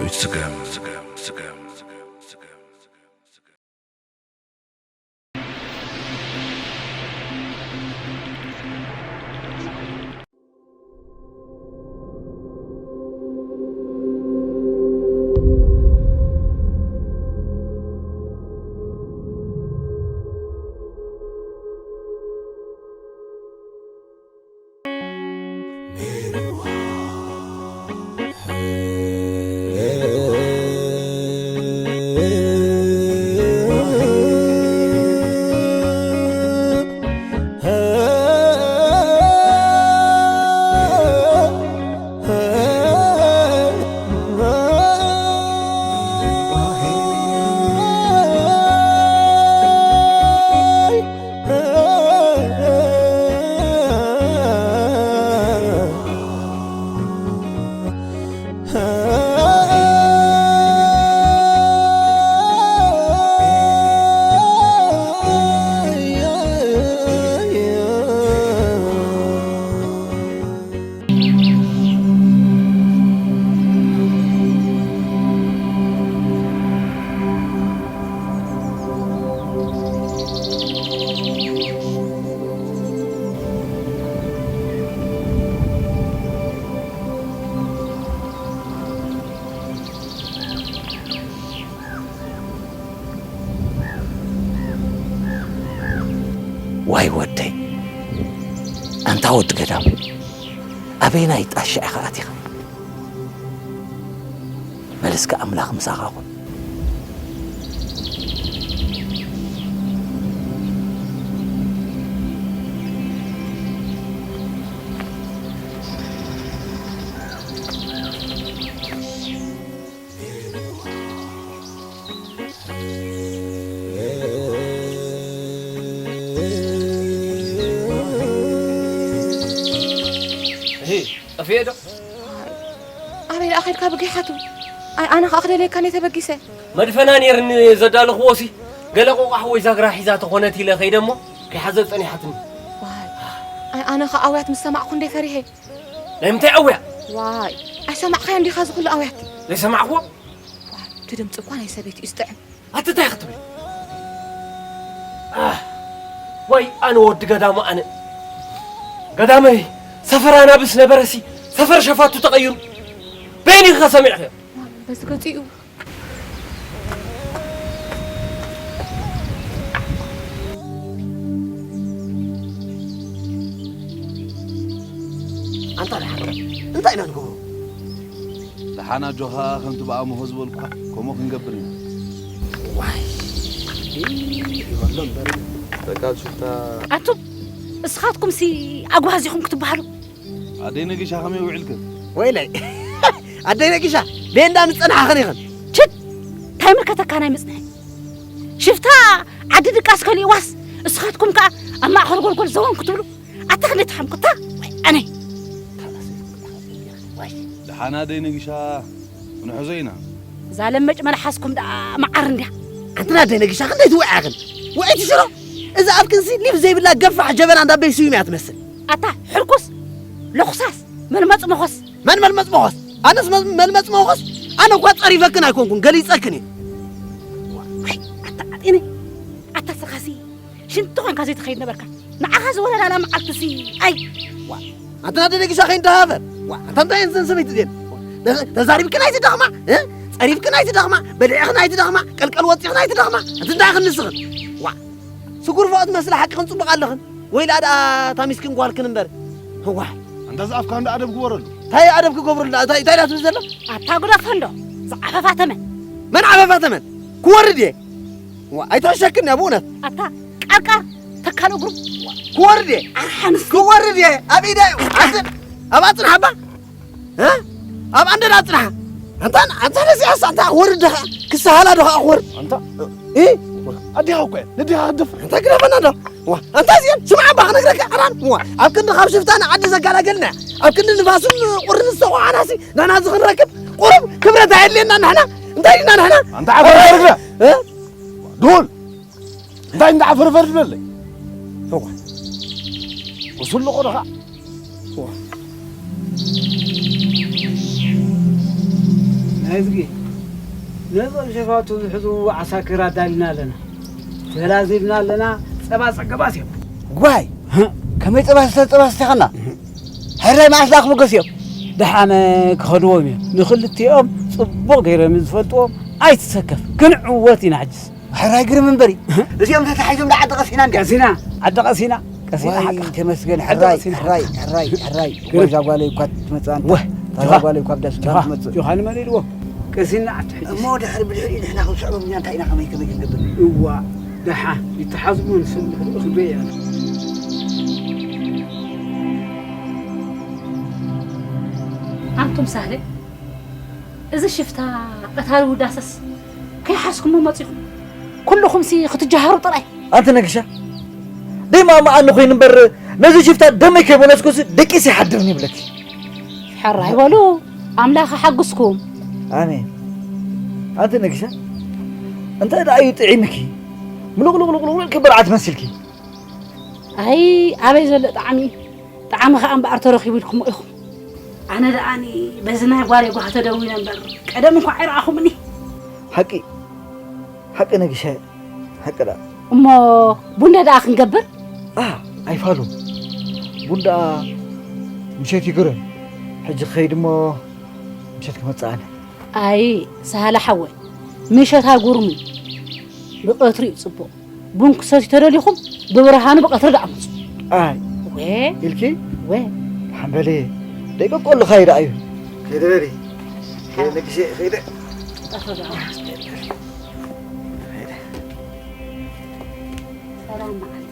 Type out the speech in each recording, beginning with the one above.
ስጋም ዋይ ወደይ፣ ኣንታ ወዲ ገዳም፣ ኣበየናይ ጣሻ ኢኻ ኣቲኻ? በል እስከ ኣምላኽ ምሳኻ ኩን። እሂ፣ ጠፊኤ ዶ? ኣበይ ደኣ ኸድካ ብጊሓቱ? ኣይ፣ ኣነ ኸኣ ክደልየካ እየ ተበጊሰ። መድፈና ነይርኒ ዘዳለኽዎ ሲ፣ ገለ ቆቋሕ ወይ ዛግራ ሒዛ ተኾነት ኢለ ኸይደ እሞ፣ ከይሓዘ ጸኒሓትኒ። ዋይ፣ ኣይ፣ ኣነ ኸኣ ኣውያት ምስ ሰማዕኩ እንደ ፈሪሄ። ናይ ምንታይ ኣውያ? ዋይ፣ ኣይሰማዕካዮን ዲኻ እዚ ኹሉ ኣውያት? ዘይሰማዕክዎ? ዋይ፣ እቲ ድምፂ እኳ ናይ ሰበይቲ እዩ ዝጥዕም። ኣቲ እንታይ ክትብል? ኣህ፣ ዋይ፣ ኣነ ወዲ ገዳሙ ኣነ። ገዳመይ፣ ሰፈር ኣናብስ ነበረሲ፣ ሰፈር ሸፋቱ ተቐይሩ። በይኒ ኢኻ ሰሚዕኸ? ዋይ፣ በዚ ገፂኡ። ኣንታ ደሓን፣ እንታይ ኢና ንገብሮ? ደሓን ኣጆኻ፣ ከምቲ ብኣምሆ ዝበልኩኻ፣ ከምኡ ክንገብር ኢና። ዋይ፣ ይበሎ እምበር። በቃ ሽፍታ። ኣቱም፣ እስኻትኩምሲ ኣጉባዝ ኢኹም ክትበሃሉ። ኣደይ ነጊሻ ከመይ ውዒልክን? ወይለይ። ኣደይ ነጊሻ፣ ደይ እንዳ ምጸናሕኽን ኢኽን። ችድ! እንታይ ምልከተካ ናይ ምጽንሐ? ሽፍታ ዓዲ ድቃስ ከሊእዋስ፣ እስኻትኩም ከኣ ኣብ ማእከል ጎልጎል ዘወን ክትብሉ። ኣታ ክንደይ ትሓምኩታ? ወይ ኣነይ። ደሓና ደይ ነጊሻ፣ ክንሕዞ ኢና። እዛ ለመጭ መልሓስኩም ደኣ መዓር እንድያ። ኣንትና ደይ ነጊሻ፣ ክንደይ ትውዕያ ግን? ውዕይቲ ሽሮ? እዛ ኣብ ክንሲ ሊፍ ዘይብላ ገፋሕ ጀበና እንዳ በይ ስዩም እያ ትመስል። ኣታ ሕርኩስ፣ ለኹሳስ፣ መልመጽ መኾስ። መን መልመጽ መኾስ? ኣነስ መ-፣ መልመጽ መኾስ? ኣነ እኳ ጸሪፈክን ኣይኮንኩን፣ ገሊጸክን እየ። ወይ፣ ኣታ ዓጢነ፣ ኣታ ስኻሲ፣ ሽንቲ ኮንካ ዘይትኸይድ ነበርካ። ንዓኻ ዝወለላላ መዓልትሲ፣ ኣይ። ዋ፣ ኣንታ ናደ ነጊሻ ከይንተሃፈር። ዋ፣ ኣንታ እንታይ እየን እዘን ሰበይቲ እዚኤን? ተ-፣ ተዛሪብክን ኣይትደኽማ፣ እ? ጸሪፍክን ኣይትደኽማ፣ በሊዕኽን ኣይትደኽማ፣ ቀልቀል ወጺኽን ኣይትደኽማ። ኣንቲ እንታይ ኢኽን ንስኽን? ዋ፣ ስጉር ፎኦ ትመስላ ሓቅኽን ጽቡቕ ኣለኽን። ወይ ደኣ ደኣ እታ ሚስኪን ጓልክን እምበር። ዋይ። ኣንታ ዝኣፍካ እንዶ ኣደብ ግበረሉ። እንታይ ኣደብ ክገብረሉ? እንታይ፣ እንታይ ደኣ ትብል ዘላ? ኣታ ጉዳፍ እንዶ፣ ዝዓፈፋ ተመን። መን ዓፈፋ ተመን? ክወርድ እየ። ዋ፣ ኣይትሕሸክን እያ ብእውነት። ኣታ ቀርቃር ተካል እግሩ። ክወርድ እየ። ኣርሓንስ። ክወርድ እየ። ኣብ ኢዳ እዩ። ኣጽን-፣ ኣብ ኣጽንሓ እባ። እ? ኣብ ኣንደዳ ኣጽንሓ። ኣንታ፣ ኣንታ ነዚኣስ ኣንታ ክወርድ ደኻ? ክሰሃላ ደኻ ክወርድ? ኣንታ። እ? ኣዲኻ እኮ እያ። ነዲኻ ክትደፍር። ኣንታ ግደፈና ዶ? ዋ፣ ኣንታ እዚኣን ስምዓ እባ ክነግረካ ዕራን። ዋ፣ ኣብ ክንዲ ካብ ሽፍታ ንዓዲ ዘጋላገልና። ኣብ ክንዲ ንፋስን ቁርን ዝተኾዓናሲ ናና እዚ ክንረክብ ቁሩብ ክብረት ኣየድልየና ንሕና። እንታይ ዲና ንሕና? ኣንታ ዓፈር ርግረ። እ? ዱል። እንታይ እንዳዓፈርፈር ትብለለይ? እዋ። ወስሉ ቆርኻ። እዋ። እዝጊ፣ ነዞም ሸፋቱ ዝሕዝዎ ዓሳክር ኣዳሊና ኣለና። ተላዚብና ኣለና። ጸባ ጸገባት እዮም። ጓይ፣ ከመይ ጸባ ስተ-፣ ጸባ ስተኻና? ሕራይ መዓስ ደኣ ክምገሱ እዮም? ደሓነ ክኸድዎም እዮም። ንኽልቲኦም ጽቡቕ ገይሮም እዮም ዝፈልጥዎም። ኣይትሰከፍ፣ ክንዕወት ኢና ሕጅስ። ሕራይ ግርም እምበሪ። እዚኦም ተታሒዞም ደኣ ዓዲ ቀሲና እንዲያ። ቀሲና፣ ዓዲ ቀሲና፣ ቀሲና ዋይ፣ ሓቅኻ። ተመስገን። ዓዲ ሕራይ፣ ቀሲና። ሕራይ፣ ሕራይ፣ ሕራይ። ግርም። ወዛ ጓለይ እኳ ትመጽእ ኣንታ። ወህ፣ እዛ ጆኻ፣ ጓለይ እኳ ብዳስ ጆኻ፣ ትመጽእ። ጆኻ ንመን ኢልዎ? ቀሲና ኣብቲ ሕጂ። እሞ ድሕሪ ብድሕሪኡ ንሕና ክንስዕቦም ኢና፣ እንታይ ኢና ከመይ ከመይ ክንገብር? እዋ፣ ደሓን ይተሓዝቡ ንስም ድሕሪኡ ክንርኢ ኢና። ኣንቱም ሳህለ፣ እዚ ሽፍታ ቀታሊ ውዳሰስ ከይሓዝኩሞ መጺኹም። ኩልኹምሲ ክትጀሃሩ ጥራይ። ኣንቲ ነግሻ፣ ደይ ማማ ኣነ ኮይኑ እምበር፣ ነዚ ሽፍታ ደመይ ከይበለስኩስ ደቂስ ይሓድርኒ ይብለኪ። ሕራይ በሉ፣ ኣምላኽ ይሓግዝኩም። ኣሜን። ኣንቲ ነግሻ፣ እንታይ ደኣ እዩ ጥዒምኪ? ምሉቕሉቕሉቕሉቕ ኢልኪ ብርዓት መሲልኪ። ኣይ፣ ኣበይ ዘሎ ጣዕሚ? ጣዕሚ ኸኣ እምበኣር ተረኺቡ ኢልኩሞ ኢኹም። ኣነ ደኣኒ በዚ ናይ ጓለይ ጓህ ተደዊነ እምበር፣ ቀደም እንኳዕ ኣይረኣኹምኒ። ሓቂ፣ ሓቂ ነግሻ፣ ሓቂ ደኣ። እሞ ቡንደ ደኣ ክንገብር? ኣ፣ ኣይፋሉን። ቡን ደኣ ምሸት ይግረን። ሕጂ ክኸይድ እሞ ምሸት ክመጽእ ኣነ። ኣይ፣ ሳህለ ሓወይ፣ ምሸት ኣይጉርምን። ብቐትሪ እዩ ጽቡቕ። ቡን ክሰትዩ ተደሊኹም፣ ብብርሃኑ ብቐትሪ ደኣ ምጹ። ኣይ። ወ። ኢልኪ? ወ። ሓምበለየ፣ ደቂ ቆልኻ ይረኣዩ። ከይደ በሊ። ከይደ ነግሼ፣ ከይደ። ቀትሪ ደኣ ምጹ። ሰላም መዓልቲ።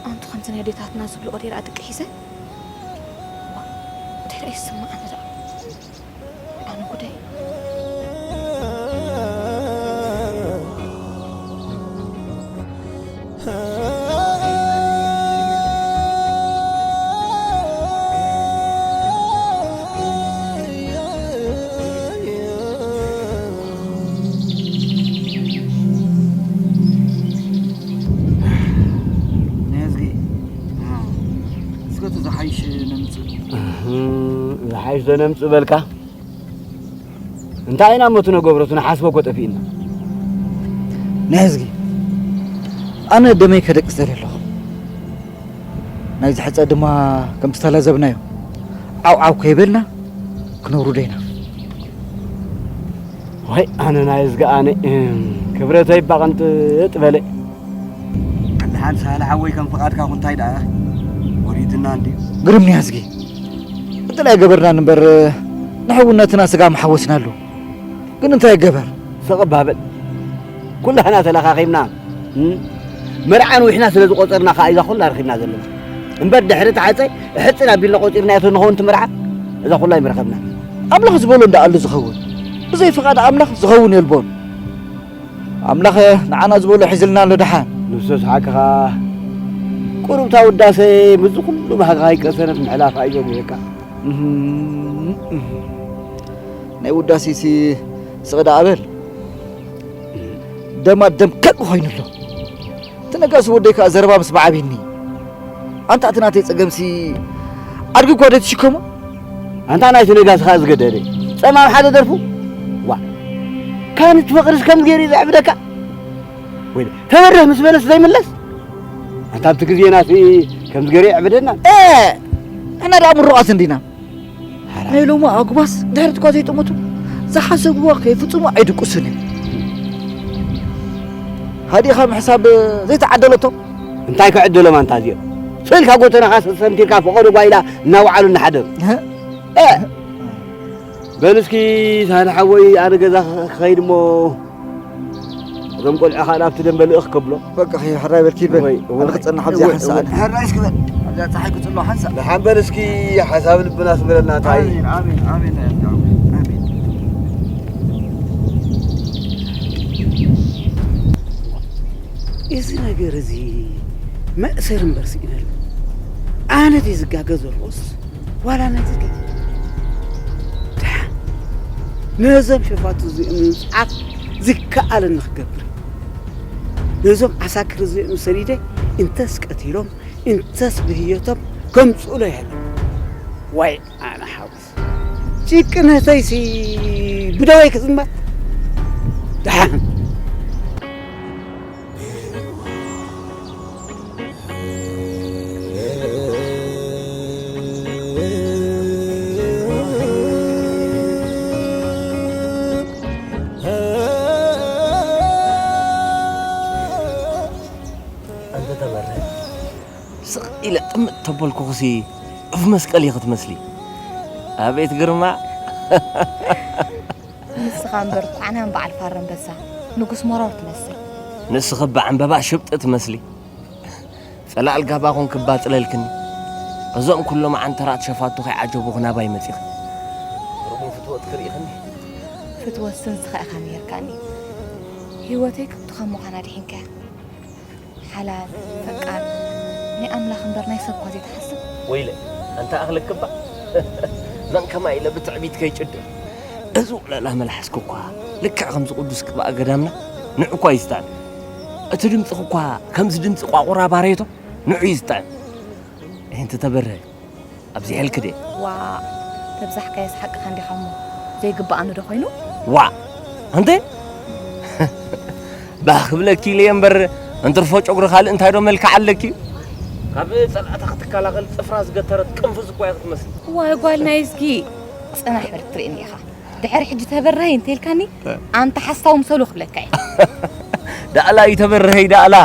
ኣንቲ ከምቲ ናይ ኣዴታትና ዝብልኦ ደኣ ድቂ ሒዘ? ዋ፣ እንታይ ደኣ ይስምዓኒ ደኣ? ኣነ ጉደይ። ነዝጊ፣ እስከ እቲ ዝሓይሽ ነምጽእ። እህ፣ ዝሓይሽ ዶ ነምጽእ በልካ? እንታይ ኢና እሞ እቲ ነገብሮ፣ እቲ ንሓስቦ እኮ ጠፊእና። ነዝጊ፣ ኣነ ደመይ ከደቅስ ደልየ ኣለኹ። ናይዚ ሕጸ ድማ ከምቲ ዝተላዘብናዮ ዓው ዓው ከይበልና ክነውርዶ ኢና። ወይ ኣነ ናይ እዝጊ ኣነ፣ እም፣ ክብረተይ እባ ቅንጥጥ በለ። ደሓን ሳህለ ሓወይ ከም ፍቓድካ ኩን እንታይ ደኣ ወሪድና እንድዩ። ግርም ነዝጊ፣ ዕድል ኣይገበርናን እምበር ንሕውነትና ስጋ ምሓወስናሉ። ግን እንታይ ይገበር? ስቕ እባ በል። ኩላህና ተለኻኺብና፣ እም፣ መርዓ ንዊሕና ስለ ዝቖጸርና ከኣ እዛ ኩላ ረኺብና ዘለና። እምበር ድሕሪ እቲ ሓጸ እሕጽን ኣቢልና ቆጺርናዮ ተንኸውን እቲ መርዓ፣ እዛ ኩላ ኣይምረኸብና። ኣምላኽ ዝበሎ እንዳኣሉ ዝኸውን። ብዘይ ፍቓድ ኣምላኽ ዝኸውን የልቦን። ኣምላኽ ንዓና ዝበሎ ሒዝልና ኣሎ ደሓን። ንሱስ ሓቅኻ። ቁሩብታ ውዳሰ ምስዚ ኩሉ ባህግኻ ኣይቀሰነት ምሕላፋ እዮም ይብለካ። እህም፣ እህም። ናይ ውዳሴሲ ስቕ ደኣ በል። ደማ ደም ከቅ ኮይኑ ኣሎ። እቲ ነጋሲ ወደይ ከኣ ዘረባ ምስ በዓቢኒ። ኣንታ እቲ ናተይ ጸገምሲ ኣድጊ እኳ ዶ ትሽከሞ? ኣንታ ናይቲ ነጋሲ ከኣ ዝገደደ ጸማም ሓደ ደርፉ። ዋ። ካን እቲ ፍቕርስ ከምዚ ገይሩ እዩ ዘዕብደካ? ወይ ተበርህ ምስ በለስ ዘይምለስ? ኣንታ ኣብቲ ግዜናሲ ከምዚ ገይሩ የዕብደና? እ! ንሕና ደኣ ምሩቓት እንዲና። ናይ ሎሚ ኣጉባስ ድሕሪት እኳ ዘይጠመቱ ዝሓሰብዎ ከይፍጽሙ ኣይድቅሱን እዮም። ሃዲኻ ምሕሳብ ዘይተዓደለቶም። እንታይ ክዕደሎም ኣንታ እዚኦም? ስእልካ ጎተናኻ ሰሰንቲርካ ፈቐዶ ጓይላ እናወዓሉ እናሓደሩ። እህ? እ! በል እስኪ ሳህለ ሓወይ ኣነ ገዛ ክኸይድ እሞ እዞም ቆልዑ ኸኣ ናብቲ ደንበ ልእኽ ከብሎ። በቃ ኸይ ሕራይ በልኪ በል። ወይ፣ ኣነ ወይ፣ ክጸንሕ ኣብዚ ወይ፣ ሓንሳእ ወይ፣ ኣነ። ሕራይ እስኪ በል። ኣብዛ ጸሓይ ክጽሎ ሓንሳእ። ደሓን በል እስኪ ሓሳብ ልብና ስምረልና እንታይ። ኣሜን፣ ኣሜን፣ ኣሜን፣ ኣሜን። እዚ ነገር እዚ መእሰር እምበር ስኢነሉ። ኣነ ድየ ዝጋገ ዘለኹስ ዋላ ነቲ ድዩ? ደሓን ነዞም ሸፋቱ እዚኦም ንምጽዓር ዝከኣለኒ ክገብር። ነዞም ዓሳክር እዚኦም ሰዲደ እንተስ ቀቲሎም እንተስ ብህየቶም ከምጽኡለይ ኣለዉ። ዋይ ኣነ ሓውስ ጭቅነተይሲ ብደወይ ክዝመት። ደሓን ኣንተ ተበረ ስቕ ኢለ ጥምት ተበልኩኽሲ እፍ መስቀል ኢኺ ትመስሊ። ኣቤት ግርማ! ንስኻ እምበር ኳዕናን በዓል ፋረ ኣንበሳ ንጉስ ሞራው ትመስል። ንስኺ እባ ዕምበባ ሽብጢ ትመስሊ። ጸላእል ጋባ ኮንኪ እባ ጽለልክኒ። እዞም ኩሎም ዓንተራት ሸፋቱ ከይዓጀቡኺ ናባይ መጺኺ። ርጉም ፍትወት ክርኢኽኒ። ፍትወትሲ ንስኻ ኢኻ ነይርካኒ። ህይወተይ ክብትኻ ምዃና ድሒንካያ። ሓላል፣ ፈቃር፣ ናይ ኣምላኽ እምበር ናይ ሰብ እኳ ዘይትሓስብ። ወይለ፣ ኣንታ ኣኽለክባ። መን ከማይ ኢለ ብትዕቢት ከይጭድር። እዚ ውዕለላ መልሓስኪ እኳ ልክዕ ከምዚ ቅዱስ ቅብኣ ገዳምና ንዑ እኳ ይስጣን። እቲ ድምፅኺ እኳ ከምዚ ድምፂ ቋቑራ ባሬቶ ንዑ ይስጣን። እንቲ ተበርሀ። ኣብዚሐልኪ ድየ? ዋእ፣ ተብዛሕካዮስ ሓቅኻ እንዲኻ እሞ፣ ዘይግብኣኒ ዶ ኮይኑ? ዋእ፣ ኣንተ? ባህ ክብለኪ ኢለ እየ እምበር፣ እንትርፎ ጨጉሪ ካልእ እንታይ ዶ መልክዕ ኣለኪ? ካብ ጸላእታ ክትከላኸል ጽፍራ ዝገተረት ቅንፍዝ እኳ እያ ክትመስል። ዋይ ጓል ናይ እዝጊ፣ ጽናሕ በል ክትርእየኒ ኢኻ። ድሕሪ ሕጂ ተበርሀይ እንተኢልካኒ፣ ኣንታ ሓሳዊ ምሰሉ ክብለካ እየ። ዳእላ እዩ ተበርሀይ ዳእላ።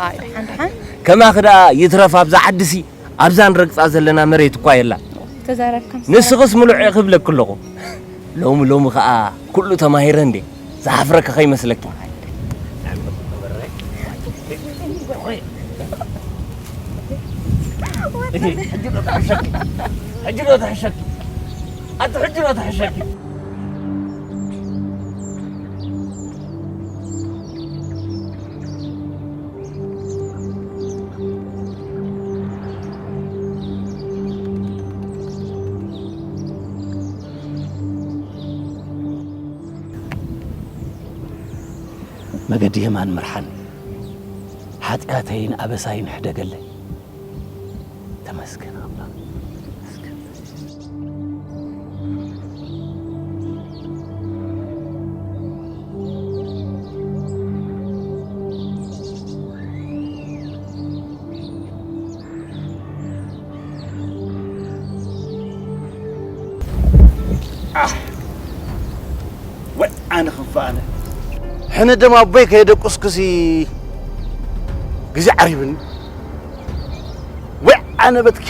ኣይ፣ ደሓን ደሓን። ከማኺ ደኣ ይትረፍ ኣብዛ ዓድሲ። ኣብዛ ንረግጻ ዘለና መሬት እኳ የላን። ተዛረብካ ምስ ንስኽስ ምሉዕ ኢኺ እብለኪ ኣለኹ። ሎሚ ሎሚ ኸኣ ኩሉ ተማሂረ እንዴ? ዝሓፍረኪ ከይመስለኪ። ሕጂ ዶ ትሕሸኪ? ሕጂ ዶ ትሕሸኪ? ኣቲ ሕጂ ዶ ትሕሸኪ? መገዲ የማን ምርሓኒ፣ ሓጢኣተይን ኣበሳይን ሕደገለይ። ተመስገን ኣምላኽ። ኣሕ! ወይ ኣነ ክንፈ ኣነ። ሕነ ደም ኣቦይ ከየደቁስኩሲ ግዜ ዓሪብኒ። ወይ ኣነ በትኪ፣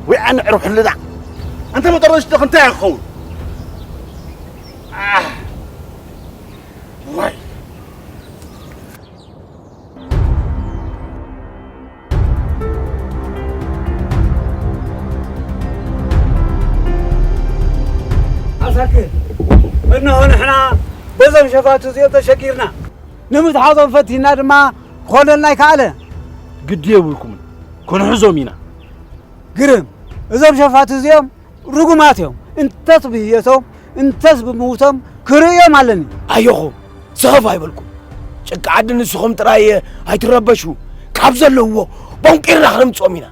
ወይ ኣነ ዕርብ ሕልዳ። ኣንተ መጠረሽትኽ እንታይ ክኸውን? ኣሕ! ወይ! ኣሳክር፣ እነሆ ንሕና በዞም ሸፋቱ እዚኦም ተሸጊርና። ንምትሓዞም ፈቲና ድማ ክኾነልና ኣይከኣለ። ግዲ የብልኩምን፣ ክንሕዞም ኢና። ግርም፣ እዞም ሸፋቱ እዚኦም ርጉማት እዮም። እንተስ ብህየቶም እንተስ ብምውቶም ክርእዮም ኣለኒ። ኣየኹም፣ ስኽፍ ኣይበልኩም። ጭቃ ዓዲ ንስኹም ጥራይ ኣይትረበሹ። ካብ ዘለውዎ ቦንቂርና ክነምጽኦም ኢና።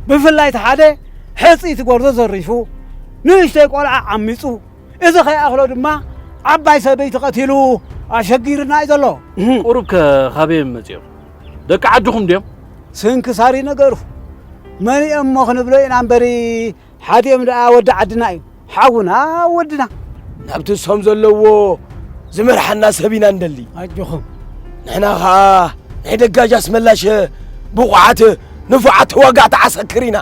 ብፍላይ እቲ ሓደ ሕጽይቲ ጎርዞ ዘሪፉ፣ ንእሽተይ ቆልዓ ዓሚጹ፣ እዚ ከይኣኽሎ ድማ ዓባይ ሰበይቲ ቀቲሉ ኣሸጊርና እዩ ዘሎ። ቁሩብ ከ ካበይ እዮም መጺኦም? ደቂ ዓድኹም ድዮም? ስንክሳር እዩ ነገሩ። መን እዮም እሞ ክንብሎ ኢና እምበሪ፣ ሓዲኦም ደኣ ወዲ ዓድና እዩ። ሓውና ወድና። ናብቲ እሶም ዘለዎ ዝመርሓና ሰብ ኢና እንደሊ። ኣጆኹም። ንሕና ኸኣ ናይ ደጋጅ ኣስመላሽ ብቑዓት ንፉዓት ተዋጋእቲ ዓሰክር ኢና።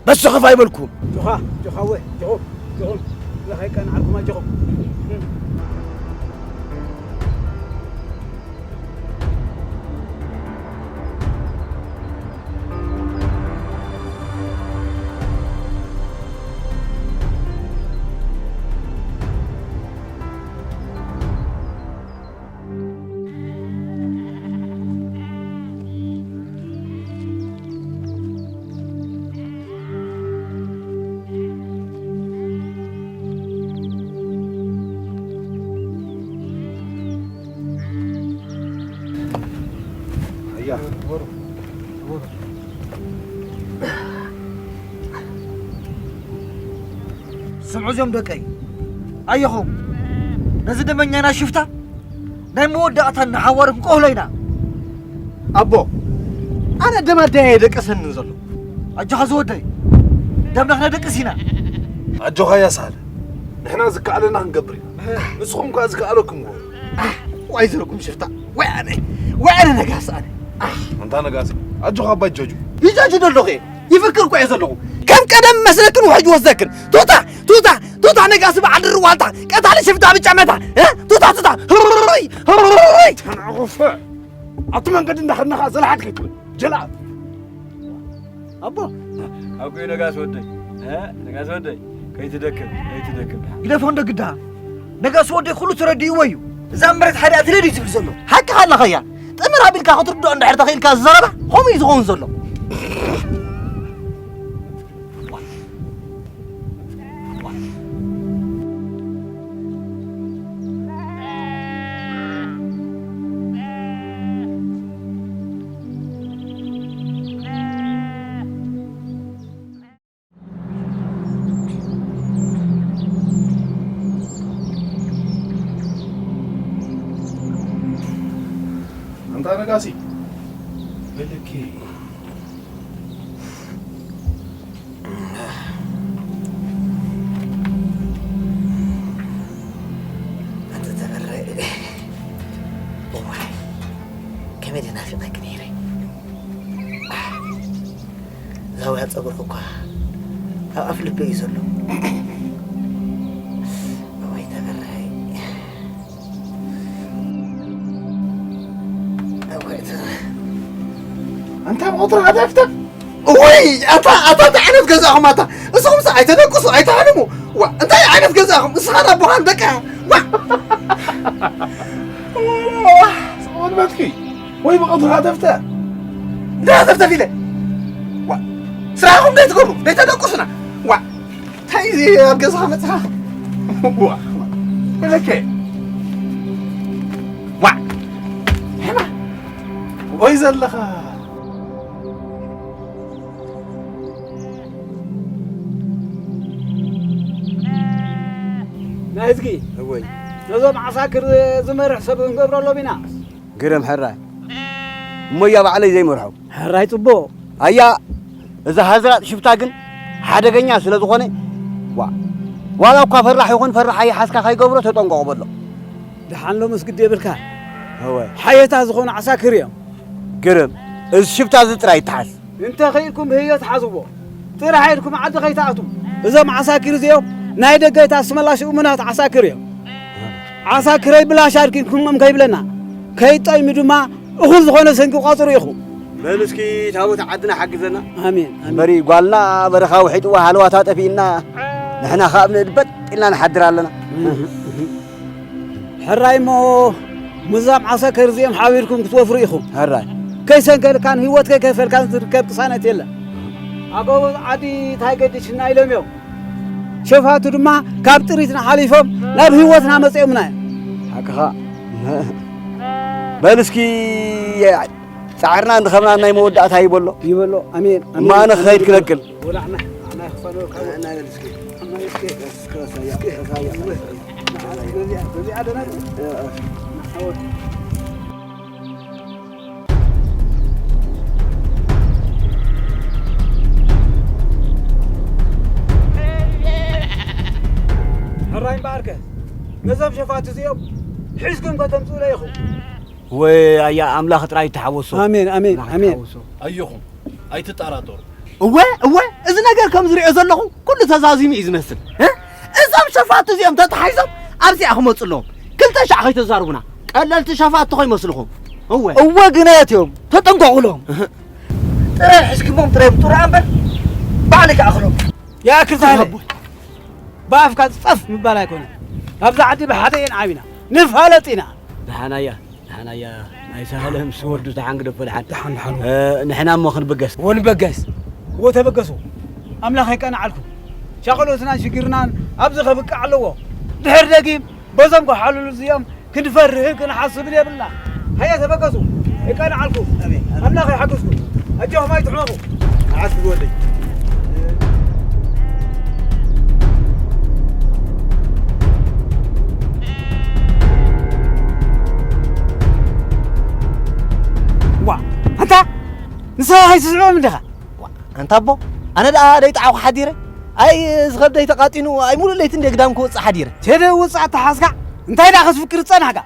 በሱ ኸፍ ኣይበልኩም። ጆኻ፣ ጆኻ ወ፣ ጆኹም፣ ጆኹም። ለኸይቀን ዓልኩም ኣጆኹም። ስምዑ እዞም ደቀይ፣ ኣየኹም ነዚ ደመኛና ሽፍታ ናይ መወዳእታ ንሓዋሩ ክንቀህሎ ኢና። ኣቦ፣ ኣነ ደም ኣደይ ኣየደቀሰንን ዘሎ። ኣጆኻ ዝወደይ፣ ደምና ክነደቅስ ኢና። ኣጆኻ ያሳለ፣ ንሕና ዝከኣለና ክንገብር ኢና። ንስኹም ከኣ ዝከኣለኩም ግበሩ። ዋይ ዝረኩም ሽፍታ፣ ወይ ኣነ፣ ወይ ኣነ ነጋሲ ኣነ። ኣንታ ነጋሲ፣ ኣጆኻ ኣባይ ጀጁ። ይጃጁ ደሎኸ፣ ይፍክር እኮ እየ ዘለኹ። ከም ቀደም መስለክን ውሕጅ ወስደክን። ቱታ፣ ቱታ፣ ቱታ ነጋሲ በዓል ድሪ ዋልታ፣ ቀታሊ ሽፍታ ብጫ መታ። እ? ቱታ፣ ቱታ፣ ህሩይ፣ ህሩይ። ተናቑፈ። ኣብቲ መንገዲ እንዳኸድናኻ ዘለሓት ከይትብል። ጀላብ። ኣቦ። ኣቦይ ነጋሲ ወደይ። እ? ነጋሲ ወደይ። ከይትደክም፣ ከይትደክም። ግደፎ እንዶ ግዳ። ነጋሲ ወደይ ኩሉ ተረዲእዎ እዩ። እዛ መሬት ሓደ ኣትለ ድዩ ዝብል ዘሎ? ሓቅኻ ኣለኻ እያ። ጥምር ኣቢልካ ክትርድኦ እንድሕር ተኽኢልካ ዝዘረባ፣ ከምኡ እዩ ዝኸውን ዘሎ። ኣንታ ነጋሲ፣ በልኪ። ኣንተ ተበረ፣ እዋይ፣ ከመይ ደናፊቐኪ ነይረ። ዛውያ ጸጉርኺ እኳ ኣብ ኣፍ ልበይ እዩ ዘሎ። እዋይ ተበራይ። እዋይ ተበራይ። ኣንታ ብቐትሩ ሃደፍተፍ። ወይ ኣታ፣ ኣታ እንታይ ዓይነት ገዛኹም ኣታ? እስኹምስ ኣይተደቅሱ፣ ኣይተሃልሙ። ዋ፣ እንታይ ዓይነት ገዛኹም? እስኻን ኣቦኻን ደቃ። ዋ። ጽቕብል መትኪ። ወይ ብቐትሩ ሃደፍተ። እንታይ ሃደፍተፍ ኢለ? ዋ፣ ስራሕኹም ዘይትገብሩ፣ ዘይተደቅሱና። ዋ፣ እንታይ እዚ ኣብ ገዛኻ መጽኻ? ዋ፣ በለከ። ዋ፣ ሕማ። ወይ ዘለኻ። ናይ ህዝጊ። እወይ። ነዞም ዓሳክር ዝመርሕ ሰብ ክንገብረሎም ኢና። ግርም ሕራይ። እሞ እያ ባዕለይ ዘይመርሖም። ሕራይ ጽቡቕ። ኣያ፣ እዚ ሃዝራጥ ሽፍታ ግን ሓደገኛ ስለ ዝኾነ፣ ዋ-፣ ዋላ እኳ ፈራሕ ይኹን ፈራሕ ኣይሓዝካ ከይገብሮ ተጠንቀቑ በሎ። ደሓን ሎምስ ግዲ የብልካ። እወ። ሓየታ ዝኾኑ ዓሳክር እዮም። ግርም፣ እዚ ሽፍታ እዚ ጥራይ ይተሓዝ። እንተ ኽኢልኩም ብህይወት ሓዝዎ። ጥራሕ ኢልኩም ዓዲ ኸይትኣትዉ። እዞም ዓሳክር እዚኦም ናይ ደገይታ ኣስመላሽ እሙናት ዓሳክር እዮም። ዓሳክረይ ብላሽ ኣድኪምኩሞም ከይብለና፣ ከይጠይሙ ድማ እኹል ዝኾነ ሰንኪ ቋጽሩ ኢኹም። በል እስኪ ታቦት ዓድና ሓግዘና። ኣሜን፣ ኣሜን። እምበሪ ጓልና በረኻ ውሒጥዋ ሃለዋታ ጠፊእና፣ ንሕና ኻብ ንእድበጥ ኢልና ንሓድር ኣለና። ሕራይ እሞ ምስዞም ዓሰከር እዚኦም ሓቢርኩም ክትወፍሩ ኢኹም። ሕራይ። ከይሰንከልካን ህይወት ከይከፈልካን ዝርከብ ቅሳነት የለን። ኣጎቦዝ ዓዲ እንታይ ገዲሽና ኢሎም እዮም። ሸፋቱ ድማ ካብ ጥሪትና ሓሊፎም ናብ ህይወትና መጺኦምና እዮም። ሓቅኻ። በል እስኪ ጻዕርና እንድኸምና ናይ መወዳእታ ይበሎ። ይበሎ። ኣሜን፣ ኣሜን። እማ ኣነ ክኸይድ ክነቅል። ወላዕና፣ ኣና ይኽፈሎ፣ ካብ ኣና በል እስኪ። ኣና እስኪ። እስኪ፣ እስኪ፣ እስኪ፣ እስኪ። በዚኣ፣ በዚኣ ደና። እ፣ እ። ሓወት። እዞም ሸፋቱ እዚኦም ሒዝኩም ከተምፅኡለ ኢኹም። ወይ ኣያ ኣምላኽ ጥራይ ተሓወሶ። ኣሜን፣ ኣሜን፣ ኣምላኽ ኣሜን። ተሓወሶ። ኣየኹም፣ ኣይትጠራጠሩ። እወ፣ እወ፣ እዚ ነገር ከም ዝሪኦ ዘለኹ ኩሉ ተዛዚሙ እዩ ዝመስል። እ? እዞም ሸፋቱ እዚኦም ተታሒዞም ኣብዚኣ ክመፁ ኣለዎም። ክልተ ሻዕ ከይተዛርቡና። ቀለልቲ ሸፋቱ ከይመስልኹም። እወ። እወ ግናያት እዮም። ተጠንቀቑሎም። እህ። ጥራይ ሒዝኩሞም ጥራይ ምጡራ እምበር ባዕሊ ከኣኽሎም። ይኣክል ሳህለ። ኣቦይ። ብኣፍካ ጸፍ ምባል ኣይኮነን። ኣብዚ ዓዲ ብሓደ ኢና ዓቢና። ንፋለጥ ኢና። ደሓን ኣያ፣ ደሓን ኣያ። ናይ ሳህለ ምስ ወዱ ደሓን ግደፎ ደሓን። ደሓን፣ ደሓን። እ፣ ንሕና እሞ ክንብገስ። ወንበገስ። ወተበገሱ። ኣምላኽ የቀንዓልኩም። ሻቕሎትናን ሽግርናን ኣብዚ ከብቅዕ ኣለዎ። ድሕር ደጊም በዞም ከሓልሉ እዚኦም ክንፈርህን ክንሓስብን የብልና። ሃየ ተበገሱ፣ የቀንዓልኩም። ኣሜን፣ ኣሜን። ኣምላኽ ይሓግዝኩም። ኣጆኹም ኣይትሕመቑ። ሓስብ ወደይ። ዋ፣ ኣንታ ንስኻ ከይትስዕቦም እንዲኻ? ዋ፣ ኣንታ ኣቦ፣ ኣነ ደኣ ደይጠዓኹ ሓዲረ። ኣይ፣ እዚ ከብደይ ተቓጢኑ፣ ኣይ፣ ሙሉእ ለይቲ እንደ ግዳም ክወጽእ ሓዲረ። ቴደ ውጻእ ተሓዝካ፣ እንታይ ደኣ ክትፍክር ዝጸናሕካ?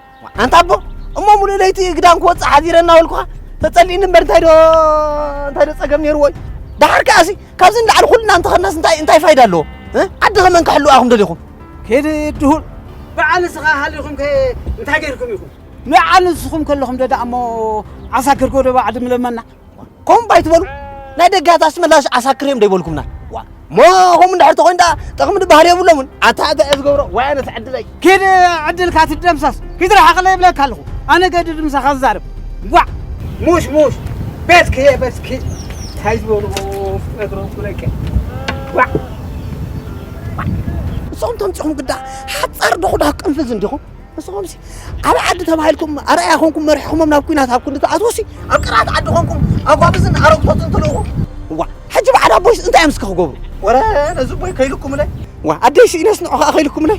ኣንታ ኣቦ፣ እሞ ሙሉእ ለይቲ ግዳም ክወጽእ ሓዲረ እናበልኩኻ፣ ተጸሊእኒ እምበር እንታይ ዶ፣ እንታይ ዶ ጸገም ነይርዎ እዩ? ደሓር ከኣሲ፣ ካብዚ ንላዕሊ ኩልና እንተኸድናስ እንታይ፣ እንታይ ፋይዳ ኣለዎ? እ? ዓዲ ከመን ክሕልዋኹም ደሊኹም? ኬድ ድሁል፣ በዓል ንስኻ ሃሊኹም ከ እንታይ ገይርኩም ኢኹም? ንዓል ንስኹም ከለኹም ዶ ደኣ እሞ ዓሳክር ጎደቦ ዓዲ ምለመና? ከምኡ ባይትበሉ፣ ናይ ደጋት ኣስመላሽ ዓሳክር እዮም ደይበልኩምና። ዋ፣ ሞ ከምኡ እንድሕር ተኾይኑ ደኣ ጠቕሚ ድበሃል የብሎምን። ኣታ እንታይ እየ ዝገብሮ? ዋይ ኣነስ ዕድለይ። ኪድ ዕድልካ ትደምሰስ። ኪድ ርሓቕ ለይ ይብለካ ኣለኹ። ኣነ ገድድ ምሳኻ ዝዛረብ። ዋዕ! ሙሽ፣ ሙሽ። ቤትኪ እየ፣ ቤትኪ። እንታይ ዝበሉ ፍጥረት ረብኩለከ። ዋዕ! ንስኹም ተምፂኹም ግዳ ሓፃር ዶ ኩዳ ቅንፍዝ እንዲኹም? ንስኹምሲ ዓቢ ዓዲ ተባሂልኩም ኣርኣያ ኮንኩም መሪሕኹሞም ናብ ኲናት ኣብ ክንዲ ትኣትዉሲ፣ ኣብ ቅርኣት ዓዲ ኮንኩም ኣጓብዝን ኣረግቶትን ትልእኹ። እዋ፣ ሕጂ በዓል ኣቦይስ እንታይ እዮም እስከ ክገብሩ? ወረ ነዚ ኣቦይ ከይልኩምለይ። ዋ፣ ኣደይሲ ኢነስ ንዑ ኸኣ ከይልኩምለይ።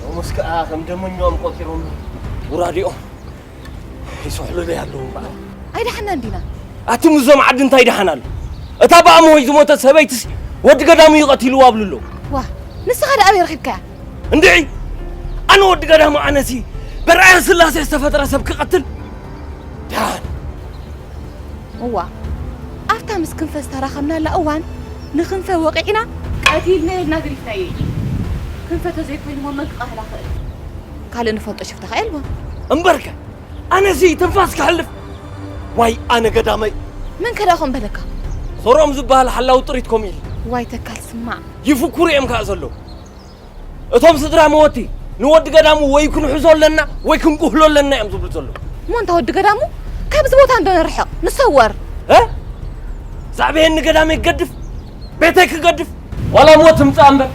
ሎምስ ከኣ ከም ደመኛኦም ቆጺሮም፣ ውራዲኦም ይስሕሉለይ ኣለዉ እምበኣር። ኣይደሓናን ዲና? ኣቲ ምስዞም ዓዲ እንታይ ደሓን ኣሎ? እታ ብኣምሆይ ዝሞተት ሰበይትሲ ወዲ ገዳሙ እዩ ቀቲልዋ ኣብሉ ኣለዉ። ዋ፣ ንስኻ ደኣ ኣበይ ረኺብካያ? እንድዒ፣ ኣነ ወዲ ገዳሙ ኣነሲ በርኣያ ስላሴ ዝተፈጥረ ሰብ ክቐትል? ደሓን። እዋ፣ ኣብታ ምስ ክንፈ ዝተራኸብናላ እዋን ንክንፈ ወቒዕና ቀቲልናዮ ኢልና ገዲፍናዮ እዩ። ክንፈ ተዘይኮይኑ እሞ መን ክቐትላ ክእል? ካልእ ንፈልጦ ሽፍታ ኸ የልቦን። እምበርከ፣ ኣነሲ ትንፋስ ክሕልፍ። ዋይ ኣነ ገዳመይ። መን ከ ደኣ ከምኡ በለካ? ሶሮም ዝበሃል ሓላዊ ጥሪት ከምኡ ኢሉ። ዋይ ተካል ስማዕ። ይፍኩሩ እዮም ከኣ ዘለዉ። እቶም ስድራ መወቲ ንወዲ ገዳሙ ወይ ክንሕዞ ኣለና ወይ ክንቁህሎ ኣለና እዮም ዝብሉ ዘለዉ። እሞ እንታ ወዲ ገዳሙ ካብዚ ቦታ እንዶ ንርሕቕ፣ ንሰወር። እ? ዛዕባየን ንገዳመይ ክገድፍ፣ ቤተይ ክገድፍ፣ ዋላ ሞት ትምጻእ እምበር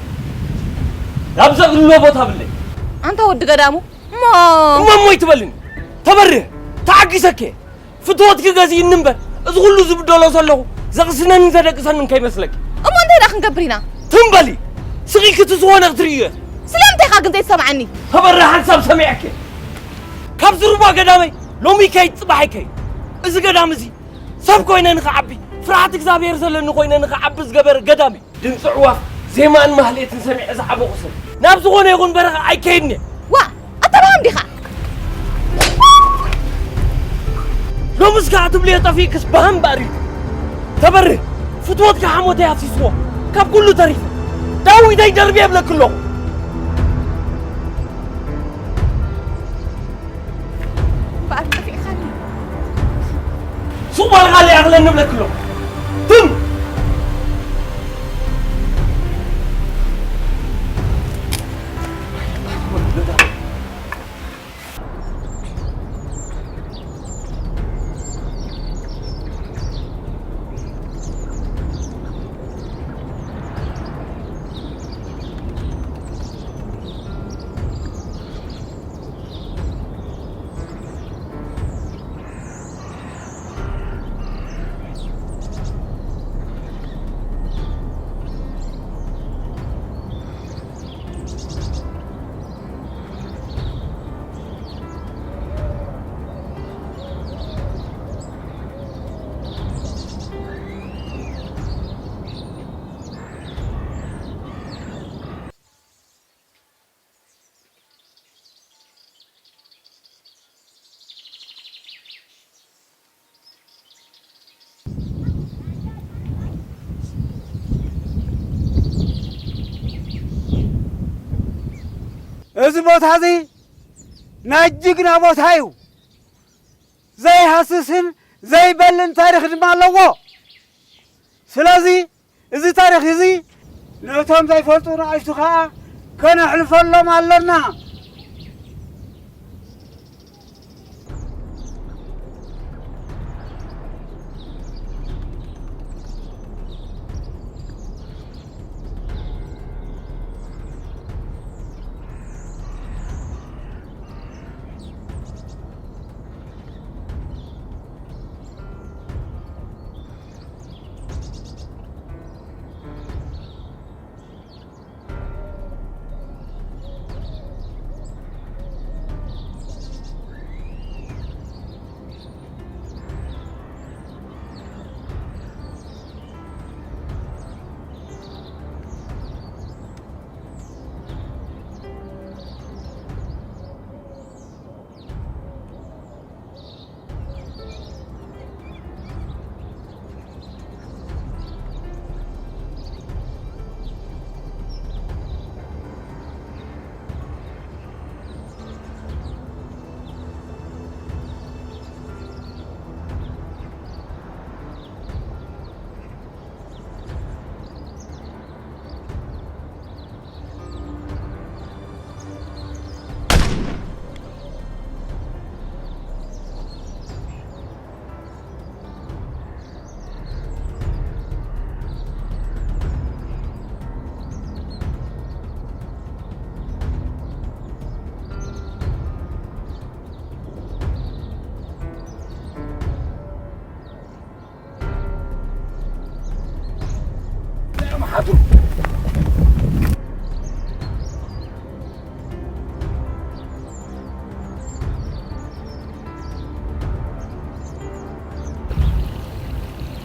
ናብ ዘግልሎ ቦታ ብለይ። ኣንታ ወዲ ገዳሙ፣ እሞ እሞ እሞ ይትበልኒ። ተበርህ፣ ተዓጊሰከ። ፍትወት ክገዝእኒ እምበር፣ እዚ ኩሉ ዝብደሎ ዘለኹ፣ ዘቕስነንን ዘደቅሰንን ከይመስለኪ። እሞ እንታይ ደኣ ክንገብር ኢና? ትም በሊ! ስቒልኪ እቲ ዝኾነ ክትርእዮ። ስለምንታይ ኢኻ ግን ዘይትሰምዓኒ? ተበርህ ሓንሳብ ሰሚዐኪ። ካብዚ ሩባ ገዳመይ፣ ሎሚ ከይድ ጽባሕ ከይድ። እዚ ገዳም እዚ፣ ሰብ ኮይነ ንኽዓቢ፣ ፍርሃት እግዚኣብሔር ዘለኒ ኮይነ ንኽዓቢ ዝገበረ ገዳም እዩ። ድምፂ ዕዋፍ፣ ዜማን ማህሌትን ሰሚዐ ዝዓበኹ ሰብ፣ ናብ ዝኾነ ይኹን በረኻ ኣይከይድን እየ። ዋ፣ ኣታ በሃም ዲኻ? ሎምስ ከኣ ትብልዮ ጠፊእክስ በሃም እምበኣር እዩ። ተበርህ፣ ፍትወትካ ሓሞተይ ኣፍሲስዎ፣ ካብ ኩሉ ተሪፈ፣ ዳዊተይ ደርብየ እብለኪ ኣለኹ። እምበኣር ጠፊእካኒ። ሱቕ በል ቃል ይኣኽለኒ እብለኪ ኣለኹ። ትም! እዚ ቦታ እዚ ናይ ጅግና ቦታ እዩ። ዘይሃስስን ዘይበልን ታሪኽ ድማ ኣለዎ። ስለዚ እዚ ታሪኽ እዚ ነቶም ዘይፈልጡ ንኣሽቱ ኸኣ ከነሕልፈሎም ኣለና።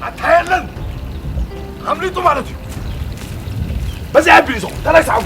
ኣታ የለን፣ ኣምሊጡ ማለት እዩ። በዚኣ ኣቢሉ ይዞ፣ ካልኣይ ሰዓቡ።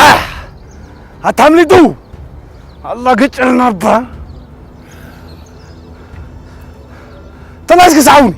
ኣሕ! ኣታ ኣምሊጡ! ኣላ ግጭርና እባ! ተመልስ ክሳውኒ!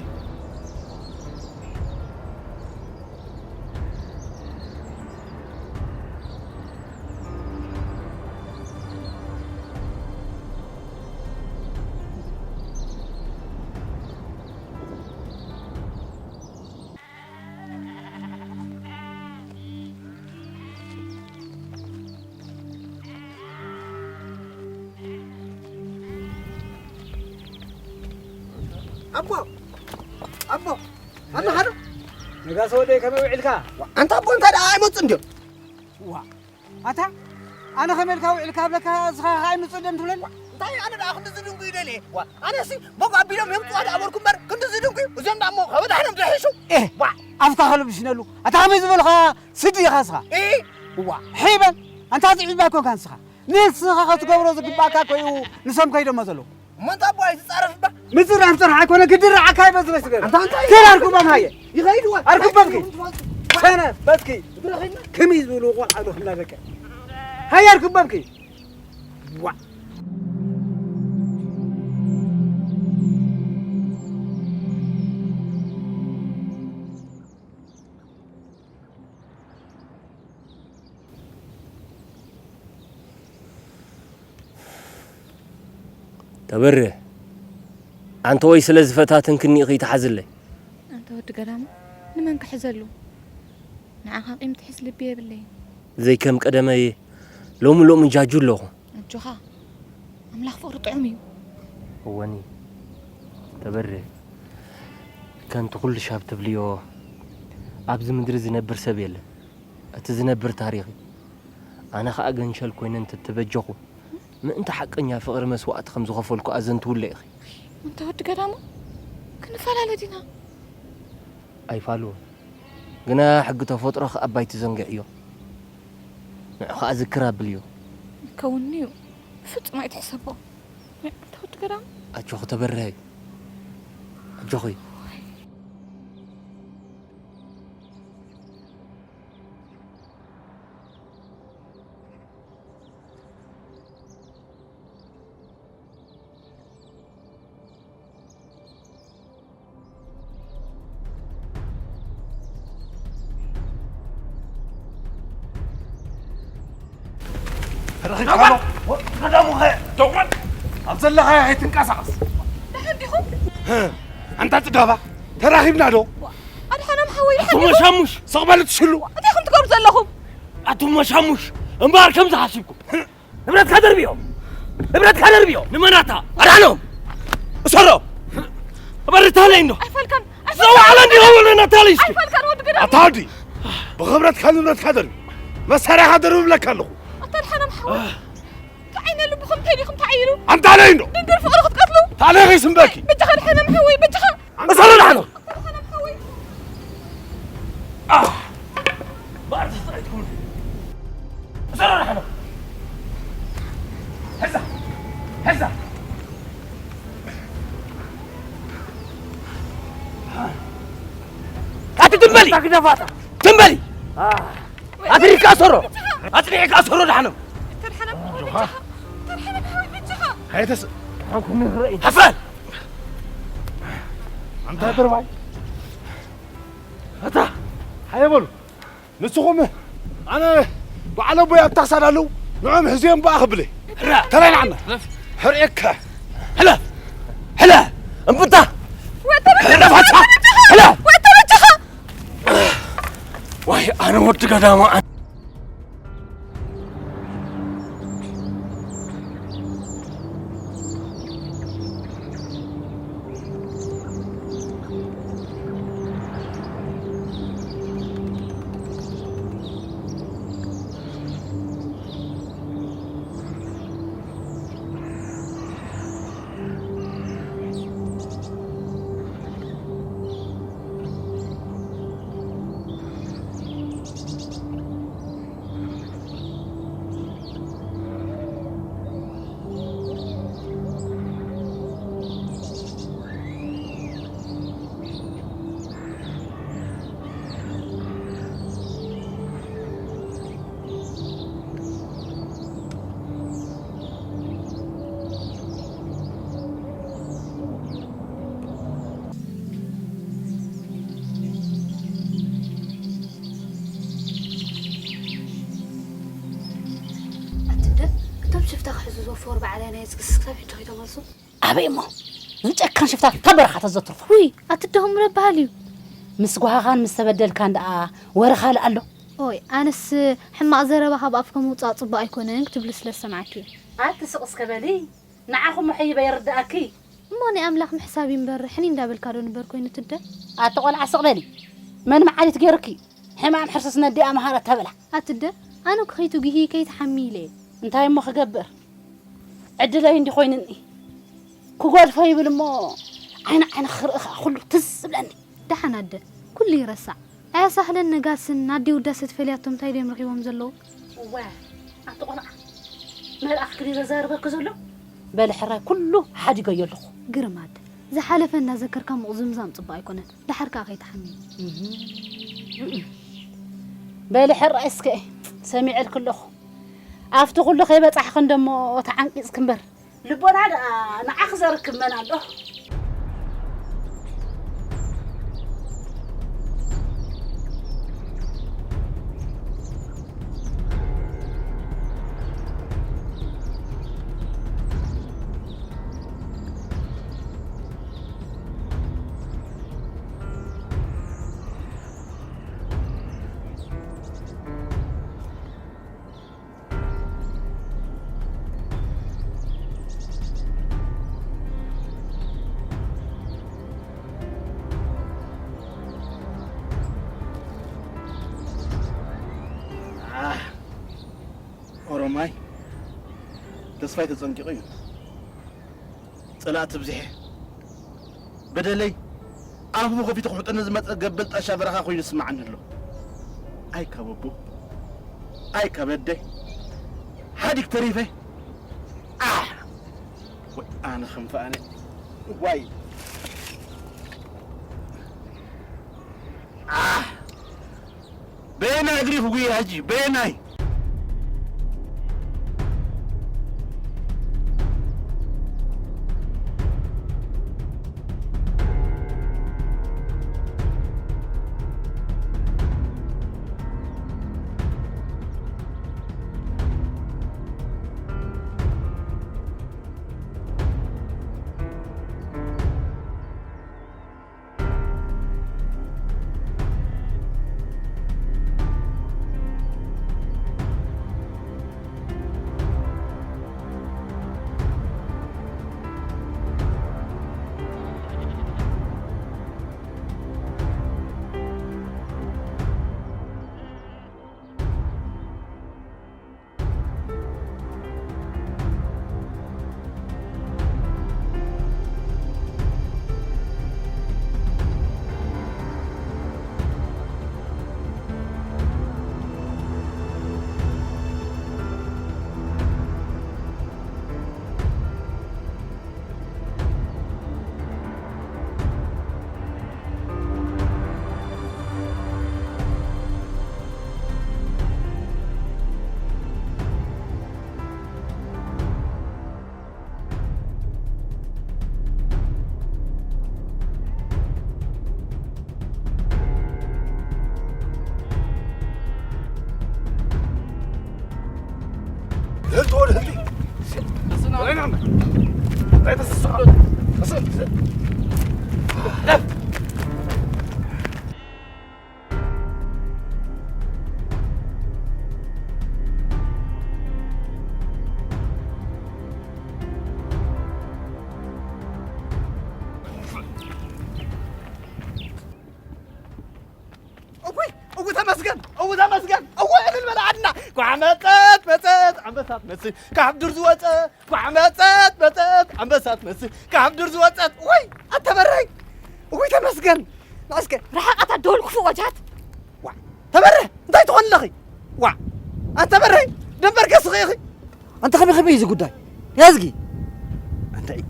ኣቦ፣ ኣቦ፣ ኣቦ፣ ኣለኻ ዶ? ነጋሶ ወደይ፣ ከመይ ውዒልካ? ኣንታ ኣቦ፣ እንታይ ደኣ ኣይመጹን ድዮም? ዋ፣ ኣታ፣ ኣነ ከመይ ኢልካ ውዒልካ እብለካ፣ እስኻ ኸኣ ኣይምጽእ ድዮም ትብለኒ? እንታይ ኣነ ደኣ ክንድዚ ድንጉ ይደልየ? ዋ፣ ኣነሲ፣ ሞግ ኣቢሎም የምጽዋ ደኣ በልኩ እምበር፣ ክንድዚ ድንጉ፣ እዚኦም ደኣ እሞ ከበዳሕኖም ዝሕሹ? ኤህ፣ ዋ። ኣፍካ ከለብሽነሉ፣ ኣታ ከመይ ዝበልኻ ስዲ ኢኻ እስኻ? እ? ዋ፣ ሒበን፣ ኣንታ ዝዒባ ኣይኮንካን እስኻ። ንስኻ ክትገብሮ ዝግባእካ እኮ እዩ ንሶም ከይዶሞ ዘለዉ። እሞ እንታይ እባ ኣይትጻረፍ እባ? ምጽራፍ ጥራሕ ኣይኮነ፣ ክድርዓካ እዩ በዚ በዚ ገለ። ኣንታ እንታይ? ከይድ ኣርክቦም ሃየ። ይኸይድ ዋ። ኣርክቦም ከይድ። ሰነ በትኪ። ብረኸና። ከመይ ዝበሉ ቆልዓ ዶ ክላ በቃ። ሃየ ኣርክቦም ከይድ። ዋ። ተበርህ፣ ኣንተ ወይ ስለ ዝፈታተንክኒ ኢኺ ትሓዝለይ? ኣንተ ወዲ ገዳሙ፣ ንመን ክሕዘሉ? ንዓኻ ቂም ትሕዝ ልቢ የብለይን። ዘይከም ቀደመይ ሎሚ ሎሚ ጃጁ ኣለኹ። ኣጆኻ፣ ኣምላኽ ፍቕሪ ጥዑም እዩ። እወኒ፣ ተበርህ፣ ከምቲ ኩሉ ሻብ ትብልዮ፣ ኣብዚ ምድሪ ዝነብር ሰብ የለን። እቲ ዝነብር ታሪኽ እዩ። ኣነ ኸኣ ገንሸል ኮይነ እንተተበጀኹ፣ ምእንቲ ሓቀኛ ፍቕሪ መስዋእቲ ከም ዝኸፈልኩ ኣዘንትውለ ኢኺ። እንተ ወዲ ገዳሙ፣ ክንፈላለ ዲና? ኣይፋልዎን። ግና ሕጊ ተፈጥሮ ከኣ ኣባይ ትዘንግዕዮ። ንዑ ከኣ ዝክር ኣብልዮ። ይከውንኒ እዩ። ብፍጹም ኣይትሕሰቦ። እንተ ወዲ ገዳሙ። ኣጆኺ ተበርሀይ። ኣጆኺ። ተረኺብካሎ? ቀዳሙ ኸ? ተውቀል! ኣብ ዘለኻዮ ኣይትንቀሳቐስ። ደሓን ዲኹም? ህ፣ ኣንታ ጽጋባ፣ ተራኺብና ዶ? ኣድሓኖም ሓወይ፣ ደሓን ኣቱም ዲኹም? ሻሙሽ! ስቕ በሉ ትሽሉ! እንታይ ኢኹም ትገብሩ ዘለኹም? ኣቱም ሻሙሽ! እምበኣር ከምዚ ሓሲብኩም። ንብረትካ ደርብዮ! ንብረትካ ደርብዮ! ንመናታ! ኣድሓኖም! እሰሮ! በርታለይ እንዶ! ኣይፈልካን! ዘውዓለ እንዲኸውን ነታለይ እስኪ! ኣይፈልካን ወዲ ገዳም! ኣታ ወዲ! ብኽብረትካ ንብረትካ ደርቢ! መሳርያኻ ደርቢ ብለካ ኣለኹ! ኣታ ኣድሓኖም ሓወይ! እንታይ ዓይነት ልብኹም እንታይ ዲኹም ተዓይሩ? ኣንታ ኣለይ እንዶ! ድንግል ፍቕሪ ክትቀትሉ? ታለይ ስምበኪ! በጃኻ ኣድሓኖም ሓወይ! በጃኻ! እሰሩ ዳሕኖ! ኣድሓኖም ሓወይ! ኣህ! ባር ተስጠይትኩም። እሰሩ ዳሕኖ! ሕዛ! ሕዛ! ኣቲ ትም በሊ! ኣታ ግደፋታ! ትም በሊ! ኣህ! ኣትሪካ እሰሮ! ኣጽኒዕካ እሰሮ ዳሕኖ! ተድሓኖም ሓወይ በጃኻ! ተድሓኖም ሓወይ በጃኻ! ኣይተስ-፣ ሓኩኒ ርአይ! ሓፋን! ኣንታ ድርባይ! ኣታ! ሓየ በሉ! ንስኹም ኣነ በዓል ኣቦይ ኣብታ ክሳድ ኣለዉ፣ ንዕኦም ሕዝዮም በኣ ክብለ። ሕራ! ተበላዕና! ሕልፍ! ሕርየካ! ሕለፍ! ሕለ! እምብታ! ወተ በጃኻ! ሕለፍ ኣታ! ሕለ! ወተ በጃኻ! ዋይ፣ ኣነ ወዲ ገዳማ፣ ኣነ ኣትደ፣ እቶም ሽፍታ ክሕዙ ዝወፈሩ በዓላይ ናይ ስክስክታ ፊቱ ከይተመልሱ። ኣበይ እሞ? ዝጨካን ሽፍታ ካብ በረኻ ተዘትርፎ። ውይ፣ ኣትደኹም ረባሃል እዩ። ምስ ጓሃኻን ምስ ተበደልካን ደኣ ወረ ካልእ ኣሎ? ኦይ፣ ኣነስ ሕማቕ ዘረባ ካብ ኣፍካ ምውጻእ ጽቡቕ ኣይኮነን ክትብሊ ስለ ዝሰማዕኪ እዩ። ኣቲ ስቕ እስከ በሊ፣ ንዓኹም ሕይበ ይርድኣኪ። እሞ ናይ ኣምላኽ ምሕሳብ እዩ እምበር፣ ሕኒ እንዳበልካ ዶ ንበር ኮይኑ ትደ? ኣቲ ቆልዓ ስቕ በሊ፣ መን መዓሊት ገይሩኪ? ሕማም ሕርስስ ነዲኣ መሃረት ተብላ። ኣትደ፣ ኣነ እኮ ከይትጉሂ ከይትሓሚ ኢለ እየ። እንታይ እሞ ክገብር? ዕድለይ እንዲ ኮይንኒ። ክጎድፎ ይብል እሞ ዓይኒ ዓይኒ ክርኢ ከኣ ኩሉ ትዝ ዝብለኒ። ደሓን ኣደ፣ ኩሉ ይረሳዕ። ኣያ ሳህለን ነጋስን ኣዲ ውዳሰ ትፈልያቶም እንታይ ድዮም ረኺቦም ዘለዉ? እወ፣ ኣቲ ቆልዓ፣ መልኣኽ ክዲ ዘዛርበኪ ዘሎ? በሊ ሕራይ ኩሉ ሓዲገዮ ኣለኹ። ግርም ኣደ፣ ዝሓለፈ እናዘከርካ ምቑዝምዛም ጽቡቕ ኣይኮነን። ደሓር ከኣ ከይትሓሚ። እህ። በሊ ሕራይ እስከ ሰሚዐልኪ ኣለኹ። ኣብቲ ኩሉ ከይበጻሕኺ እንደሞ ተዓንቂጽኪ እምበር። ልቦና ደኣ ንዓኺ ዘርክብ መን ኣሎ? ማይ ተስፋይ ተጸንቂቑ እዩ። ጸላእቲ ብዝሐ በደለይ ኣፉ ከፊቱ ክሕጠኒ ዝመጸ ገበል ጣሻ በረኻ ኮይኑ ይስምዓኒ ኣሎ። ኣይ ካብ ኣቦ፣ ኣይ ካብ ኣደ፣ ሓዲግ ተሪፈ። ኣሕ! ወይ ኣነ ከም ፈኣነ። ዋይ! ኣሕ! በየናይ እግሪ ክጉየ ሕጂ? በየናይ? እውይ፣ እው ተመስገን፣ እው ተመስገን፣ እው እልል በል ዓድና። ኳዕ መጸት፣ መጸት፣ ኣንበሳ ትመስል ካብ ዱር ዝወጸ። ኳዕ መጸት፣ መጸት፣ ኣንበሳ ትመስል ካብ ዱር ዝወጸት። ወይ ኣተበረይ፣ እውይ ተመስገን። ንእስከ ርሓቓታ ደወል ክፉእ ወጃት። ዋ፣ ተበረ፣ እንታይ ትኾን ኣለኺ? ዋ፣ ኣንተ በረ፣ ደንበር ገስኺ ኢኺ። ኣንተ ከመይ ከመይ እዩ እዚ ጉዳይ? ያዝጊ። እንታይ?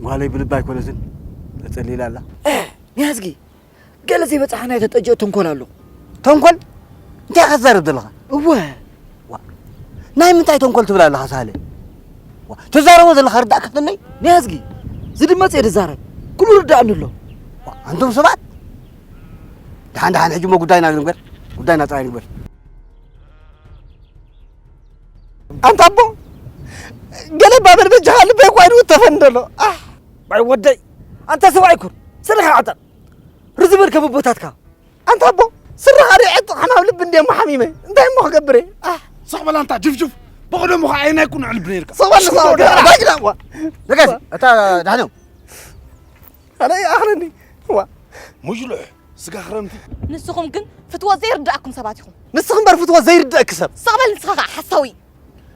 ጓለይ ብልባ ኣይኮነትን፣ ተጸሊላ ኣላ። እ፣ ያዝጊ። ገለ ዘይበጻሓ ናይ ተጠጅኦ ተንኮል ኣሎ። ተንኮል? እንታይ ኢኻ ትዛረብ ዘለኻ? እወ። ዋ፣ ናይ ምንታይ ተንኮል ትብል ኣለኻ ሳለ? ዋ፣ ትዛረቦ ዘለኻ ርዳእ ከፍተነይ? ንያዝጊ። ዝድመጽ እየ ዝዛረብ። ኩሉ ርዳእኒ ኣሎ። ዋ፣ ኣንቱም ሰባት፣ ደሓን ደሓን፣ ሕጂ እሞ ጉዳይና ንግበር። ጉዳይና ጥራይ ንግበር። ኣንታ ኣቦ፣ ገለ ባበር በጃኻ ልበይ እኳ ኢሉ ተፈንደሎ። ኣሕ፣ ባይ ወደይ፣ ኣንታ ሰብኣይ ኩን፣ ስርኻ ዓጠቕ። ርዝበል ከም ኣቦታትካ። ኣንታ ኣቦ፣ ስርኻ ሪዐ ጥቕ ሕማም ልቢ እንድየ እሞ ሓሚመ። እንታይ እሞ ክገብር እየ? ኣሕ። ስቕ በል ኣንታ ጅፍጅፍ። ብቕደሙ ኸዓ ኣየናይ ኩን ዕልቢ ነይርካ? ስቕ በል ንስኻ ወገራ። ባጅና እሞ። ደጋሲ፣ ኣታ ዳሕነው። ኣነ ይኣኽለኒ። ዋ። ሙጅሉሕ፣ ስጋ ክረምቲ። ንስኹም ግን ፍትወት ዘይርድኣኩም ሰባት ኢኹም። ንስኺ እምበር ፍትወት ዘይርድኣኪ ሰብ። ስቕ በል ንስኻ ኸዓ ሓሳዊ።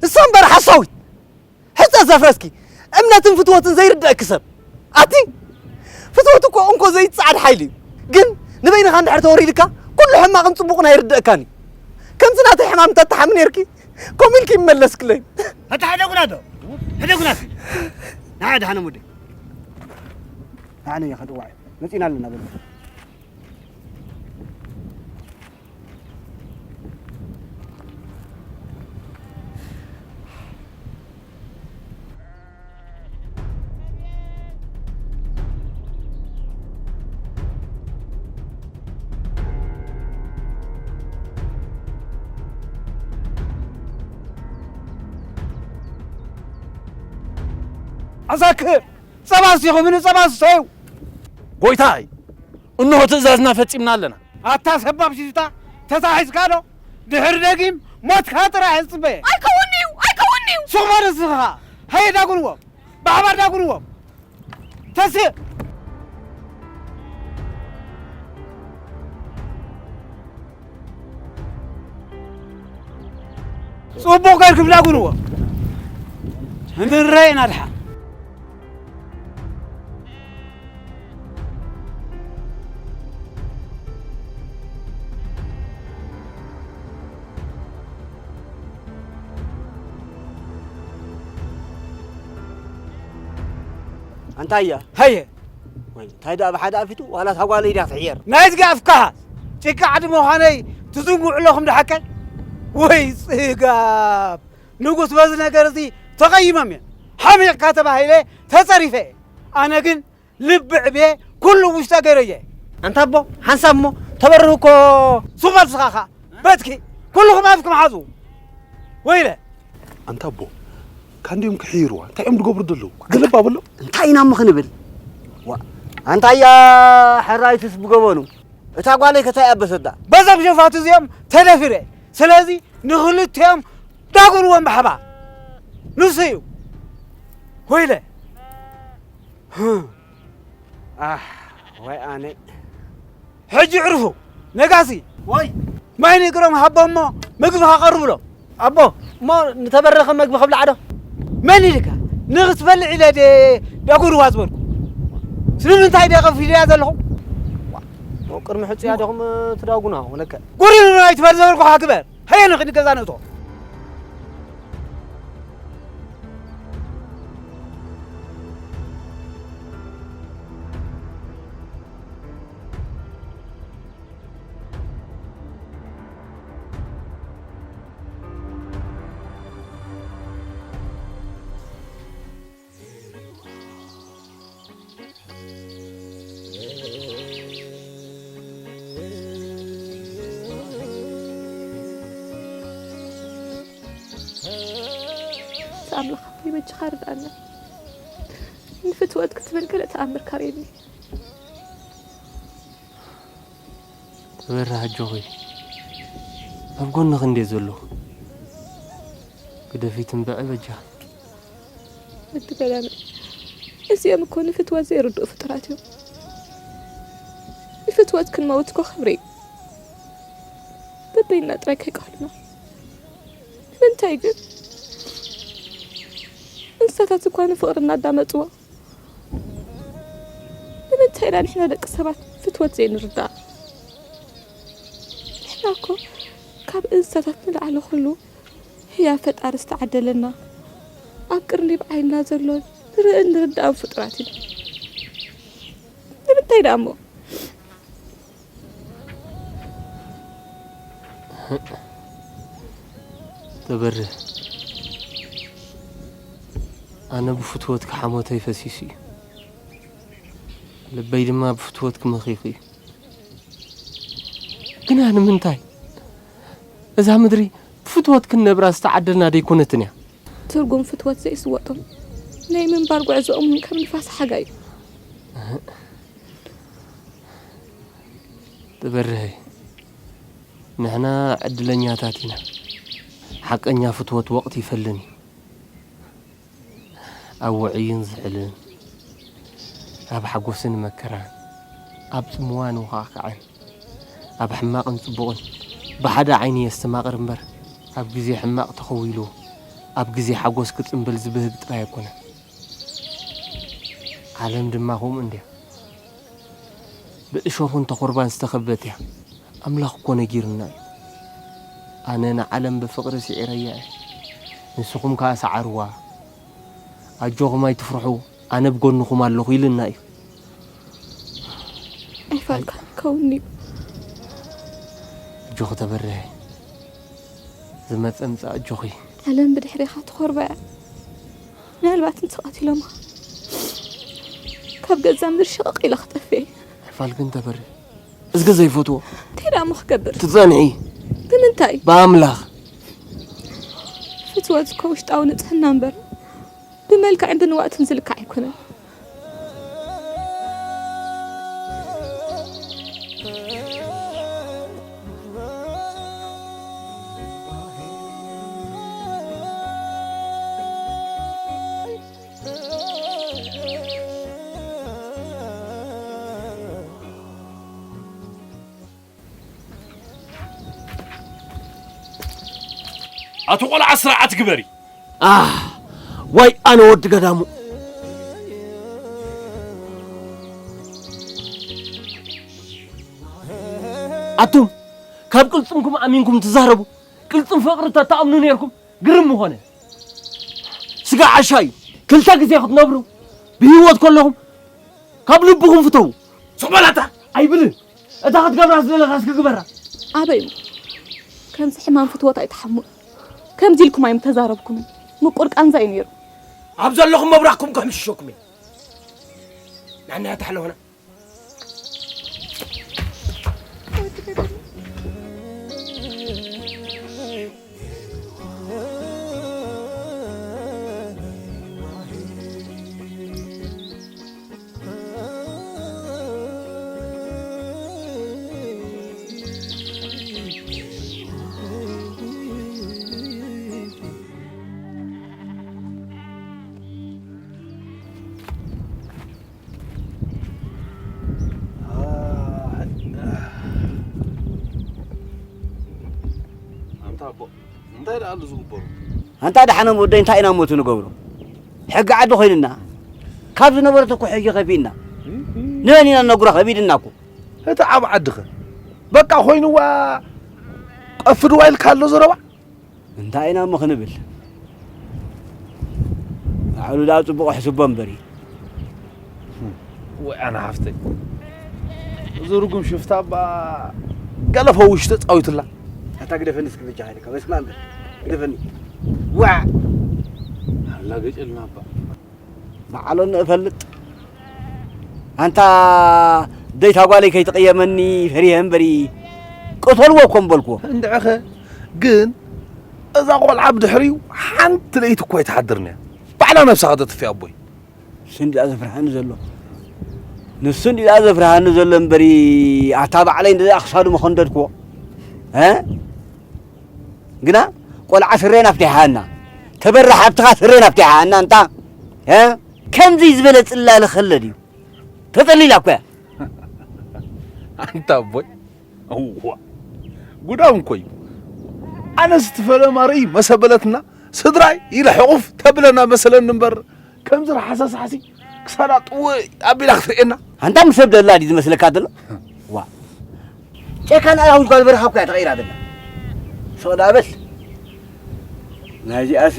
ንስኺ እምበር ሓሳዊት። ሕጸ ዘፍረስኪ። እምነትን ፍትወትን ዘይርድኣኪ ሰብ። ኣቲ ፍትወት እኮ እንኮ ዘይጸዓድ ሓይሊ እዩ። ግን ንበይንኻ እንድሕር ተወሪድካ፣ ኩሉ ሕማቕን ጽቡቕን ኣይርድኣካን እዩ። ከምዚ ናተይ ሕማም እንተትሓሚ ነይርኪ፣ ከምኡ ኢልኪ ይመለስክለይ። ኣታ ሕደጉና ዶ? ሕደጉና እስኪ። ንዓ ደሓነ ሙዴ። ኣነ እየ ከጥዋዕ። መጺና ኣለና በሉ። ኣዛክር! ጸባ ስቲኹም ንጸባ ስተዩ። ጎይታይ፣ እንሆ ትእዛዝና ፈጺምና ኣለና። ኣታ ሰባብ ሽፍታ፣ ተታሒዝካ ዶ? ድሕሪ ደጊም ሞትካ ጥራሕ እጽበየ። ኣይከውን'ዩ፣ ኣይከውን'ዩ። ሱቕ በል ንስኻ። ሃየ ዳጉንዎም፣ ብሓባር ዳጉንዎም። ተስእ። ጽቡቕ ጌርኩም ዳጉንዎ። እንድረይ ናድሓ። ኣንታ እያ። ሃየ። ወይ፣ እንታይ ደኣ ብሓደ ኣፊቱ? ዋላ እታ ጓለይ ድያ ትሕየር? ናይ ዝጋ ኣፍካ! ጭቃ ዓዲ ምዃነይ ትዝንግዑ ኣለኹም ደሓከይ? ወይ ጽጋብ! ንጉስ በዚ ነገር እዚ ተቐይሞም እዮም። ሓሚቕካ ተባሂለ ተጸሪፈ እየ። ኣነ ግን ልቢ ዕብየ ኩሉ ውሽጠ ገይረየ። ኣንታ ኣቦ፣ ሓንሳብ እሞ ተበርህ እኮ። ሱቕ በል ስኻ ኸኣ። በትኪ፣ ኩልኹም ኣፍኩም ሓዙ። ወይለ። ኣንታ ኣቦ፣ ካንዲኦም ክሕይርዋ፣ እንታይ እዮም ዝገብሩ ዘለዉ? ገለባ በሎ። እንታይ ኢና እሞ ክንብል? ዋ፣ ኣንታ እያ ሕራይትስ ብገበኑ። እታ ጓለይ ከታይ ኣበሰዳ። በዞም ሸፋቱ እዚኦም ተደፊረ። ስለዚ ንኽልቲኦም ዳጉንዎም ብሓባር። ንሱ እዩ። ወይለ። ህም። ኣሕ፣ ወይ ኣነ። ሕጂ ዕርፉ። ነጋሲ። ወይ። ማይ ንግሮም ሃቦም እሞ ምግቢ ከቐርብሎም። ኣቦ፣ እሞ ንተበረኸ መግቢ ከብልዓ ዶ? መን ኢልካ? ንኽትበልዕ ኢለ ድየ ዳጉንዋ ዝበልኩ? ስለምንታይ ድየ ከፊለያ ዘለኹ? ዋ፣ ቅድሚ ሕጹያ ዲኹም ትዳጉና፣ ወለከ? ጉሪኑ ኣይትበል ዝበልኩኻ ግበር። ሃየ ንኽድ ገዛ ንእቶ። ኣምላኽ ኣቦይ በጃኻ ርድኣና። ንፍትወት ክትብል ገለ ተኣምር ካርየኒ። ተበርህ ኣጆኺ፣ ኣብ ጎንኺ እንድየ ዘለኹ። ግደፊ ትንብዐ በጃ። ወዲ ገዳም፣ እዚኦም እኮ ንፍትወት ዘይርድኡ ፍጡራት እዮም። ንፍትወት ክንመውት እኮ ክብሪ እዩ። በበይንና ጥራይ ከይቀህሉና። ንምንታይ ግን? እንስሳታት እኳ ንፍቕሪ እናዳመፅዎ፣ ንምንታይ ኢና ንሕና ደቂ ሰባት ፍትወት ዘይንርዳእ? ንሕና እኮ ካብ እንስሳታት ንላዕሊ ኩሉ ህያብ ፈጣሪ ዝተዓደለና፣ ኣብ ቅርኒብ ዓይንና ዘሎ ንርእን ንርዳእን ፍጡራት ኢና። ንምንታይ ደኣ እሞ? ተበርህ፣ ኣነ ብፍትወትኪ ሓሞተይ ፈሲሱ እዩ። ልበይ ድማ ብፍትወትኪ መኺኹ እዩ። ግና ንምንታይ? እዛ ምድሪ ብፍትወት ክንነብራ ዝተዓደልና ደይኮነትን እያ። ትርጉም ፍትወት ዘይስወጦም ናይ ምንባር ጉዕዞኦም እውን ከም ንፋስ ሓጋይ እዩ። ትበርሀይ፣ ንሕና ዕድለኛታት ኢና። ሓቀኛ ፍትወት ወቕቲ ይፈልን እዩ። ኣብ ውዑይን ዝሕልን፣ ኣብ ሓጎስን መከራን፣ ኣብ ጽምዋን ውኻዕካዕን፣ ኣብ ሕማቕን ጽቡቕን ብሓደ ዓይኒ የስተማቕር እምበር፣ ኣብ ግዜ ሕማቕ ተኸዊሉ፣ ኣብ ግዜ ሓጎስ ክጽምብል ዝብህግ ጥራይ ኣይኮነን። ዓለም ድማ ከምኡ እንድያ። ብእሾኽን ተኹርባን ዝተኸበበት እያ። ኣምላኽ እኮ ነጊሩና እዩ። ኣነ ንዓለም ብፍቕሪ ስዒረያ እየ። ንስኹም ከኣ ሰዓርዋ። ኣጆኹም ኣይትፍርሑ፣ ኣነ ብጎንኹም ኣለኹ ኢልና እዩ። ኣይፋልካን ክኸውን እዩ። ኣጆኺ ተበርሀ። ዝመጸ ምጻእ ኣጆኺ። ዓለም ብድሕሬኻ ትኾርባ እያ። ምናልባት እንተቐቲሎምኻ ካብ ገዛ ምድሪ ሽቕቕ ኢለ ክጠፍእ እየ። ኣይፋልክን ተበርሀ። እዝጊ ዘይፈትዎ። እንታይ ደኣ እሞ ክገብር? ትጸንሒ። ብምንታይ? ብኣምላኽ። ፍትወት እኮ ውሽጣዊ ንጽህና እምበር ብመልክዕን ብንዋትን ዝልካዕ ኣይኮነን። ኣቲ ቆልዓ ስርዓት ግበሪ። ኣህ፣ ዋይ ኣነ ወዲ ገዳሙ። ኣቱም ካብ ቅልጽምኩም ኣሚንኩም ትዛረቡ፣ ቅልጽም ፍቕሪ ተተኣምኑ ነይርኩም ግርም ምኾነ። ስጋ ዓሻ እዩ። ክልተ ግዜ ክትነብሩ ብህይወት ከለኹም ካብ ልብኹም ፍተዉ። ሱቕ በላታ። ኣይብልን። እታ ክትገብራ ዝደለኻስ ክግበራ። ኣበይ እሞ ከምዚ ሕማም ፍትወት ኣይትሓሙን። ከምዚ ኢልኩም ኣይምተዛረብኩምን። ምቁር ቃንዛ እዩ ነይሩ። ኣብ ዘለኹም መብራኽኩም ከሕምሽሸኩም እየ። ናናያ ታሕለኾና። ኣንታ ኣቦ፣ እንታይ ደኣ ኣሉ ዝግበሩ? ኣንታ ደሓኖም ወደይ፣ እንታይ ኢና እሞ እቲ ንገብሮ? ሕጊ ዓዲ ኮይንና፣ ካብ ዝነበረት እኮ ሕጊ ከፊእና። ንመን ኢና ንነግሮ? ከቢድና እኮ። እቲ ዓብ ዓድኸ በቃ ኮይንዋ፣ ቀፍድዋ ኢልካ ኣሎ ዘረባ። እንታይ ኢና እሞ ክንብል? ባዕሉ ደኣ ጽቡቕ ኣሕስቦ እምበሪ። ወይ ኣነ ሓፍተይ፣ እዚ ርጉም ሽፍታ እባ ገለ ፈዊሽ ተጻዊቱላ። ኣታ ግደፈኒ እስኪ በጃኻ ኢልካ፣ በስመ ኣብ በል። ግደፈኒ። ዋዕ! ኣላገጨልና እባ። ባዕሎን እፈልጥ። ኣንታ ደይታ ጓለይ ከይትቕየመኒ ፈሪሀ እምበሪ፣ ቅተልዎ እኮ ምበልክዎ። እንድዕኸ ግን እዛ ቆልዓ ብድሕሪኡ ሓንቲ ለይቲ እኮ ኣይትሓድርን እያ። ባዕላ ነብሳ ከተጥፍእ ኣቦይ። ንሱ እንዲኣ ዘፍርሃኒ ዘሎ። ንሱ እንዲኣ ዘፍርሃኒ ዘሎ እምበሪ፣ ኣታ ባዕለይ እንደዚኣ ክሳዱ መኸንደድክዎ። እ? ግና ቆልዓ ስሬን ኣፍቲሓሃና። ተበራ ሓብትኻ ስሬን ኣፍቲሓሃና እንታ። እ? ከምዚ ዝበለ ጽላለ ከለ ድዩ? ተጸሊላ እኮ እያ። ኣንታ ኣቦይ፣ እዋ፣ ጉዳም እኮ እዩ። ኣነስ እቲ ፈለማ ርእይ መሰበለትና፣ ስድራይ ኢለ ሕቑፍ ተብለና መሰለኒ እምበር፣ ከምዚ ረሓሳሳሕሲ ክሳዳ ጥውይ ኣቢላ ክትርእየና። ኣንታ ምስ ሰብ ደላ ድዩ ዝመስለካ ዘሎ? ዋ። ጨካን ኣራዊት ጓል በረኻ እኮ እያ ተቐይራ ዘላ። ሶዳ በል። ናይዚኣሲ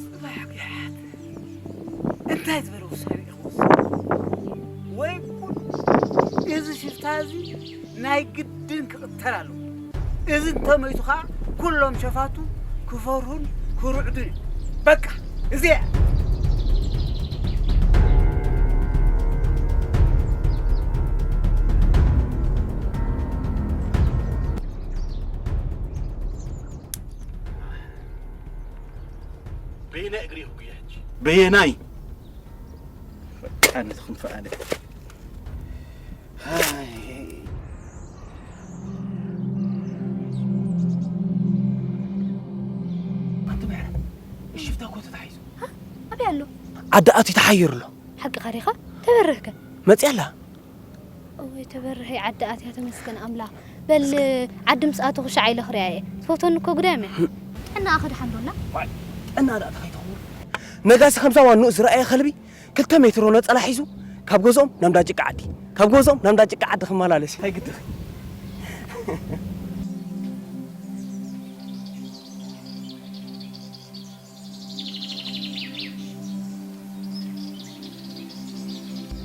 ጽባሕ ጉሓት እንታይ ዝበለ ውሳኔ ኢኹም ወሲድኩም? ወይ ጉድ! እዚ ሽፍታ እዚ ናይ ግድን ክቕተል ኣለዎ። እዚ እንተመይቱ ኸዓ ኩሎም ሸፋቱ ክፈርሁን ክርዕዱን እዮም። በቃ እዚኣ በየናይ እግሪ ይጉየ ሕጂ? በየናይ? በቃ ነቲ ክንፈኣለ። ሃይ። ኣንቲ ምሕረት፣ እሺ፣ ብታ እኮ ተታሒዙ። ሃ? ኣበይ ኣሎ? ዓዲ ኣትዩ ተሓይሩ ኣሎ። ሓቅኻ ዲኻ? ተበርህከ? መጽያ ኣላ። እወይ፣ ተበርሀይ ዓዲ ኣትያ፣ ተመስገን ኣምላኽ። በል፣ ዓዲ ምስ ኣተኹ ሻዕ ኢለ ክሪኣ እየ። ትፈትወኒ እኮ ግዳም እያ። ጥዕናኣ ከ ደሓን ዶ ኣላ? ዋይ፣ ጥዕና ደኣ እንታይ ትኸውን? ነጋሲ ከምዛ ዋንኡ ዝረኣየ ከልቢ ክልተ ሜትሮ ነጸላ ሒዙ ካብ ገዝኦም ናብ እንዳ ጭቃ ዓዲ፣ ካብ ገዝኦም ናብ እንዳ ጭቃ ዓዲ ክመላለስ እዩ። ኣይግድን።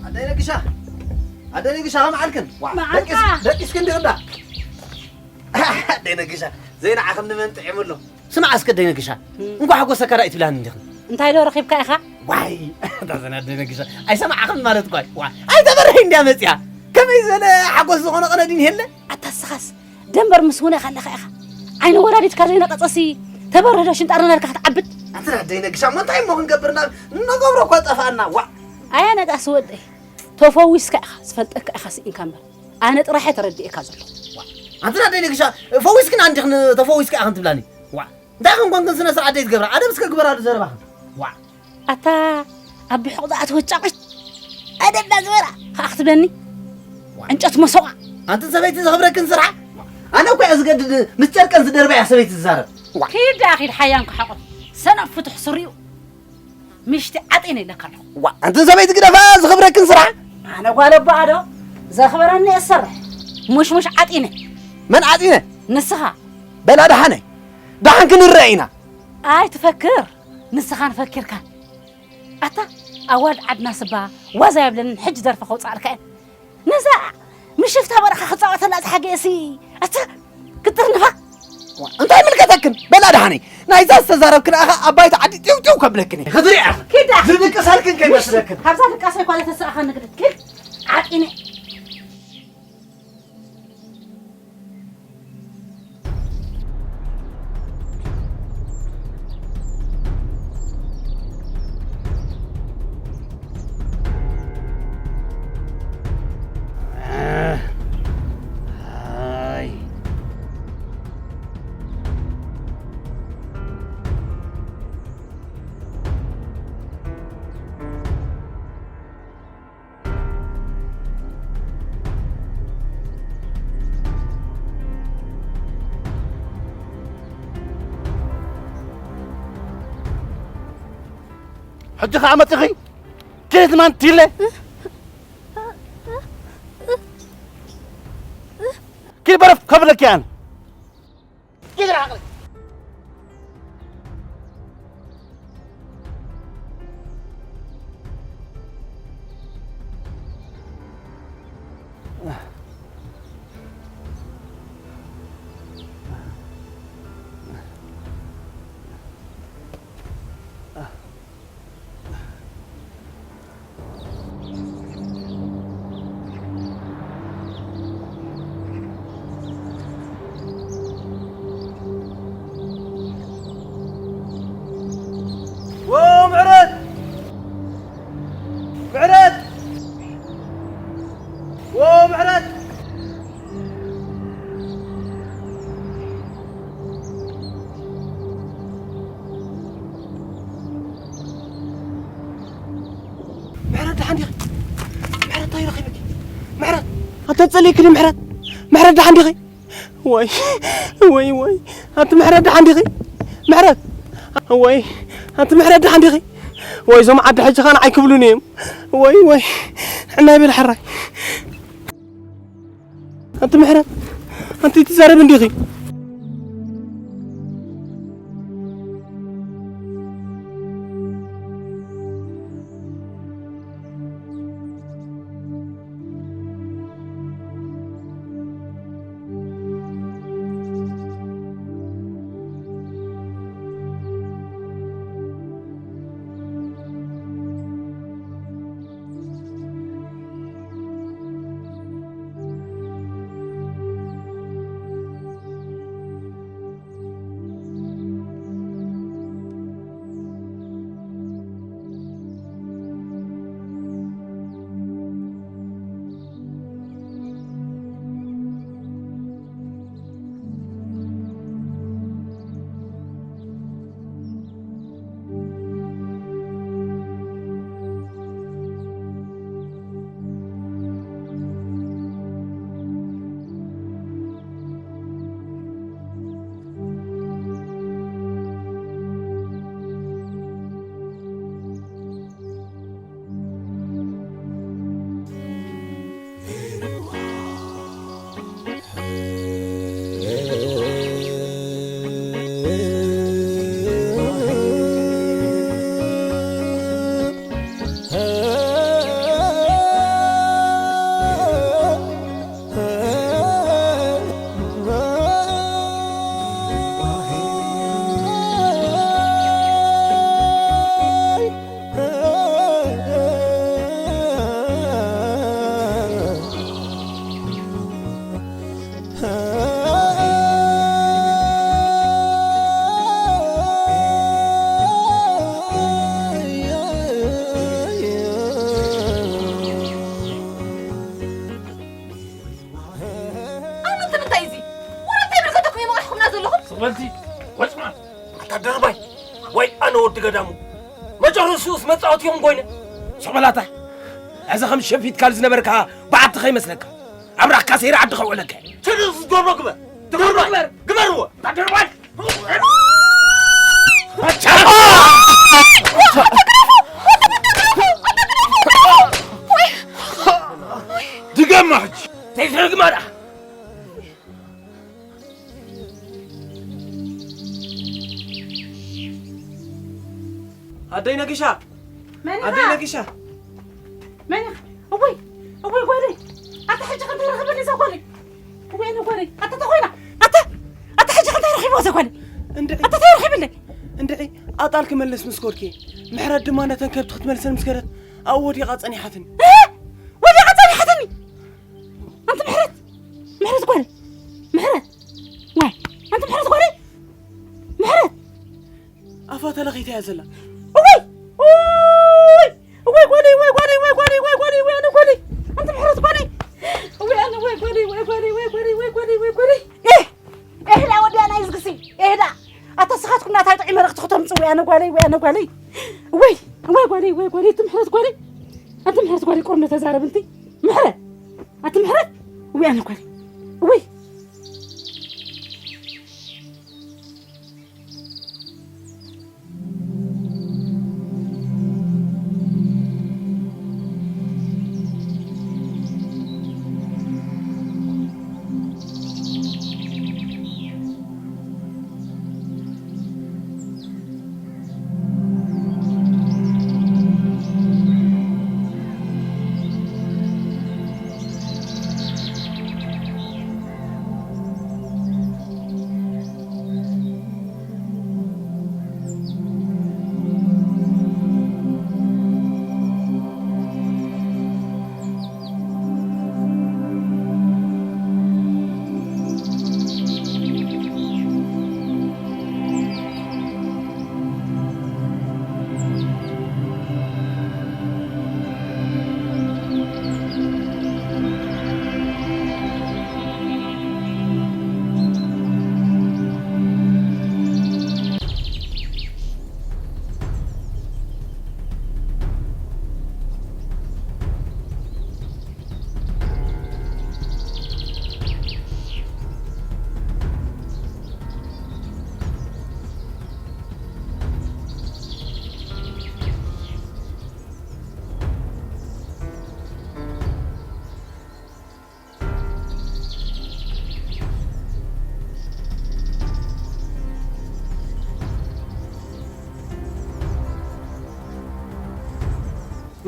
ኣደይ ነግሻ፣ ኣደይ ነግሻ፣ ከመይ ዓልክን? ዋ፣ መዓልካ። ደቂስ-፣ ደቂስክን ዲኹም ዳ? ኣደይ ነግሻ፣ ዘይነዓኽን ንመን ጥዒሙ ኣሎ? ስማዕ እስከ ኣደይ ነግሻ፣ እም። እንኳዕ ሓጎሰካ ዳኣ ኣይትብላኒ እንዲኽን? እንታይ ዶ ረኺብካ ኢኻ? ዋይ፣ እታ ዘናደደ ግሻ ኣይሰማዕኽን ማለት እኳ እዩ። ዋይ፣ ኣይተበርህ እንድያ መጽያ። ከመይ ዝበለ ሓጎስ ዝኾነ ቐነ ድን የለ? ኣታ ስኻስ ደንበር ምስ ውነ ካለኻ ኢኻ። ዓይኒ ወላዲትካ ዘይነቐጸሲ ተበርህ ዶ ሽንጣ ረነርካ ክትዓብድ? ኣንተ ናደይ ነግሻ፣ እሞ እንታይ እሞ ክንገብር? ናብ ንገብሮ እኳ ጠፋና። ዋዕ። ኣያ ነጋሲ ወደይ፣ ተፈዊስካ ኢኻ፣ ዝፈልጠካ ኢኻ ስኢንካ እምበር። ኣነ ጥራሕ እየ ተረዲኤካ ዘሎ። ኣንተ ናደይ ነግሻ፣ ፈዊስክን ኣንዲኽን ተፈዊስካ ኢኽን ትብላኒ? ዋዕ። እንታይ ከም ኮንክን ስነ ስርዓት ዘይትገብራ? ኣደብ እስከ ግበራሉ ዘረባኽን። ዋዕ። ኣታ ኣብ ብሑቕ ዝኣተወት ጫቑት ኣደብ ዳ ዝበራ ከኣ ክትብለኒ? ዋዕ። ዕንጨት መሰዋ። ኣንትን ሰበይቲ ዘኽብረክን ስራሕ? ኣነ እኮ እየ ዝገድድ፣ ምስ ጨርቀን ዝደርበያ ሰበይቲ ዝዛረብ። ዋዕ። ኪድ ደኣ ኪድ ሓያም ክሓቑፍ። ሰነፍ ፍቱሕ ስሪኡ። ምሽቲ ዓጢነ ኢለካ ኣለኹ። ዋዕ። ኣንትን ሰበይቲ ግደፋ፣ ዝኽብረክን ስራሕ? ኣነ ጓል ኣቦኣ ዶ? ዘኽብረኒ እየ ዝሰርሕ። ሙሽሙሽ ዓጢነ። መን ዓጢነ? ንስኻ። በላ ደሓነ። ደሓን ክንረአ ኢና። ኣይትፈክር። ንስኻን ፈኪርካን። ኣታ ኣዋልድ ዓድና ስባ ዋዛ የብለንን፣ ሕጂ ደርፈ ከውፅኣልካ እየ። ነዛ ምሽፍታ በረኻ ክፃወተላ ዝሓገየሲ ኣታ ክትርንፋ። እንታይ ምልከተክን? በላ ደሓነይ። ናይዛ ዝተዛረብክን ኣኻ ኣባይቲ ዓዲ ጢው ጢው ከብለክን እየ። ክትሪኣ። ኪዳ። ዝድቅሰልክን ከይመስለክን። ካብዛ ድቃሰ እኳ ዘተሰኣኸ ንግድ። ኪድ። ዓጢነ። ሕጂ ኸዓ መጺኺ? ኬት ማን ትይለ? ኪድ በረፍ ከብለኪ ኣነ። ኪድ ርሓቕ። ዎ ምሕረት! ምሕረት! ዎ ምሕረት! ምሕረት ደሓን ዲኺ? ምሕረት እንታይ ረኺብኪ? ምሕረት! ኣታ ጸሊእክኒ ምሕረት! ምሕረት ደሓን ዲኺ? ወይ፣ ወይ፣ ወይ። ኣንቲ ምሕረት ደሓን ዲኺ? ምሕረት! ወይ፣ ኣንቲ ምሕረት ደሓን ዲኺ? ወይ፣ እዞም ዓዲ ሕጂ ኸኣ ንዓይ ክብሉኒ እዮም። ወይ፣ ወይ። ሕናይ በል ሕራይ። ኣንቲ ምሕረት፣ ኣንቲ ትዛረብ እንዲኺ? ወዲ ገዳሙ። መጨረሽኡስ መጻወቲ እዮም ኮይነ። ሸመላታ፣ እዚ ከም ሸፊትካል ዝነበርካ በዓቲ ከይመስለካ። ኣብራካ ሰይረ ዓዲ ከውዕለካ። ትርፍ ዝገብሮ ግበር። ግበር፣ ግበር። ግበርዎ። ድገማ ሕጂ። ዘይትርግማ ደኣ። ኣደይ ነጊሻ። መን ኢኻ? ኣደይ ነጊሻ። መን ኢኻ? እወይ፣ እወይ ጓለይ። ኣታ ሕጂ ከ እንታይ ረኺበኒ እዛ ጓለይ? እወይ ኣነ ጓለይ። ኣታ ተኾይና። ኣታ፣ ኣታ ሕጂ ከ እንታይ ረኺብዋ እዛ ጓለይ? እንድዒ። ኣታ እንታይ ረኺብለይ? እንድዒ፣ ኣጣል ክመልስ ምስ ኮድኪ፣ ምሕረት ድማ ነተን ከብቲ ክትመልሰን ምስ ከደት፣ ኣብኡ ወዲቓ ጸኒሓትኒ። እ? ወዲቓ ጸኒሓትኒ? ኣንቲ ምሕረት፣ ምሕረት ጓለይ፣ ምሕረት፣ ዋይ፣ ኣንቲ ምሕረት ጓለይ፣ ምሕረት። ኣፋ ተለኺታ እያ ዘላ። እወይ፣ እወይ፣ እወይ ጓለይ፣ እወይ ጓለይ፣ እወይ ጓለይ፣ እወይ ጓለይ፣ እወይ ኣነ ጓለይ፣ ኣንቲ ምሕረት ጓለይ፣ እወይ ኣነ፣ እወይ ጓለይ፣ እወይ ጓለይ፣ እወይ ጓለይ፣ እወይ ጓለይ፣ እወይ ጓለይ። ኤህ፣ ኤህዳ ወዲያ ናይ ዝግሲ፣ ኤህዳ። ኣታ ስኻትኩም ናታይ ጥዑይ መረቕ ትኽቶም ጽው፣ ኣነ ጓለይ፣ እወይ ኣነ ጓለይ፣ እወይ፣ እወይ ጓለይ፣ እወይ ጓለይ፣ ኣንቲ ምሕረት ጓለይ፣ ኣንቲ ምሕረት ጓለይ፣ ቁርነ ተዛረብ እንቲ ምሕረት። ኣቲ ምሕረት፣ እወይ ኣነ ጓለይ፣ እወይ።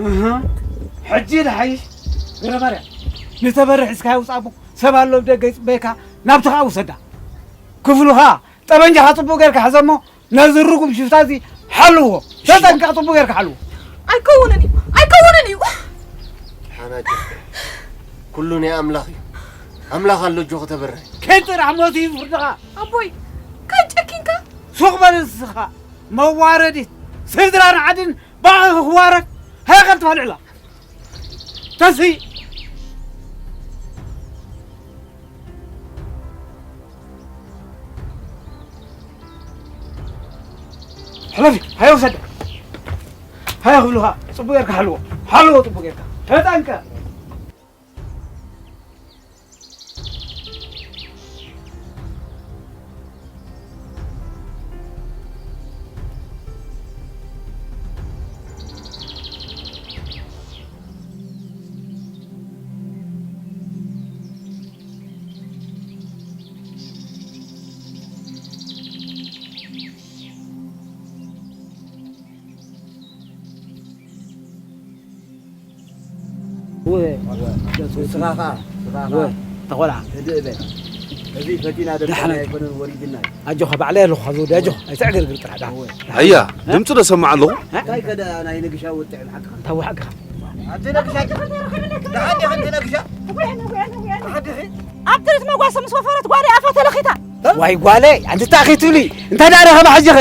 እህ፣ ሕጂ ድሓይሽ ግረባርያ። ንተበርሕ እስካ ይውጻቡ፣ ሰብ ኣሎ ብደገ ይጽበየካ፣ ናብቲ ከኣ ውሰዳ። ክፍሉኻ ጠበንጃኻ ጽቡቕ ጌርካ ሕዘሞ፣ ነዚ ርጉም ሽፍታ እዚ ሓልዎ። ተጠንቀቕ፣ ጽቡቕ ጌርካ ሓልዎ። ኣይከውንን እዩ፣ ኣይከውንን እዩ። ሓናጀ፣ ኩሉ ናይ ኣምላኽ እዩ። ኣምላኽ ኣሎ፣ ኣጆኺ ተበርሒ። ከይድ ጥራሕ ሞት እዩ ፍርድኻ። ኣቦይ፣ ካን ጨኪንካ? ሱቕ በል ንስኻ፣ መዋረዲት። ስድራን ዓድን ብኣኺ ክዋረድ፣ ሃያ ቀን ትፋልዕላ። ተስፊ! ሕለፊ፣ ሃየ ውሰዳ። ሃየ ክብሉኻ፣ ጽቡቕ ጌርካ ሓልዎ። ሓልዎ ጽቡቕ ጌርካ። ተጠንቀቕ። እወ። ንስኻ ኸዓ፣ ንስኻ ኸዓ እወ። ተኾላ። ህድእ በል። እዚ ፈቲና ደርሰና ደሓን ኣይኮነን፣ ወሪድና እዩ። ኣጆኻ፣ ባዕለይ ኣለኹ፣ ካብ ዘውዲ፣ ኣጆኻ፣ ኣይትዕግርግር ጥራሕ፣ ደሓን። እወ። ደሓን። ኣያ፣ እ? ድምፂ ዶ ሰማዕ ኣለኹ? እ? እንታይ ከ ደኣ ናይ ነግሻ ወጥዕ ብሓቅኻ? እንታይ ብሓቅኻ? ኣቲ ነግሻ፣ ደሓን ዲኺ፣ ኣቲ ነግሻ? ደሓን ዲኺ? ኣብ ትርኢት መጓሰ ምስ ወፈረት ጓለይ ኣፋ ተለኺታ። ዋይ ጓለይ፣ ኣንቲ እንታይ ክትብሊ? እንታይ ደኣ ረኸባ ሕጂ ኸ?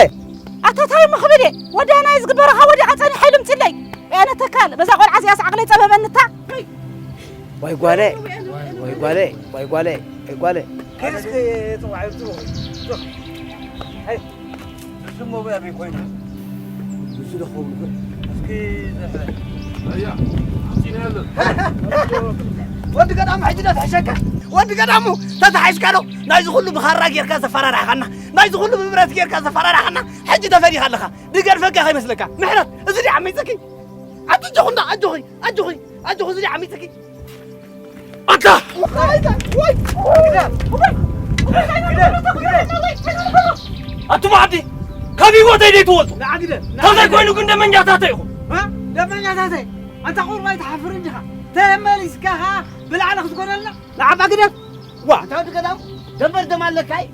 ኣታ ታይ እሞ ክብል እየ? ወዳናይ ዝግበረኻ ወዲቓ ጸኒሓ ኢሉ ምጽለይ። ኣነ ተካል፣ በዛ ቆልዓ እዚኣስ ዓቕለይ ጸበበኒ እታ። ዋይ ጓለ፣ ዋይ ጓለ፣ ዋይ ጓለ፣ ዋይ ጓለ። ከይስከ ጽዋዕ ጽዋዕ። ኣይ፣ ንሱ እሞ በይ ኮይኑ። እስኪ ዘሕረ። ኣያ፣ ኣምጺና ያለን። ወዲ ገዳሙ ሕጂ ዶ ትሕሸካ? ወዲ ገዳሙ ተታሒዝካ ዶ? ናይዚ ኩሉ ብኻራ ጌርካ ዘፈራራሕኻና፣ ናይዚ ኩሉ ብብረት ጌርካ ዘፈራራሕኻና፣ ሕጂ ተፈዲኻ ኣለኻ። ድገድፈካ ከይመስለካ። ምሕረት፣ እዚ ድዩ ዓሚጽኪ? ኣጆኺ እንዳ፣ ኣጆኺ፣ ኣጆኺ፣ ኣጆኺ፣ እዚ ድዩ ዓሚጽኪ? ኣታ! ኣቱም ዓዲ ካብ ህይወተይ ደይትወፁ። ተዘይኮይኑ ግን ደመኛታተይ ኢኹም። ደመኛታተይ? ኣንታ ቁርባይ ትሓፍር እንዲኻ? ተመሊስካ ኸዓ ብላዕሊ ክትኮነልና? ንዓባ ግደፍ። ዋ፣ ኣንታ ወዲ ገዳም፣ ደንበር ደም ኣለካ እዩ።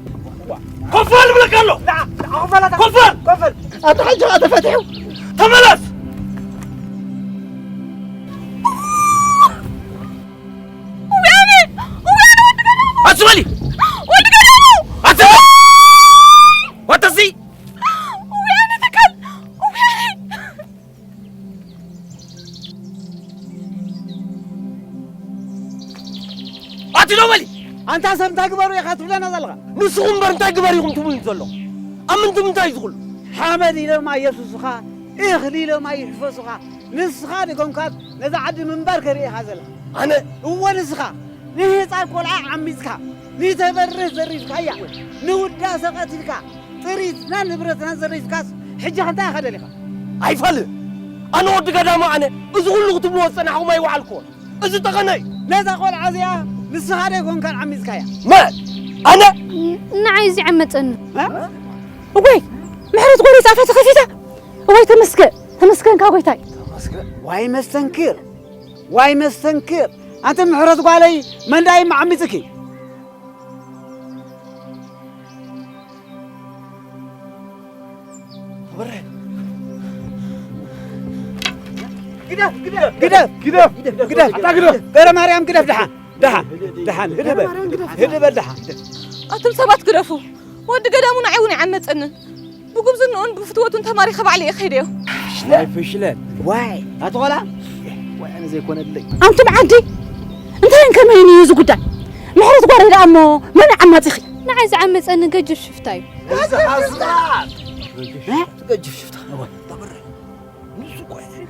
ኮፍ በል ብለካ ኣሎ። ንዓ፣ ንዓ፣ ኮፍ በል ኣታ። ኮፍ በል። ኮፍ በል። ኣታ ሕጂ ኸዓ ተፈቲሑ። ተመለስ። ውያኔ! ውያኔ ወዲ ገዳሙ! ኣትበሊ! ወዲ ገዳሙ! ኣትበሊ! ወተሲ! ውያኔ ተካል! ውያኔ! ኣቲ ዶ በሊ! ኣንታ ሰብ እንታይ ግበሩ ኢኻ ትብለና ዘለኻ? ንስኹም እምበር እንታይ ግበር ኢኹም ትብሉኒ ዘለኹም? ኣብ ምንታይ እዩ ዝኹሉ? ሓመድ ኢሎም ኣየሱሱኻ፣ እኽሊ ኢሎም ኣይሕፈሱኻ። ንስኻ ድገምካስ ነዛ ዓዲ ምንባር ከርኢ ኢኻ ዘለኻ። ኣነ? እወ ንስኻ። ንህፃን ቆልዓ ዓሚፅካ፣ ንተበርህ ዘሪፍካያ፣ ንውዳሰ ቀቲልካ፣ ጥሪትና ንብረትና ዘሪፍካስ ሕጂ ኸ እንታይ ኢኻ ደሊኻ? ኣይፋልን። ኣነ ወዲ ገዳሙ ኣነ፣ እዚ ኩሉ ክትብልዎ ዝጸናሕኹም ኣይወዓልኩዎን። እዚ ጠቐነ እዩ። ነዛ ቆልዓ እዚኣ ንስኻ ዶ ኣይኮንካን ዓሚጽካያ? መን? ኣነ? ን-፣ ንዓይ እዚ ዓመጸኒ። እ? እወይ፣ ምሕረት ጎሪጻ ኣፋ ተኸፊታ። እወይ፣ ተመስገን፣ ተመስገንካ ጎይታይ። ተመስገን። ዋይ መስተንክር፣ ዋይ መስተንክር። ኣንቲ ምሕረት ጓለይ፣ መን ደኣ እዩ ዓሚጽኪ? ግደፍ፣ ግደፍ፣ ግደፍ፣ ግደፍ፣ ግደፍ፣ ግደፍ። ኣታ ግደፍ። ገብረ ማርያም ግደፍ፣ ደሓን፣ ደሓን፣ ደሓን፣ ህድእ በል፣ ገብረ ማርያም ግደፍ። ህድእ በል፣ ደሓን። ኣቱም ሰባት ግደፉ። ወዲ ገዳሙ ንዓይ እውን ይዓመጸንን። ብጉብዝንኡን ብፍትወቱን ተማሪኸ ባዕለ እየ ከይደዮ። ናይ ፍሽለት። ዋይ፣ ኣቲ ቆልዓ። ዋይ፣ ኣነ ዘይኮነለይ። ኣንቱም ዓዲ፣ እንታይ ከመይን እዩ እዚ ጉዳይ? ምሕረት ጓለይ ደኣ እሞ መን ዓማጺኺ? ንዓይ ዝዓመጸኒ ገጅፍ ሽፍታ እዩ። እዚ ሓስራት። እ? ገጅፍ ሽፍታ። እወ፣ ተብረ። ንሱ እኮ እዩ።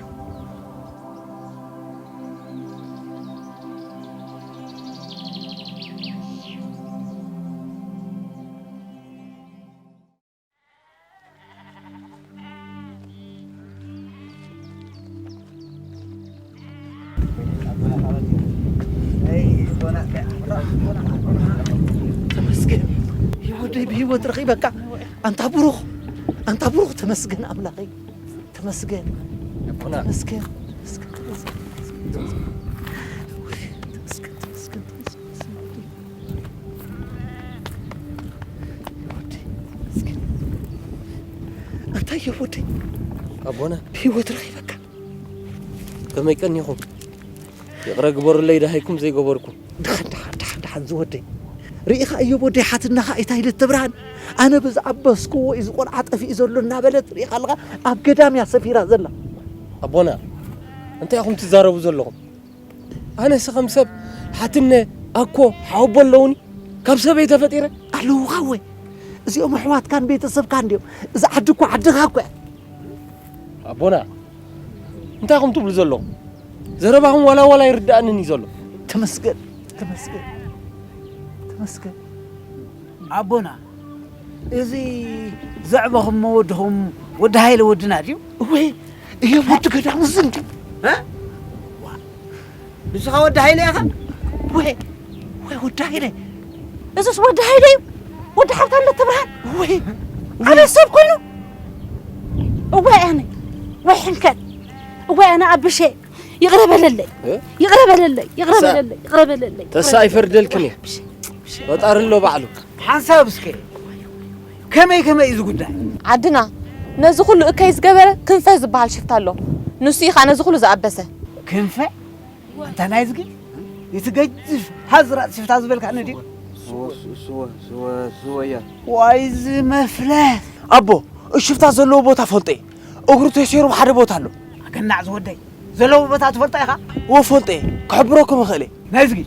ተመስገን። ይወደይ ብህይወት ረኺበካ። ኣንታ ብሩኽ፣ ኣንታ ብሩኽ ተመስገን ኣምላኸይ። ተመስገን። ኣቦና። ተመስገን። ተመስገን፣ ተመስገን፣ ተመስገን፣ ተመስገን። ኣንታ እየ ወደይ። ኣቦና። ብህይወት ረኺበካ። ከመይ ቀኒኹም? ይቕረ ግበሩለይ ደሃይኩም ዘይገበርኩም። ደሓን፣ ደሓን፣ ደሓን፣ ደሓን ዝወደይ። ርኢኻ እዮብ ወደይ ሓትናኻ እታ ኢለት ተብርሃን። ኣነ ብዝኣበስክዎ እዩ ዝቆልዓ ጠፊኡ ዘሎ እናበለት ርኢኻ ኣለኻ ኣብ ገዳም እያ ሰፊራ ዘላ። ኣቦና፣ እንታይ ኢኹም ትዛረቡ ዘለኹም? ኣነስ ከም ሰብ ሓትነ፣ ኣኮ፣ ሓወቦ ኣለውኒ። ካብ ሰበይ ተፈጢረ። ኣለውኻ ወይ? እዚኦም ኣሕዋትካን ቤተሰብካን ድዮም? እዚ ዓዲ እኮ ዓድኻ እኮ እያ። ኣቦና፣ እንታይ ኢኹም ትብሉ ዘለኹም? ዘረባኹም ዋላ ዋላ ኣይርድኣንን እዩ ዘሎ። ተመስገን፣ ተመስገን፣ ተመስገን። ኣቦና፣ እዚ ዘዕበኹሞ ወድኹም ወዲ ሃይለ ወድና ድዩ? እወ፣ እየ ወዲ ገዳሙ ዝን ድዩ? እ? ዋ፣ ንስኻ ወዲ ሃይለ ኢኻ? እወ፣ እወ፣ ወዲ ሃይለ። እሱስ ወዲ ሃይለ እዩ። ወዲ ሓብታም ለተብርሃን። እወ። ኣበይ ሰብ ኮይኑ? እወ፣ ኣነ። ወይ ሕንከት። እወ፣ ኣነ ኣብሼ። ይቕረ በለለይ። እ? ይቕረ በለለይ። ይቕረ ተሳ-፣ በለለይ። ይቕረ በለለይ። ተሳ ኣይፈርደልክን እየ። ብሽ፣ ብሽ። ፈጣሪ ኣሎ ባዕሉ። ሓንሳብ እስከ ከመይ ከመይ እዩ እዚ ጉዳይ? ዓድና ነዚ ኩሉ እከይ ዝገበረ ክንፈ ዝበሃል ሽፍታ ኣሎ። ንሱ እዩ ኸዓ ነዚ ኩሉ ዝኣበሰ። ክንፈ? ኣንታ ናይዝጊ? እቲ ገጅፍ ሃዝራጥ ሽፍታ ዝበልካኒ ድዩ? ስወ-፣ ስወ-፣ ስወ-፣ ስወያ። ዋይ እዚ መፍለስ። ኣቦ፣ እሽፍታ ዘለዎ ቦታ ፈልጠ እየ። እግሩ ተሰይሩ ሓደ ቦታ ኣሎ። ኣገናዕ ዝወደይ። ዘለዎ ቦታ ትፈልጦ ኢኻ? እወ፣ ፈልጠ እየ። ክሕብረኩም እኽእል እየ። ናይዝጊ?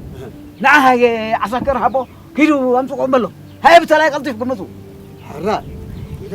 ንዓ ሃየ ዓሳከር ሃቦ፣ ኪዱ ኣምጽእዎም በሎ። ሃየ ብተላይ ቀልጢፍኩም ምጹ። ሕራ ኢለ።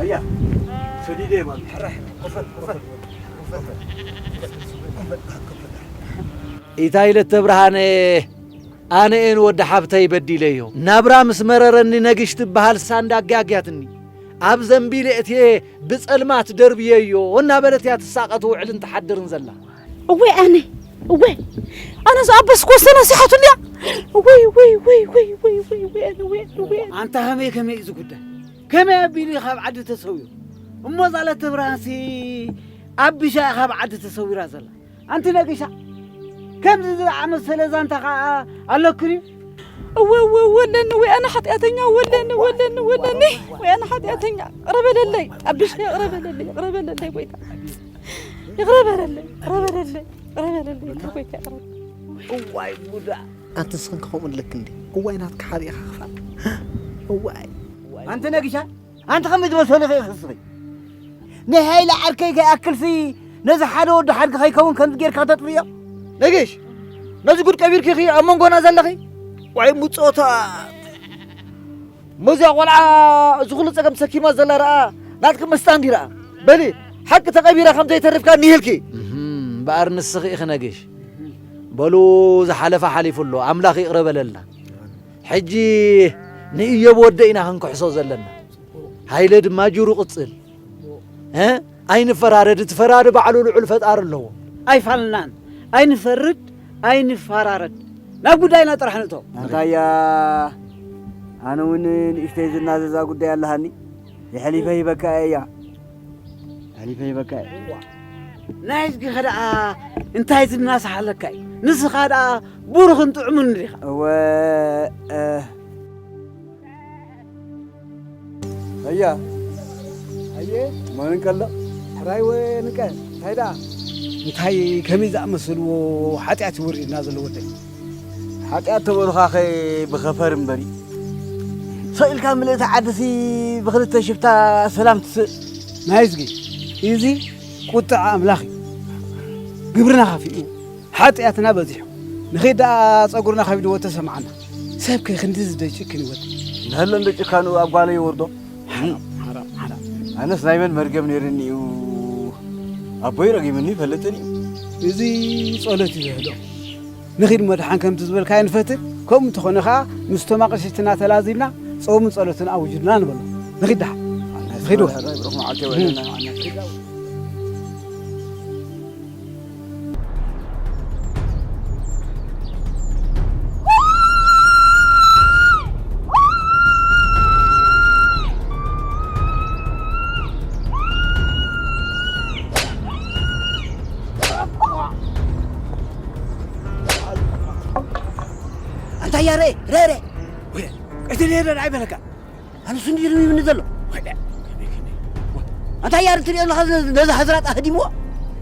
ኣያ ሰዲደ ማለት ሕራሕ ኮፈል ኮፈል ኮፈል ኮፈል። ኢታይ ለተብርሃነ ኣነ እየን ወዲ ሓብተይ በዲለዮ። ናብራ ምስ መረረኒ ነግሽ ትበሃል ሳንዳ ኣጋግያትኒ። ኣብ ዘንቢል እትየ ብጸልማት ደርብየዮ እናበለት እያ ትሳቐ ትውዕልን ትሓድርን ዘላ። እወ ኣነ እወ ኣነ ዝኣበስኩ ወሰና ሲሓቱ እንድያ። እወይ እወይ እወይ እወይ እወይ እወይ እወይ ኣነ እወይ ኣነ እወይ ኣነ። ኣንታ ከመይ ከመይ እዩ ዝጉዳይ? ከመይ ኣቢሉ እዩ ካብ ዓዲ ተሰዊሩ? እሞ እዛ ለተብርሃንሲ ኣቢሻ እያ ካብ ዓዲ ተሰዊራ ዘላ። ኣንቲ ነጊሻ፣ ከምዚ ዝኣመሰለ ዛንታ ኸኣ ኣለክን እዩ። እወ እወ ወለኒ ወይ ኣነ ሓጢኣተኛ ወለኒ ወለኒ ወለኒ ወይ ኣነ ሓጢኣተኛ። ይቕረ በለለይ ኣቢሽ፣ ይቕረ በለለይ፣ ይቕረ በለለይ ጎይታ፣ ይቕረ በለለይ፣ ይቕረ በለለይ፣ ይቕረ በለለይ ጎይታ፣ ይቕረ በለለይ። እዋይ ጉዳ። ኣንቲ ንስኽን ክኸምኡ ኣለክ እንዲ። እዋይ ናትካ ሓቢእኻ ክፋል። እዋይ። ኣንቲ ነጊሻ፣ ኣንቲ ከመይ ዝበሰለ ኸ ይኽስኺ? ናይ ሃይለ ዓርከይ ከይኣክልሲ ነዚ ሓደ ወዲ ሓድጊ ከይከውን ከምዚ ጌርካ ተጥፍዮ? ነጊሽ፣ ነዚ ጉድ ቀቢርኪ ኢኺ ኣብ መንጎና ዘለኺ? ዋይ ምጾታት። ሞዚያ ቆልዓ እዚ ኩሉ ጸገም ተሰኪማ ዘላ ደኣ ናትኪ መስጣ እንዲ ደኣ። በሊ፣ ሓቂ ተቐቢራ ከም ዘይተርፍካ እኒህልኪ። እህም፣ እምበኣር ንስኺ ኢኺ ነጊሽ። በሉ፣ ዝሓለፈ ሓሊፉ ኣሎ፣ ኣምላኽ ይቕረ በለልና። ሕጂ ንእዮብ ወደ ኢና ክንክሕሶ ዘለና። ሃይለ ድማ ጅሩ ቅጽል። እ? ኣይንፈራረድ፣ እቲ ፈራዲ ባዕሉ ልዑል ፈጣሪ ኣለዎ። ኣይፋልናን፣ ኣይንፈርድ፣ ኣይንፈራረድ። ናብ ጉዳይና ጥራሕ ንእቶ። ኣንታያ፣ ኣነ እውን ንእሽተይ ዝናዘዛ ጉዳይ ኣለሃኒ። የሕሊፈ ሂበካ እያ። የሕሊፈ ሂበካ እያ። ናይዝጊ ኸ ደኣ እንታይ ዝናሳሕ ኣለካ እዩ? ንስኻ ደኣ ብሩኽን ጥዑምን ዲኻ? እወ፣ እ፣ ኣያ። ኣየ። መን ከሎ? ሕራይ ወ ንቀ፣ እንታይ ደኣ? እንታይ ከመይ ዝኣመሰልዎ ሓጢኣት ይወርድና ዘሎ ወደይ? ሓጢኣት ተበሉኻኸ ብኸፈር እምበሪ። ሰቕ ኢልካ ምልእቲ ዓድሲ ብኽልተ ሽፍታ ሰላም ትስእ። ናይዝጊ፣ እዚ ቁጥዓ ኣምላኽ እዩ። ግብርና ከፊኡ። ሓጢኣትና በዚሑ። ንኺድ ደኣ ጸጉርና ከቢድዎ ተሰምዓና። ሰብ ከ ክንድዚ ዶ ይጭክን ይወድ? ንህሎ እንዶ ጭካኑ ኣብ ጓለይ ይወርዶ። ሓራም፣ ሓራም፣ ሓራም። ኣነስ ናይ መን መርገም ነይርኒ እዩ? ኣቦይ ረጊምኒ ይፈልጥን እዩ። እዚ ጸሎት እዩ ዘህዶ። ንኺድ እሞ ደሓን ከምቲ ዝበልካዮ ንፈትን። ከምኡ እንተኾነ ኸኣ ምስቶም ኣቕሽሽትና ተላዚብና ጾምን ጸሎትን ኣውጅልና ንበሎ። ንኺድ ደሓን። ኣነስ ንኺድ ወ- መርሃ ብሩኽ መዓልቲ ይውዕለና። ኣንታ ያ ረ፣ ረ፣ ረ። ወይ፣ እቲ ሌለ ኣይበለካ። ኣነ ስንዲ ኢሉ ይብኒ ዘሎ። ኣንታ ያር ትሪኦ ኣለኻ፣ ነዚ ሃዝራጥ ኣህዲምዎ።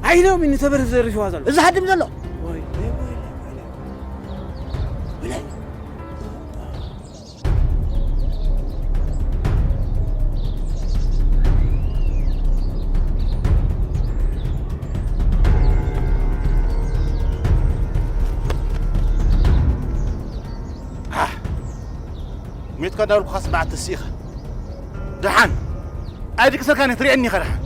ኣይነውም እኒ ተበርህ ዘርሽዋ ዘሎ። እዚ ሃድም ዘሎ። ወይ፣ ወይ፣ ወይ፣ ወይ፣ ወይ። ኣህ፣ ሚትካ እንዳበልኩኻ ስምዓት ተሲእኻ። ደሓን ኣይድቅሰልካን እየ፣ ትሪኤኒ ኢኻ ደሓን።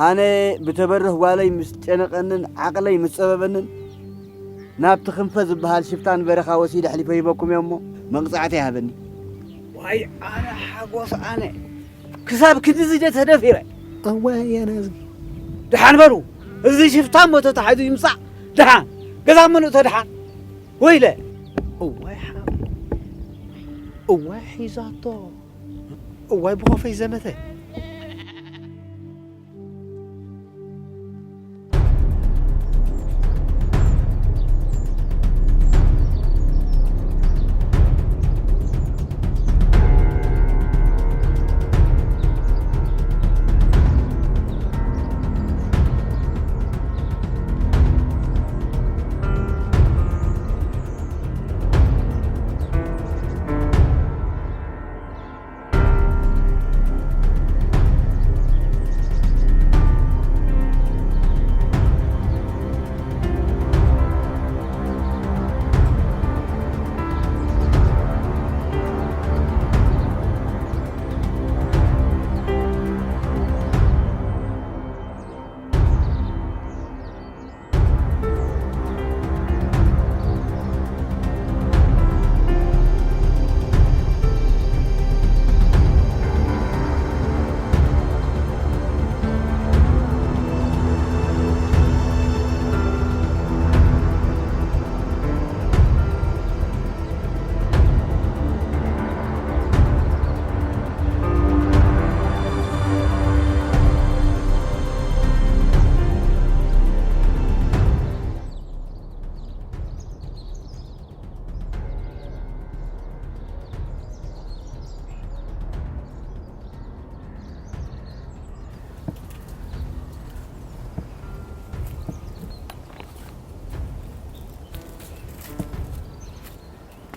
ኣነ ብተበርህ ጓለይ ምስ ጨነቐንን ዓቕለይ ምስ ጸበበንን፣ ናብቲ ክንፈ ዝበሃል ሽፍታን በረኻ ወሲደ ኣሕሊፈ ሂበኩም እየ እሞ፣ መቕጻዕቲ ይሃበኒ። ዋይ ኣነ ሓጎስ ኣነ። ክሳብ ክንድዚ ድየ ተደፊረ? እወ፣ የነዝጊ። ደሓን በሉ። እዚ ሽፍታ እሞ ተታሒዙ ይምጻእ። ደሓን። ገዛ እሞ ንእቶ ደሓን። ወይለ። እዋይ ሓ-፣ እዋይ ሒዛቶ። እዋይ ብኾፈይ ዘመተ።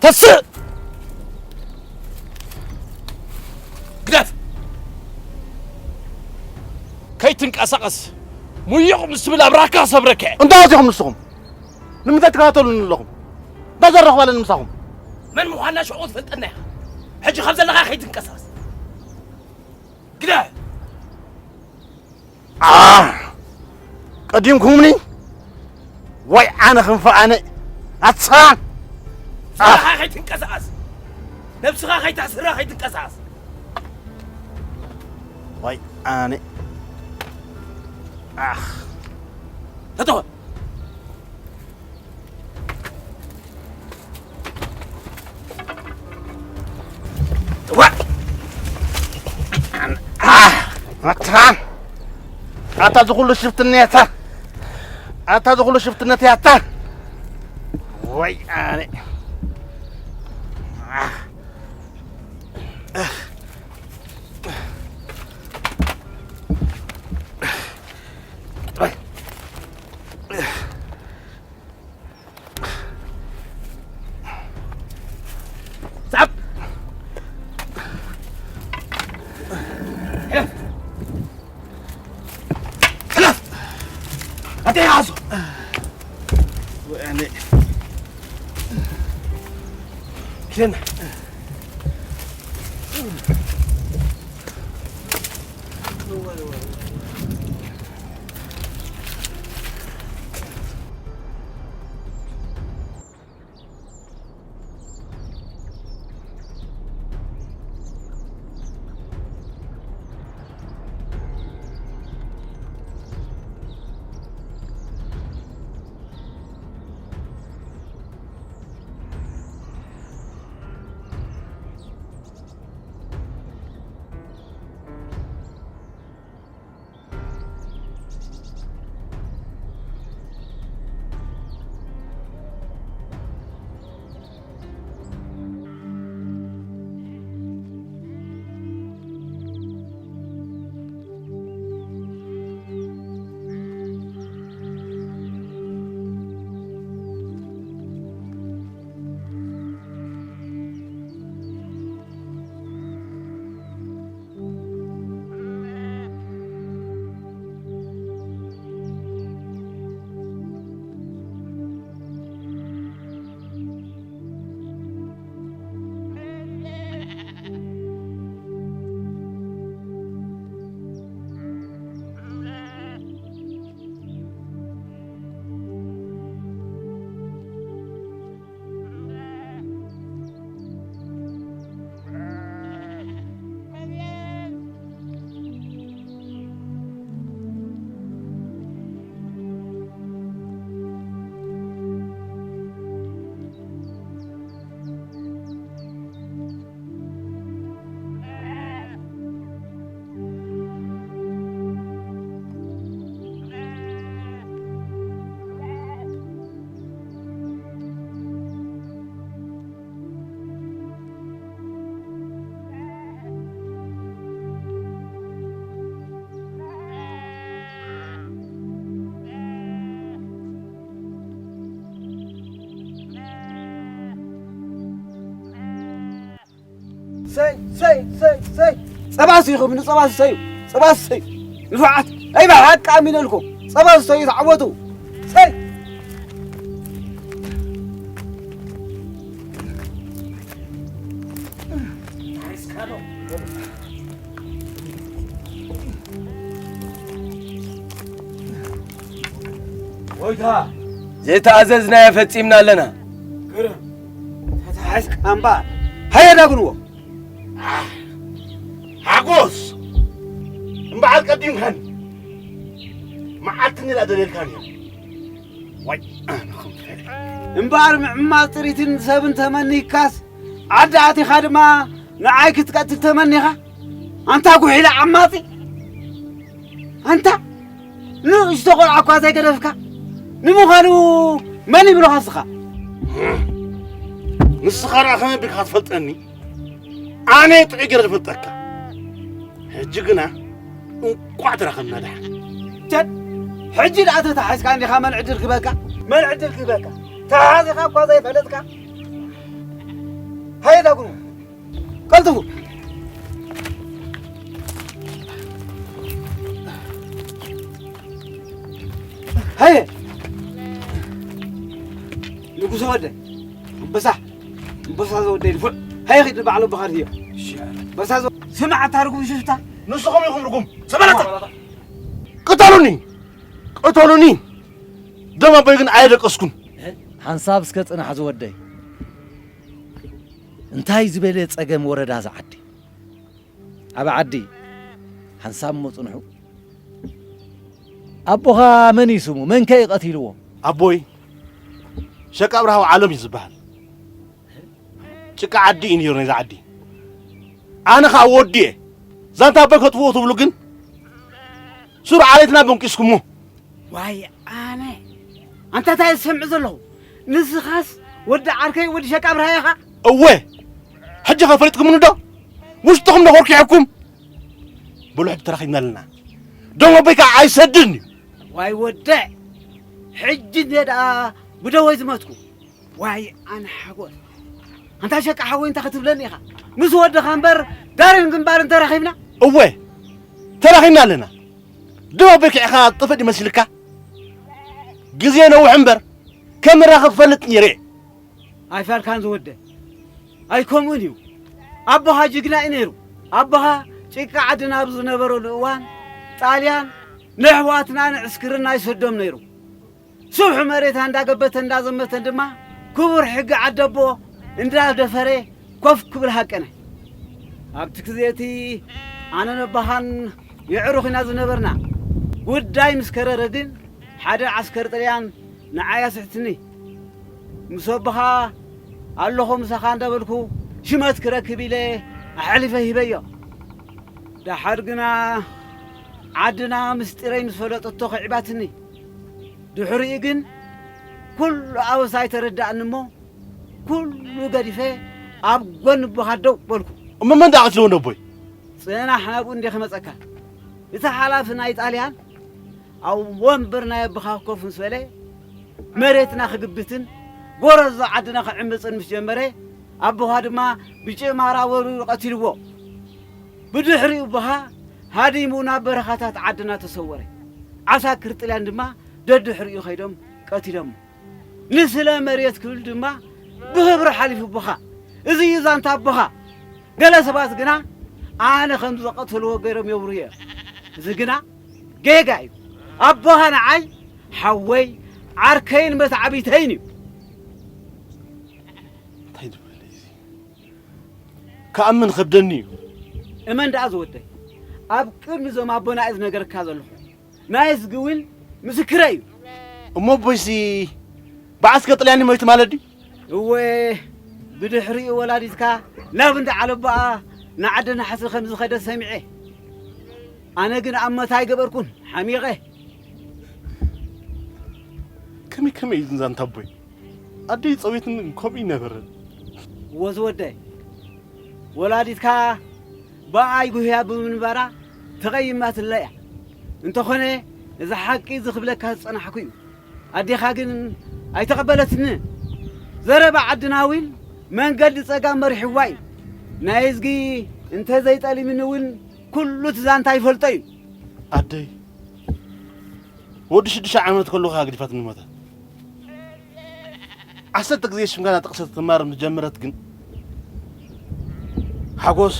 ተስእ! ግደፍ! ከይትንቀሳቐስ! ሙዩቕ ምስ ትብል ኣብ ራካ ክሰብረካ እየ! እንታይ ኣቲኹም ንስኹም? ንምንታይ ትከታተሉኒ ኣለኹም? እንታይ ዘራኽብ ኣለኒ ምሳኹም? መን ምዃንና ሽዑ ክትፈልጠና ኢኻ። ሕጂ ካብ ዘለኻ ከይትንቀሳቐስ። ግደፍ! ኣህ! ቀዲምኩምኒ? ወይ ኣነ ክንፈ ኣነ? ኣታ! ስራኻ ከይትንቀሳቐስ! ነብስኻ ከይተሕስራ ከይትንቀሳቐስ! ወይ ኣነ! ኣኽ! ተተወ! እዋ! ኣታ! ኣታ ዝኹሉ ሽፍትነታ! ኣታ ዝኹሉ ሽፍትነት ያታ! ወይ ኣነ! ሳብ! ሕለፍ! ሕለፍ! ኣተይ ሓዞ! ወያነ። ኪደና። ሰይ ሰይ ሰይ ሰይ ጸባ ስይኹም ንጸባ ሰዩ ጸባ ሰዩ ንፉዓት ኣይባ ሓቃ ሚነልኩም ጸባ ሰዩ ተዓወቱ ሰይ ጎይታ፣ ዘይተኣዘዝናዮ ፈጺምና ኣለና። ግርም፣ ተተሓዝካ እምበኣር፣ ሃየ ዳግንዎ። ሓጎስ፣ እምበኣር ቀዲምካኒ። መዓልቲ እንዳ ደልየልካ ነይረ። ዋይ፣ ኣነ ከም ፈለ። እምበኣር ምዕማጽ ጥሪትን ሰብን ተመኒካስ፣ ዓዲ ኣቲኻ ድማ ንዓይ ክትቀትል ተመኒኻ? ኣንታ ጉሒላ ዓማጺ! ኣንታ ንእሽቶ ቆልዓ እኳ ዘይገደፍካ። ንምዃኑ መን ይብልኻ ንስኻ? ንስኻ ደኣ ከመይ ኣቢልካ ትፈልጠኒ? ኣነ ጥዑይ ገይረ ዝፈልጠካ። ሕጂ ግና እንቋዕ ተራኸብና ደሓን። ቸድ! ሕጂ ደኣ ተታሒዝካ እንዲኻ መን ዕድል ክህበካ? መን ዕድል ክህበካ? ተሓዚኻ እኳ ዘይፈለጥካ? ሃየ ዳጉኑ ቀልጥፉ። ሃየ ንጉሰ ወደ ኣንበሳ ኣንበሳ ዘወደይ ንፉዕ። ሃየ ኺድ ንባዕሎ በኻር ሂዮ ኣንበሳ ዘ ስማዕ ኣታ ርጉም ሽፍታ። ንስኹም ኢኹም ርጉም ሰበላታ። ቅተሉኒ ቅተሉኒ። ደም ኣቦይ ግን ኣየደቀስኩን። ሓንሳብ እስከ ጽናሕ ዝወደይ። እንታይ ዝበለ ጸገም ወረዳ ዝዓዲ ኣብ ዓዲ ሓንሳብ እሞ ጽንሑ። ኣቦኻ መን እዩ ስሙ? መን ከ እዩ ቀቲልዎ? ኣቦይ ሸቃ ኣብርሃ ዓለም እዩ ዝበሃል። ጭቃ ዓዲ እዩ ነይሩ ናይዛ ዓዲ። ኣነ ኸዓ ወዲ እየ። ዛንታ ኣቦይ ከጥፍዎ ትብሉ ግን ሱር ዓሌትና በንቂስኩሞ። ዋይ ኣነ ኣንታ እንታይ ዝሰምዕ ዘለኹ? ንስኻስ ወዲ ዓርከይ ወዲ ሸቃ ኣብርሃ ኢኻ? እወ። ሕጂ ኸ ፈሊጥኩምኒ ዶ? ውሽጥኹም ዶ ኮርኪሕኩም? ብልሕድ ተራኺብና ኣለና። ደሞ ኣቦይ ከዓ ኣይሰድን እዩ። ዋይ ወደ ሕጂ እንደ ደኣ ብደወይ ዝመትኩ። ዋይ ኣነ ሓጎስ ኣንታ ሸቃ ሓወይ እንታይ ክትብለኒ ኢኻ? ምስ ወድኻ እምበር ዳርን ግንባርን ተራኺብና። እወ ተራኺብና ኣለና። ደሞ ኣቦይ ከዓ ኢኻ ጥፍእ ድዩ መሲልካ? ግዜ ነውሕ እምበር ከም ንራኸብ ፈልጥ ነይረ። ኣይፋልካን ዝወደ ኣይከምኡን እዩ። ኣቦኻ ጅግና እዩ ነይሩ። ኣቦኻ ጭቃ ዓድና ኣብ ዝነበረሉ እዋን ጣልያን ንኣሕዋትና ንዕስክርና ይሰዶም ነይሩ። ስብሑ መሬታ እንዳገበተ እንዳዘመተን ድማ ክቡር ሕጊ ዓደቦ እንዳደፈረ ኮፍ ክብል ሃቀነ። ኣብቲ ግዜ እቲ ኣነን ኣቦኻን የዕሩኽ ኢና ዝነበርና። ጉዳይ ምስ ከረረ ግን ሓደ ዓስከር ጥልያን ንዓይ ኣስሕትኒ። ምስ ኣቦኻ ኣለኹ ምሳኻ እንዳበልኩ ሽመት ክረክብ ኢለ ኣሕሊፈ ሂበዮ። ደሓር ግና ዓድና ምስጢረይ ምስ ፈለጠቶ ከዒባትኒ። ድሕሪኡ ግን ኩሉ ኣበሳ ኣይተረዳእኒ እሞ ኩሉ ገዲፈ ኣብ ጎኒ ኣቦኻ ደው በልኩ። እሞ መን ደኣ ቀትልዎ ነቦይ? ጽናሕ ናብኡ እንደ ክመጸካ። እቲ ሓላፊ ናይ ጣልያን ኣብ ወንበር ናይ ኣቦኻ ኮፍ ምስ በለ መሬትና ክግብትን ጎረዞ ዓድና ክዕምጽን ምስ ጀመረ ኣቦኻ ድማ ብጭማራ ወሪሩ ቀቲልዎ። ብድሕሪኡ ኣቦኻ ሃዲሙ ናብ በረኻታት ዓድና ተሰወረ። ዓሳክር ጥልያን ድማ ደድሕሪኡ ከይዶም ቀቲሎሞ። ንስለ መሬት ክብል ድማ ብኽብሪ ሓሊፉ ኣቦኻ። እዚ እዩ ዛንታ ኣቦኻ። ገለ ሰባት ግና ኣነ ከም ዝቐተልዎ ገይሮም የውርዩ እዮም። እዚ ግና ጌጋ እዩ። ኣቦኻ ንዓይ ሓወይ ዓርከይን መትዓቢተይን እዩ። እንታይ ዝበለ እዩ እዚ? ክኣምን ኸብደኒ እዩ። እመን ደኣ ዝወደይ፣ ኣብ ቅድሚ እዞም ኣቦና እየ ዝነገረካ ዘለኹ። ናይ እዝጊ እውን ምስክረይ እዩ። እሞ ኣቦይሲ ብዓስከር ጥልያን እዩ ሞይቱ ማለት ድዩ? እወ፣ ብድሕሪኡ ወላዲትካ ናብ እንዳ ዓለባኣ ንዓዲ ናሕሲ ከም ዝኸደ ሰሚዐ። ኣነ ግን ኣብ መታ ኣይገበርኩን፣ ሓሚቐ። ከመይ ከመይ እዩ ዛንታ ኣቦይ? ኣደይ ጸዊትኒ ከምኡ ይነበረን። እወ ዝወደይ፣ ወላዲትካ ብኣይ ጉህያ ብምንባራ ተቐይማትለ እያ። እንተኾነ፣ እዚ ሓቂ እዚ ክብለካ ዝጸናሕኩ እዩ። ኣዴኻ ግን ኣይተቐበለትንን። ዘረባ ዓድና እውን መንገዲ ጸጋም መሪሕዋ እዩ። ናይ እዝጊ እንተ ዘይጠሊምኒ እውን ኩሉ እቲ ዛንታ ይፈልጦ እዩ። ኣደይ፣ ወዲ ሽዱሽተ ዓመት ከለኹ እያ ገዲፋትኒ ሞታ። ዓሰርተ ግዜ ሽምካ እናጠቐሰት ክትማር ምስ ጀመረት ግን፣ ሓጎስ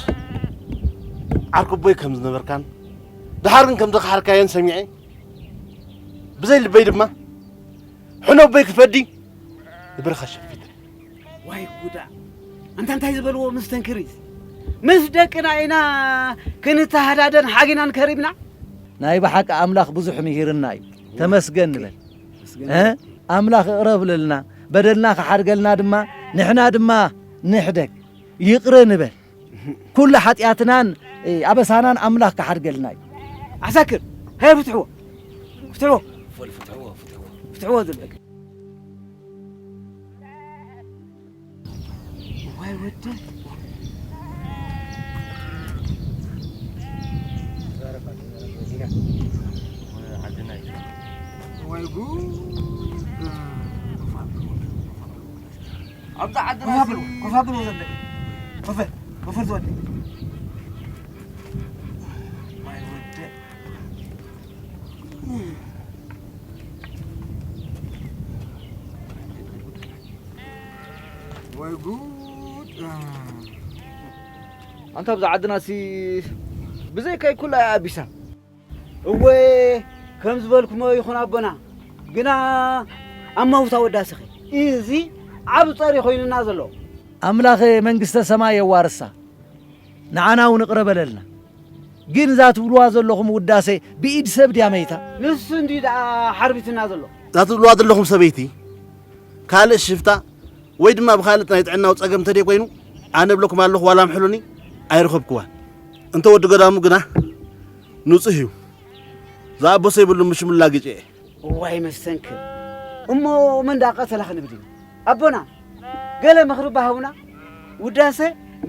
ዓርኪ ኣቦይ ከም ዝነበርካን፣ ደሓር ግን ከም ዝኸሓድካዮን ሰሚዐ፣ ብዘይ ልበይ ድማ፣ ሕነ ኣቦይ ክፈዲ ንብርኻ ሸፊተ። ዋይ ጉዳ! ኣንታ እንታይ ዝበልዎ መስተንክር እዩ። ምስ ደቅና ኢና ክንተሃዳደን ሓጊናን ከሪምና። ናይ ብሓቂ ኣምላኽ ብዙሕ ምሂርና እዩ። ተመስገን ንበል። ተመስገን። እ? ኣምላኽ ይቕረ ብለልና፣ በደልና ክሓድገልና ድማ፣ ንሕና ድማ ንሕደግ፣ ይቕረ ንበል። ኩሉ ሓጢኣትናን፣ እ፣ ኣበሳናን ኣምላኽ ክሓድገልና እዩ። ዓሳክር፣ ሃየ ፍትሕዎ። ፍትሕዎ። ፍል-፣ ፍትሕዎ፣ ፍትሕዎ። ፍትሕዎ ዝብል። ዋይ ወደ። ዋይ ጉድ። ኣብዛ ዓድና ኮፍ ኣብሉ፣ ኮፍ ኣብሉ ዘለ። ወፈር፣ ወፈር ዝወደ። ማይ ወደ። ወይ ጉድ። ኣንታ ኣብዛ ዓድናሲ ብዘይካይ ኩላ እያ ኣቢሳ። እወ፣ ከም ዝበልኩሞ ይኹን ኣቦና፣ ግና ኣማውታ ወዳስኺ፣ እዚ ዓቢ ጸሪ ኮይኑና ዘሎ። ኣምላኽ መንግስተ ሰማይ የዋርሳ፣ ንዓና እውን ይቕረ በለልና። ግን እዛ ትብልዋ ዘለኹም ውዳሴ ብኢድ ሰብ ድያ መይታ? ንሱ እንዲ ደኣ ሓርቢትና ዘሎ። እዛ ትብልዋ ዘለኹም ሰበይቲ ካልእ ሽፍታ ወይ ድማ ብኻልእ ናይ ጥዕናዊ ጸገም እንተደይ ኮይኑ፣ ኣነ እብለኩም ኣለኹ፣ ዋላ ምሕሉኒ፣ ኣይረኸብክዋን። እንተ ወዲ ገዳሙ ግና ንጹህ እዩ። ዝኣበሶ ይብሉ፣ ምሽ ምላግጭ እየ። እዋይ መስተንክር። እሞ መን ደኣ ቀተላ ክንብል ኢና? ኣቦና፣ ገለ ምኽሪ ባሃቡና። ውዳሴ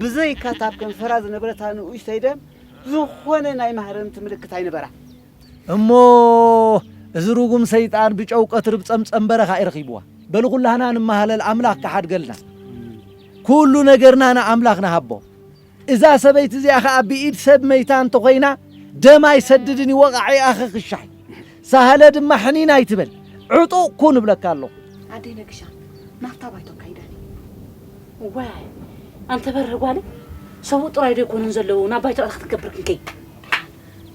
ብዘይካ እታ ኣብ ከንፈራ ዝነበረታ ንኡሽተይ ደም ዝኾነ ናይ ማህረምቲ ምልክት ኣይነበራ። እሞ እዚ ርጉም ሰይጣን ብጨው ቀትሪ ብጸምጸም በረኻ እዩ ረኺብዋ። በሉ ኩላህና ንመሃለል ኣምላኽ ክሓድገልና። ኩሉ ነገርና ንኣምላኽ ንሃቦ። እዛ ሰበይቲ እዚኣ ኸኣ ብኢድ ሰብ መይታ እንተኾይና ደም ኣይሰድድን እዩ፣ ወቓዒኣ ኸኽሻሕ እዩ። ሳህለ ድማ ሕኒን ኣይትበል። ዕጡቕ ኩን እብለካ ኣለኹ። ኣደይ ነግሻ፣ ናብታ ባይቶ ካይዳኒ። ዋይ፣ ኣንተ በርህ ጓለይ፣ ሰብኡ ጥራይ ዶ ኣይኮኑን ዘለዉ ናብ ባይቶ ክትገብር ክንከይ?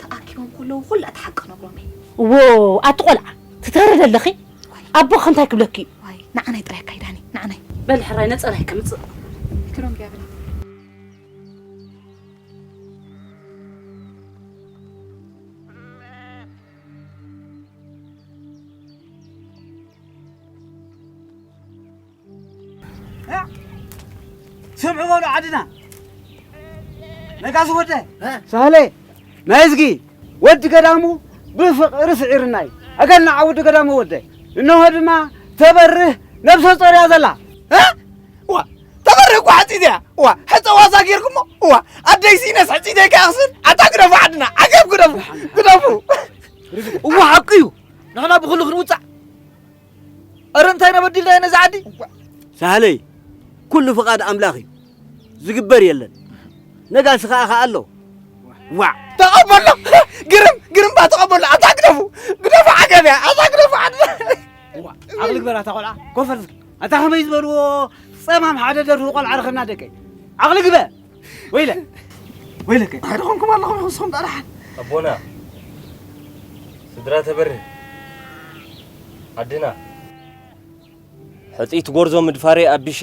ተኣኪቦም ከለዉ ኩላ እቲ ሓቂ ነግሮም እየ። ዎ፣ ኣቲ ቆልዓ፣ ትተረደ ኣለኺ? ኣቦኺ እንታይ ክብለኪ እዩ? ዋይ፣ ንዓናይ ጥራይ ካይዳኒ፣ ንዓናይ። በል ሕራይ ነጸላይ ክምጽእ። ክሎም ቢያ ብላ። ስምዑ በሉ ዓድና። ነጋሲ ወደ። ሳህለ፣ ናይ እዝጊ ወዲ ገዳሙ ብፍቕሪ ስዒርና እዩ። ኣገናዓ ወዲ ገዳሙ ወደ። እነሆ ድማ ተበርህ ነብሰ ጾር እያ ዘላ። እ? ዋ፣ ተበርህ እኮ ሕጺት እያ። ዋ፣ ሕጸ ዋዛ ጌርኩሞ። ዋ፣ ኣደይ ሲነስ ሕጺት እያ ከኣኽስን። ኣታ ግደፉ ዓድና። ዓገብ ግደፉ። ግደፉ። እዋ፣ ሓቂ እዩ። ንሕና ብኹሉ ክንውጻዕ። ኣረ እንታይ ኢና በዲልና ኢና ነዛ ዓዲ? ሳህለይ፣ ኩሉ ፍቓድ ኣምላኽ እዩ። ዝግበር የለን። ነጋሲ ኸኣ ኸኣ ኣሎ። ዋዕ! ተቐበሎ! ግርም! ግርም ባ ተቐበሎ! ኣታ ግደፉ! ግደፉ ዓገብ እያ! ኣታ ግደፉ ዓገብ! ዋ፣ ዓቕሊ ግበር ኣታ ቆልዓ፣ ኮፈር ዝግ-፣ ኣታ ከመይ ዝበልዎ ጸማም ሓደ ደርፊ ቆልዓ ረኸብና ደቀይ። ዓቕሊ ግበር! ወይለ! ወይለከ! ኣይረኸምኩም ኣለኹም ኢኹም ንስኹም ደኣ ደሓን። ኣቦና፣ ስድራ ተበርህ፣ ዓድና፣ ሕጽይቲ ጎርዞ ምድፋረይ ኣቢሸ፣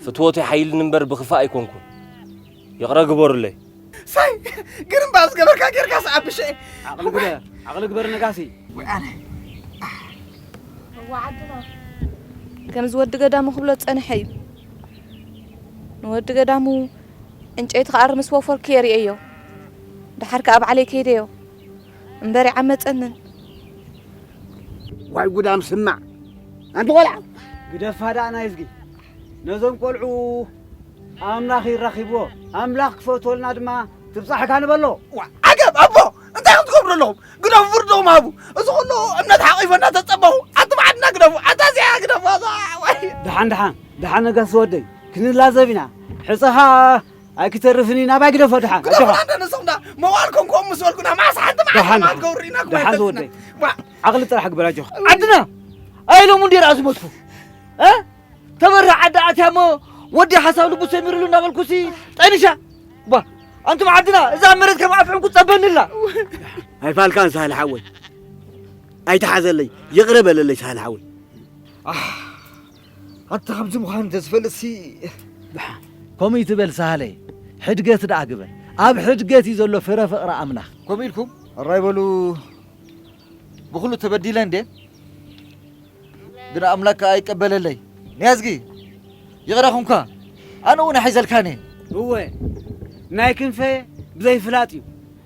ፍትወቱ ሓይልኒ እምበር ብኽፋእ ኣይኮንኩን። ይቕረ ግበሩለይ። ሳይ፣ ግርምባ ዝገበርካ ጌርካስ ኣቢሸ። ዓቕሊ ግበር፣ ዓቕሊ ግበር ነጋሲ። ወይ ኣነ። እዋ ዓድና። ከምዚ ወዲ ገዳሙ ክብሎ ዝጸንሐ እዩ። ንወዲ ገዳሙ ዕንጨይቲ ክኣሪ ምስ ወፈርኩ የርእየዮ። ደሓር ከኣ ባዕለይ ከይደዮ። እምበር ይዓመጸንን። ዋይ ጉዳም ስማዕ። ኣንቲ ቆልዓ። ግደፋ ደኣ ናይ እዝጊ። ነዞም ቆልዑ ኣምላኽ ይራኺብዎ። ኣምላኽ ክፈትወልና ድማ ትብጻሕካ ንበሎ። ዋ፣ ዓገብ ኣቦ፣ እንታይ ኢኹም ትገብሩ ኣለኹም? ግደፉ ፍርድኹም ሃቡ። እዚ ኩሉ እምነት ሓቒፈ እናተጸበኹ፣ ኣቲ ብዓድና ግደፉ፣ ኣታ እዚኣ ግደፉ፣ ኣታ፣ ዋይ። ደሓን፣ ደሓን፣ ደሓን ነጋሲ ወደይ፣ ክንላዘብ ኢና። ሕጸኻ ኣይክተርፍን እዩ፣ ናባይ ግደፎ ደሓን፣ ግደፉ ኣጆኻ። ኣንተ ንስኹም ዳ መዋል ኮንኩም ምስ በልኩና፣ ማዕስ ሓንቲ መዓልቲ ደሓን፣ ከማን ደሓን። ከውርድ ኢና፣ ደሓን ክመለስና። ዝወደይ። ዋ። ዓቕሊ ጥራሕ ግበር ኣጆኻ። ዓድና! ኣይ ሎሚ እንዲ ርኣ ዝሞትኩ። እ? ተበርህ ዓዲ ኣትያ እሞ ወዲ ሓሳብ ልቡ ሰሚሩሉ እናበልኩሲ ጠኒሻ። ባ፣ ኣንቱም ዓድና፣ እዛ መሬት ከም ኣፍዕምኩ ጸበንላ። ኣይፋልካን ሳህል ሓወይ። ኣይትሓዘለይ፣ ይቕረ በለለይ ሳህል ሓወይ። ኣህ፣ ኣታ ከምዚ ምዃኑ እንተዝፈልጥሲ። ደሓን፣ ከምኡ ይትበል ሳህለይ። ሕድገት ደኣ ግበር። ኣብ ሕድገት እዩ ዘሎ ፍረ ፍቕሪ ኣምላኽ። ከምኡ ኢልኩም? ኣራይ በሉ፣ ብኹሉ ተበዲለ እንዴ? ግን ኣምላክ ከኣ ይቀበለለይ። ንያዝጊ፣ ይቕረ ኹንካ፣ ኣነ እውን ኣሒዘልካን እየ። እወ፣ ናይ ክንፈ ብዘይፍላጥ እዩ።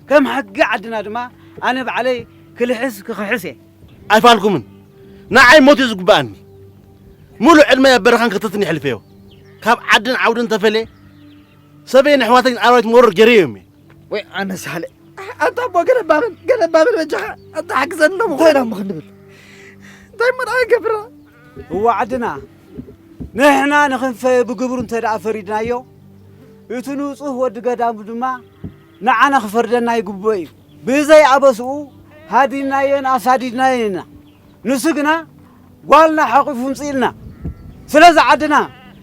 ከም ሕጊ ዓድና ድማ ኣነ ባዕለይ ክልሕስ ክኽሕስ እየ። ኣይፋልኩምን። ንዓይ ሞት እዩ ዝግብኣኒ። ሙሉእ ዕድመይ ኣብ በረኻን ከተትን የሕልፈዮ። ካብ ዓድን ዓውድን ተፈልየ፣ ሰበይን ኣሕዋተይን ኣራዊት መወርር ገይረዮም እየ። ወይ ኣነ ሳለ፣ ኣንታ ኣቦ ገለባበል፣ ገለባበል በጃኻ፣ ኣንታ ሓግዘኒ ዶ እንታይ ምኾነ? ዳሞ ክንብል? እንታይ እሞ ደኣ ይገብራ? እዋ ዓድና፣ ንሕና ንኽንፈ ብግብሩ እንተ ደኣ ፈሪድናዮ፣ እቲ ንጹህ ወዲ ገዳሙ ድማ ንዓና ክፈርደና ይግብኦ እዩ። ብዘይ ኣበስኡ ሃዲናዮን ኣሳዲድናዮን ኢና። ንሱ ግና ጓልና ሓቒፉ ምጽእልና። ስለዚ ዓድና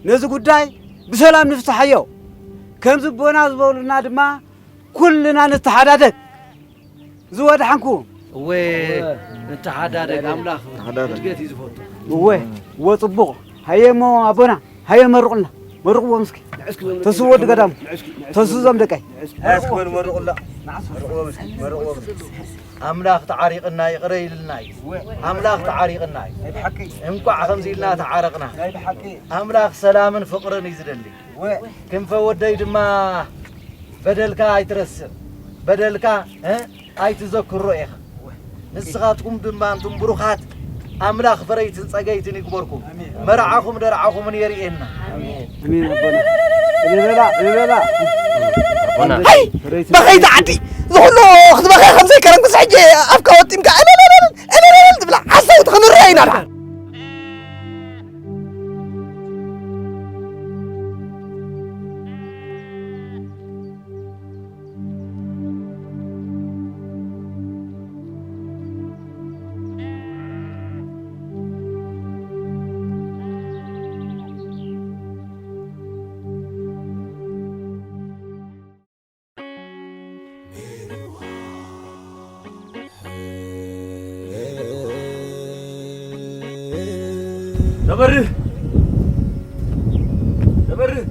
ነዚ ጉዳይ ብሰላም ንፍትሓዮ። ከምዚ ኣቦና ዝበሉና ድማ ኩልና ንተሓዳደግ። ዝወድሓንኩ። እወ፣ ንተሓዳደግ፣ ኣምላኽ ተሓዳደግ። እድገት እዩ ዝፈቱ። እወ፣ እወ፣ ጽቡቕ። ሃየ እሞ ኣቦና፣ ሃየ መርቑልና። መርቕዎም እስኪ። ንዕስኪ በሉ። ተስኡ ወዲ ገዳሙ። ንዕስኪ፣ ንዕስኪ ተስኡ በሉ። ዞም ደቀይ። ንዕስኪ በሉ፣ መርቑላ። መርቕዎም እስኪ፣ መርቕዎም እስኪ። ኣምላኽ ተዓሪቕና ይቕረ ኢልልና እዩ። እወ። ኣምላኽ ተዓሪቕና እዩ። ናይ ብሓቂ። እንቋዕ ከምዚ ኢልና ተዓረቕና። ናይ ብሓቂ። ኣምላኽ ሰላምን ፍቕርን እዩ ዝደሊ። እወ። ክንፈ ወደይ ድማ በደልካ ኣይትረስዕ፣ በደልካ፣ እ፣ ኣይትዘክሮ ኢኻ። ንስኻትኩም ድማ እንቱም ብሩኻት ኣምላኽ ፈረይትን ጸገይትን ይግበርኩም። ኣሜን። መርዓኹም ደርዓኹምን የርእየና። ኣሜን ኣቦና። እልል በላ፣ እልል በላ። ኣቦና። ኣይ! በኸይቲ ዓዲ! ዝኹሉ ክትበኸ ከም ዘይከረን ክስ ሕጂ ኣፍካ ወጢምካ እልልልል፣ እልልልል ትብላ ሓሰውቲ ክንርአ ኢና ደሓን። ተበርህ! ተበርህ!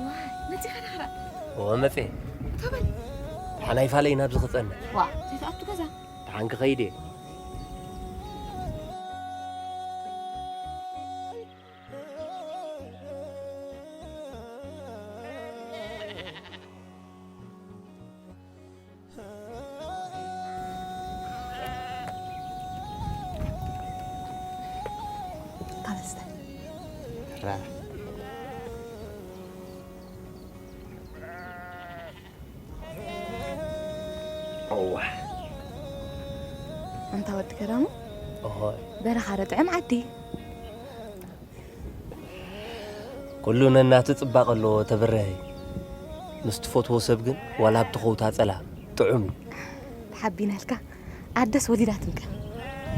ዋይ፣ መጺኻ ዳሕራ? እወ፣ መጺኤ። እቶ በል። ደሓን ኣይፋለይ ናብዚ ክጸንሕ። ዋ፣ ዘይትኣቱ ገዛ? ደሓን ክኸይድ እየ። እዋ። ኣንታ ወዲ ገዳሙ፣ እሆ። በረኻ ዶ ጥዕም ዓዲ? ኩሉ ነናቱ ጽባቐ ኣለዎ ተበረሀይ። ምስ ትፈትዎ ሰብ ግን ዋላ ኣብ ትኸውታ ጸላ ጥዑም እዩ። ተሓቢናልካ። ኣደስ ወሊዳትንከ?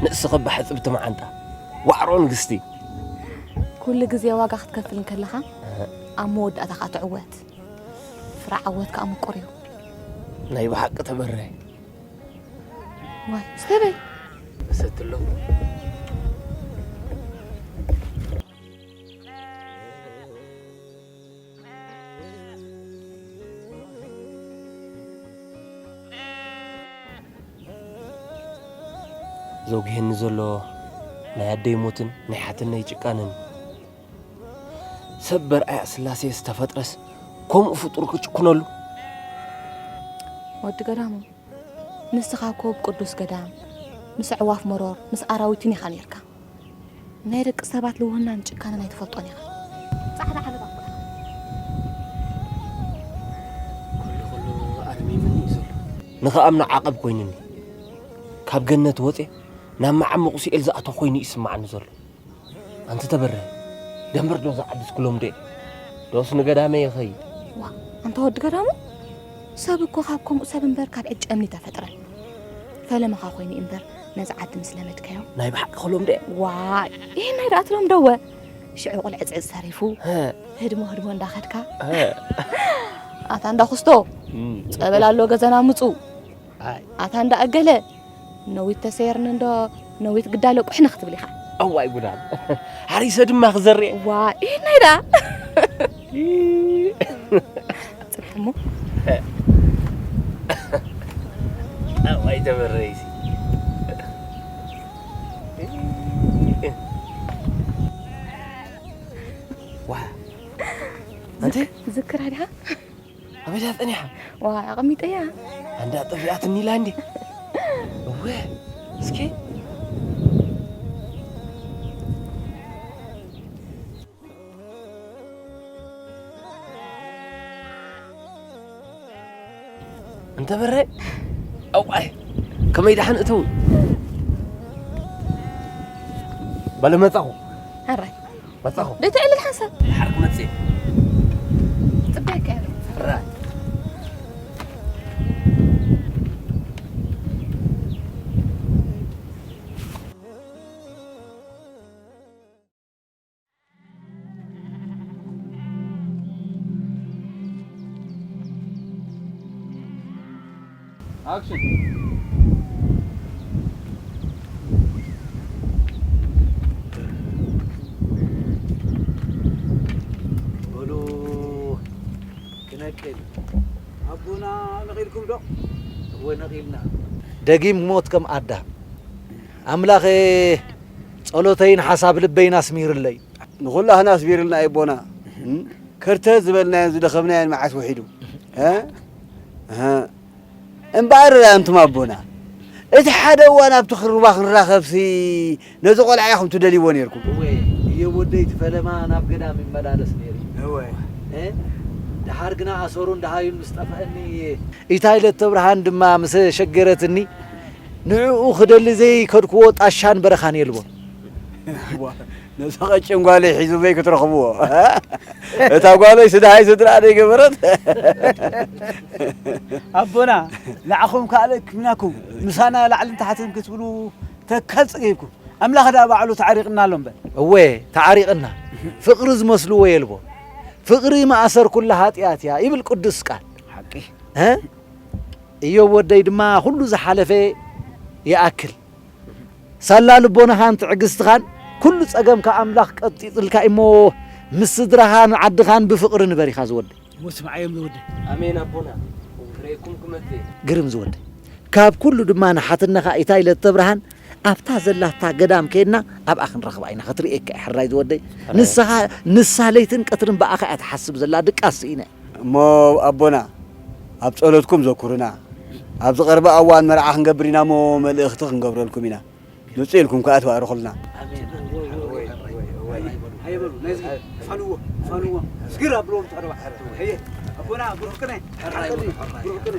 ንእስኺ እባ ሕጽብቲ መዓንጣ። ዋዕሮ ንግስቲ። ኩሉ ግዜ ዋጋ ክትከፍል እንከለኻ፣ እህ። ኣብ መወዳእታ ከኣ ትዕወት። ፍረ ዓወት ከኣ ምቁር እዩ። ናይ ብሓቂ ተበረሀይ። ዋይ፣ እስተ በይ። እሰቲ ኣሎ። ዘውግሄኒ ዘሎ ናይ ኣደይ ሞትን ናይ ሓትነይ ጭቃንን። ሰብ በርኣያ ስላሴ ዝተፈጥረስ ከምኡ ፍጡር ክጭኩነሉ? ወዲ ገዳሙ፣ ንስኻ እኮ ኣብ ቅዱስ ገዳም ምስ ኣዕዋፍ መሮር፣ ምስ ኣራዊትን ኢኻ ኔርካ። ናይ ደቂ ሰባት ልውህናን ጭካነን ኣይትፈልጦን ኢኻ። ጻዕዳ ዓለባ እኮ ኢኻ። ኩሉ ኩሉ ኣርሚምኒ እዩ ዘሎ። ንኽኣምኖ ዓቐብ ኮይኑኒ። ካብ ገነት ወጼ ናብ መዓሙቕ ሲኦል ዝኣተው ኮይኑ እዩ ይስምዓኒ ዘሎ። ኣንቲ ተበረ፣ ደንበር ዶ ዝዓድስ ክሎም ዶ? ዶስ ንገዳመ ይኸይድ? ዋ፣ ኣንታ ወዲ ገዳሙ፣ ሰብ እኮ ካብ ከምኡ ሰብ እምበር ካብ ዕጭ እምኒ ተፈጥረ። ፈለማኻ ኮይኑ እምበር ነዚ ዓዲ ምስ ለመድካዮ። ናይ ብሓቂ ክሎም ዶ? ዋይ፣ ይሄ ናይ ደኣ ትሎም ደወ። ሽዑ ቁልዕጽዕጽ ተሪፉ፣ ሀ። ህድሞ ህድሞ እንዳኸድካ። ሀ። ኣታ እንዳ ኩስቶ፣ እም። ጸበል ኣሎ ገዛና ምጹ። ኣይ። ኣታ እንዳ ኣገለ፣ ነዊት ተሰየርኒ እንዶ፣ ነዊት ግዳለ ቁሕኒ ክትብል ኢኻ። እዋይ ጉዳም። ሓሪሰ ድማ ክዘርእ። ዋ፣ ይሄ ናይ ደኣ። ጽንሕ እሞ። እዋይ ተበረይሲ። ዋ፣ ኣንቲ? ዝክ-፣ ዝክራ ዲኻ? ኣበይ እያ ጸኒሓ? ዋ፣ ኣቐሚጠያ። ኣንዳ ጠፊኣትኒ ኢላ እንዴ? እወ፣ እስኪ። እንተ በረ፣ ኣዋይ፣ ከመይ ደሓን እተው። በለ መጻኹ። ሕራይ መጻኹ። ደይ ተዕልል ሓንሳብ ሓርክ መጽእ። ጽበየካ እየ። ሕራይ። ኣክሽን። በሉ ክነቅል። ኣቦና ነቒልኩም ዶ? እወ ነቒልና። ደጊም ሞት ከም ኣዳም። ኣምላኸ ጸሎተይን ሓሳብ ልበይን ኣስሚርለይ። ንኹላህና ኣስሚርልና ኣቦና። እም? ከርተ ዝበልናዮን ዝደኸምናዮን መዓስ ውሒዱ? እ? እህ። እምበኣር ኣንቱም ኣቦና፣ እቲ ሓደ እዋን ኣብቲ ክርባ ክንራኸብሲ ነዚ ቆልዓ ኢኹም ትደልይዎ ነይርኩም። እወ፣ እዮብ ወደይ እቲ ፈለማ ናብ ገዳም ይመላለስ ነይሩ እዩ። እወ። እ? ደሓር ግና ኣሰሩን ደሃዩን ምስ ጠፍአኒ፣ ኢታይ ለተብርሃን ድማ ምስ ሸገረትኒ፣ ንዕኡ ክደሊ ዘይከድክዎ ጣሻን በረኻን የልቦን። ነዛ ቀጭን ጓለይ ሒዙ በይ ክትረኽብዎ። እታ ጓለይ ስድሃይ ስድራ ደይገበረት። ኣቦና ንዓኹም ካልእ ክምናኩም ምሳና ላዕልን ታሕትን ክትብሉ ተካል ጸጊብኩም ኣምላኽ ደኣ ባዕሉ ተዓሪቕና ኣሎ እምበር። እወ ተዓሪቕና። ፍቕሪ ዝመስልዎ የልቦ። ፍቕሪ ማእሰር ኩላ ሃጥያት እያ ይብል ቅዱስ ቃል። ሓቂ። እ? እዮብ ወደይ ድማ ኩሉ ዝሓለፈ ይኣክል። ሳላ ልቦናኻን ትዕግስትኻን ኩሉ ጸገምካ ኣምላኽ ቀጢጥልካ እሞ ምስ ስድራኻን ዓድኻን ብፍቕሪ ንበር ኢኻ ዝወደይ። እሞ ስምዓዮም ዝወደይ። ኣሜን ኣቦና፣ ክርእየኩም ክመጽእ። ግርም ዝወደይ። ካብ ኩሉ ድማ ንሓትነኻ ኢታይ ለተብርሃን ኣብታ ዘላታ ገዳም ከይድና ኣብኣ ክንረኽባ ኢና። ክትርእየካ እያ ሕራይ ዝወደይ። ንስኻ ንሳ ለይትን ቀትርን ብኣኻ እያ ትሓስብ ዘላ ድቃስ ስኢነ። እሞ ኣቦና ኣብ ጸሎትኩም ዘኩሩና። ኣብ ዝቐርበ ኣዋን መርዓ ክንገብር ኢና እሞ መልእኽቲ ክንገብረልኩም ኢና። ምጽእ ኢልኩም ከኣ ትባርኹልና። ኣሜን። ሃየ በሉ ነዚ ፋንዎ ፋንዎ ስግር ኣብልዎም ተቐርባ። ሃየ ኣቦና ብሩኽ ቅነ። ብሩኽ ቅነ።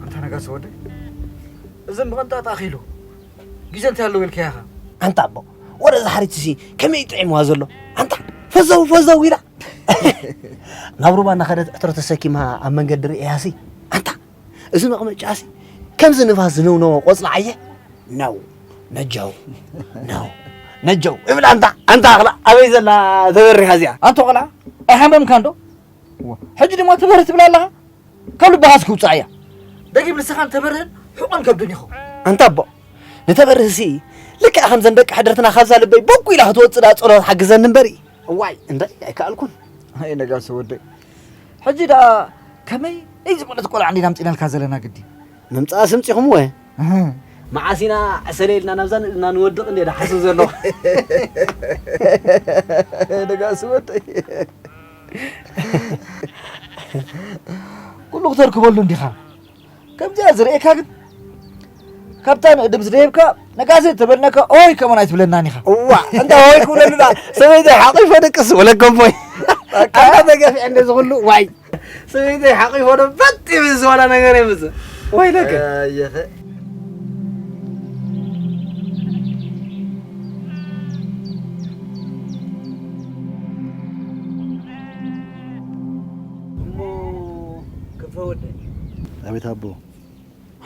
ኣንታ ነጋሲ ወደይ፣ እዚ ምቕንጣጥ ኣኺሉ ግዜ እንታይ ኣለዎ ኢልካዮ ኢኻ? ኣንታ ኣቦ፣ ወረ እዛ ሓሪትሲ ከመይ እዩ ጥዒምዋ ዘሎ? ኣንታ ፈዘው ፈዘው ኢላ ናብ ሩባ እናኸደት ዕትሮ ተሰኪማ ኣብ መንገዲ ርእያሲ፣ ኣንታ እዚ መቐመጫሲ ከምዚ ንፋስ ዝነውነዎ ቆጽሊ ዓየ፣ ነው ነጀው፣ ነው ነጀው እብል። ኣንታ ኣንታ ኣኽላ ኣበይ ዘላ ተበሪኻ እዚኣ? ኣንታ ቆልዓ ኣይሓመምካን ዶ? ሕጂ ድማ ተበርህ ትብላ ኣለኻ? ካብ ልብኻ እስኪ ውጻእ እያ። ደጊም ንስኻን ተበርህን ሕቖን ከብድን ኢኹም። ኣንታ ኣቦ፣ ንተበርህሲ ልክዕ ከምዘን ደቂ ሕድርትና ካብዛ ልበይ ቦኩ ኢላ ክትወጽእ ደኣ ጸሎት ሓግዘኒ እምበሪ። እዋይ፣ እምበሪ ኣይከኣልኩን። ኣይ ነጋሲ ወደይ፣ ሕጂ ደኣ ከመይ እዚ ማለት ቆልዓ እንዲና ኣምጺእናልካ ዘለና ግዲ? ምምጻእስ ምጺኹምዎ። እህ። መዓስ ኢና ዕሰለ ኢልና ናብዛ ንእድና ንወድቕ እንዴ ደሓስብ ዘለኹ። ነጋሲ ወደይ። ኩሉ ክተርክበሉ እንዲኻ። ከምዚኣ ዝርእየካ ግን ካብታ ንእድም ዝደየብካ ነጋሲ ተበልናካ ኦይ ከመን ኣይትብለናን ኢኻ። እዋ እንታ ሆይ ክብለሉና ሰበይተይ ሓቂፈ ደቅስ ወለከቦይ ኣንታ ተገፊዐ እንደዚ ኩሉ ዋይ ሰበይተይ ሓቂፈ ዶ በጥ ይብል ዝዋላ ነገር የምጽእ ወይለከ ኣየኸ እሞ ክፈ ወደይ ኣቤት ኣቦ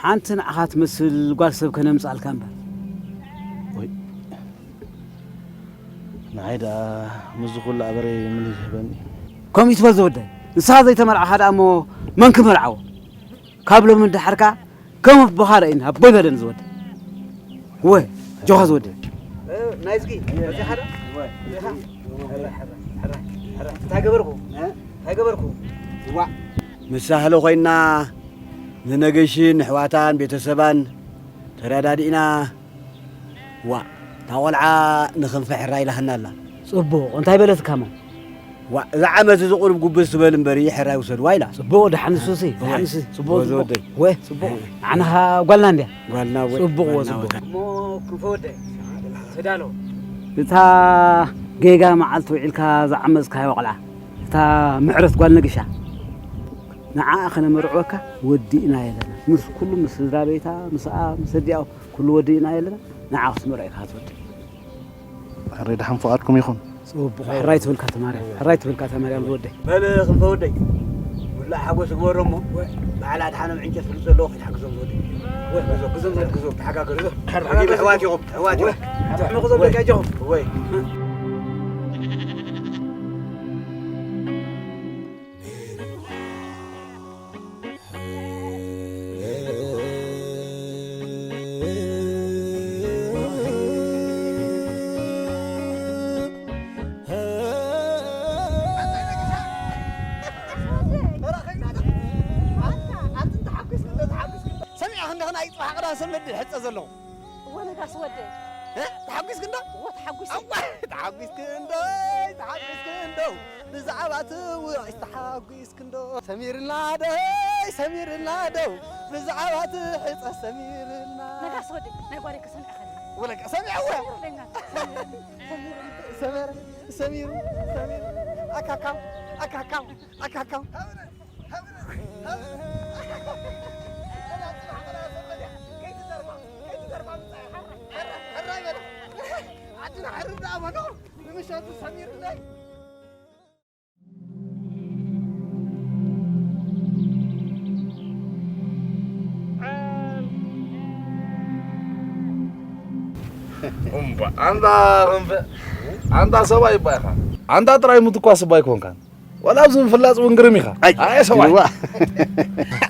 ሓንቲ ንዓኻ ትመስል ጓል ሰብ ከነምጽኣልካ እምበር። ወይ ንዓይ ደኣ ምስዚ ኩሉ ኣበረይ ምን ይህበኒ? ከምኡ ይትበል ዝወደይ። ንስኻ ዘይተመርዓኻ ደኣ እሞ መን ክመርዓዎ? ካብ ሎሚ ንደሓርካ ከም ኣቦኻ ርኣይኒ ኣቦይ በለኒ ዝወደይ። ወ ጆኻ ዝወደይ። ናይዝጊ በዚኻ ዶ? እንታይ ገበርኩ? እንታይ ገበርኩ? ዋ ምሳህለ ኮይና ንነገሽን ንሕዋታን ቤተሰባን ተረዳዲእና ዋ እታ ቆልዓ ንክንፈ ሕራይ ኢላትና ኣላ። ጽቡቕ እንታይ በለትካ እሞ? ዋ እዛ ዓመት እዚ ቁሩብ ጉብዝ ትበል እምበሪ ሕራይ ውሰድዋ ኢላ። ጽቡቕ ደሓን ንሱሲ ደሓን ንሱ ጽቡቕ ወዲ ጽቡቕ ወደይ። ወ ጽቡቕ ንዓናኻ ጓልና እንድያ። ጓልና ወ ጽቡቕ ወ ጓልና ጽቡቕ። ወ። እሞ ክንፈ ወደይ ተዳሎ። እታ ጌጋ መዓልቲ ውዒልካ ዝዓመጽካዮ ቆልዓ እታ ምዕረት ጓል ነግሻ ንዓኣ ከነመርዕወካ ወዲእና የለና። ምስ ኩሉ፣ ምስ ስድራ ቤታ፣ ምስኣ፣ ምስ ኣዲኣ፣ ኩሉ ወዲእና የለና። ንዓኣ ክትመርዖ ኢኻ ትወዲ። ሕራይ ደሓን ፍቓድኩም ይኹን። ጽቡቕ፣ ሕራይ ትብልካ ተማርያ፣ ሕራይ ትብልካ ተማርያ ወደይ። በል ክንፈ ወደይ፣ ሙላእ ሓጎስ ግበሮ እሞ፣ በዓል ኣድሓኖም ዕንጨት ፍልጥ ዘለዎ ክትሓግዞም ዝወደይ። ወይ፣ ግዞ፣ ግዞም፣ ግዞ፣ ተሓጋገዙ። ሕራይ ኣሕዋት ኢኹም፣ ኣሕዋት ኢኹም። ወይ፣ ሕራይ ክዞም ወይ፣ ደቂ ኣጆኹም። ወይ። ሰሚዕኻ እንዲኻ ናይ ጽባሕ ቅዳም ሰንበት ሕጸ ዘለኹ። እወ ነጋሲ ወደይ። እ? ተሓጒስኪ እንዶ? እወ ተሓጒሰ። እወ ተሓጒስኪ እንዶ? ተሓጒስኪ እንዶ? ብዛዕባ እቲ ውዒስ ተሓጒስኪ እንዶ? ሰሚርና ዶ? ሰሚርና ዶ? ብዛዕባ እቲ ሕጸ ሰሚርና። ነጋሲ ወደይ፣ ናይ ጓለይ ከሰምዐኸኒ። ወለቀ ሰሚዐወ። ሰሚርና፣ ሰሚርና፣ ሰሚርና። ሰመረ፣ ሰሚሩ፣ ሰሚሩ። ኣካካው፣ ኣካካው፣ ኣካካው። ዓድና ሕርር ደኣ በሎ። ንምሸቱ ሰሚርለይ። እምባ፣ ኣንታ ክንፈ፣ ኣንታ ሰብኣይ እባ ኢኻ። ኣንታ ጥራይ ምትኳስ እባ ኣይኮንካን። ዋላ ኣብዚ ምፍላጥ እውን ግርም ኢኻ። ኣይ፣ ኣየ ሰብኣይ። ይዋ።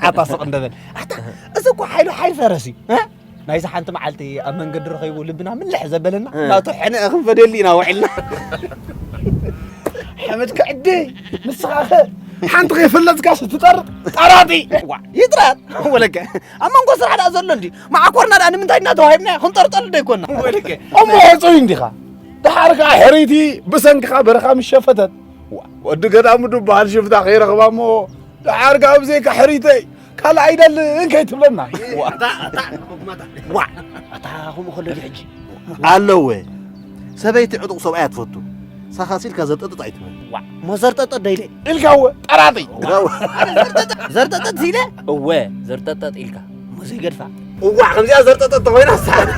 ኣታ ስቕ እንደበል። ኣታ፣ እዚ እኮ ሓይሉ ሓይል ፈረስ እዩ። እ? ናይዚ ሓንቲ መዓልቲ ኣብ መንገዲ ረኺቡ ልብና ምልሕ ዘበለና፣ እ። ናቱ ሕነ ክንፈደሉ ኢና ውዒልና። ሓመድ ክዕደ፣ ንስኻ ኸ ሓንቲ ከይፈለጥካስ ትጠርጥ? ጠራጢ! ዋ፣ ይጥራጥ! ወለከ፣ ኣብ መንጎ ስራሕ ደኣ ዘሎ እንዲ፣ መዓኮርና ደኣ ንምንታይ ኢና ተዋሂብና? ክንጠርጠሉ ዶ ኣይኮንና? ወለከ። እሞ ሕጹይ እንዲኻ። ደሓር ከኣ ሕርይቲ ብሰንክኻ በረኻ ምስ ሸፈተት። ዋ፣ ወዲ ገዳሙ ድበሃል ሽፍታ ከይረኽባ እሞ፣ ደሓር ከኣ ብዘይካ ሕርይተይ ካልእ ኣይደልን ከይትብለና። ዋ፣ ኣታ፣ ኣታ፣ ዋ፣ ኣታ፣ ከምኡ ከሎ ድዩ ሕጂ? ኣለወ። ሰበይቲ ዕጡቕ ሰብኣይ እያ ትፈቱ። ሳኻስ ኢልካ ዘርጠጥጥ ኣይትበል። ዋ፣ እሞ ዘርጠጠጥ ዶ ኢለ? ኢልካ እወ፣ ጠራጢ። ዋ፣ ዘርጠጠጥ፣ ዘርጠጠጥ ኢለ? እወ፣ ዘርጠጠጥ ኢልካ። እሞ ዘይገድፋ። እዋ፣ ከምዚኣ ዘርጠጠጥ ተኾይና ሳና።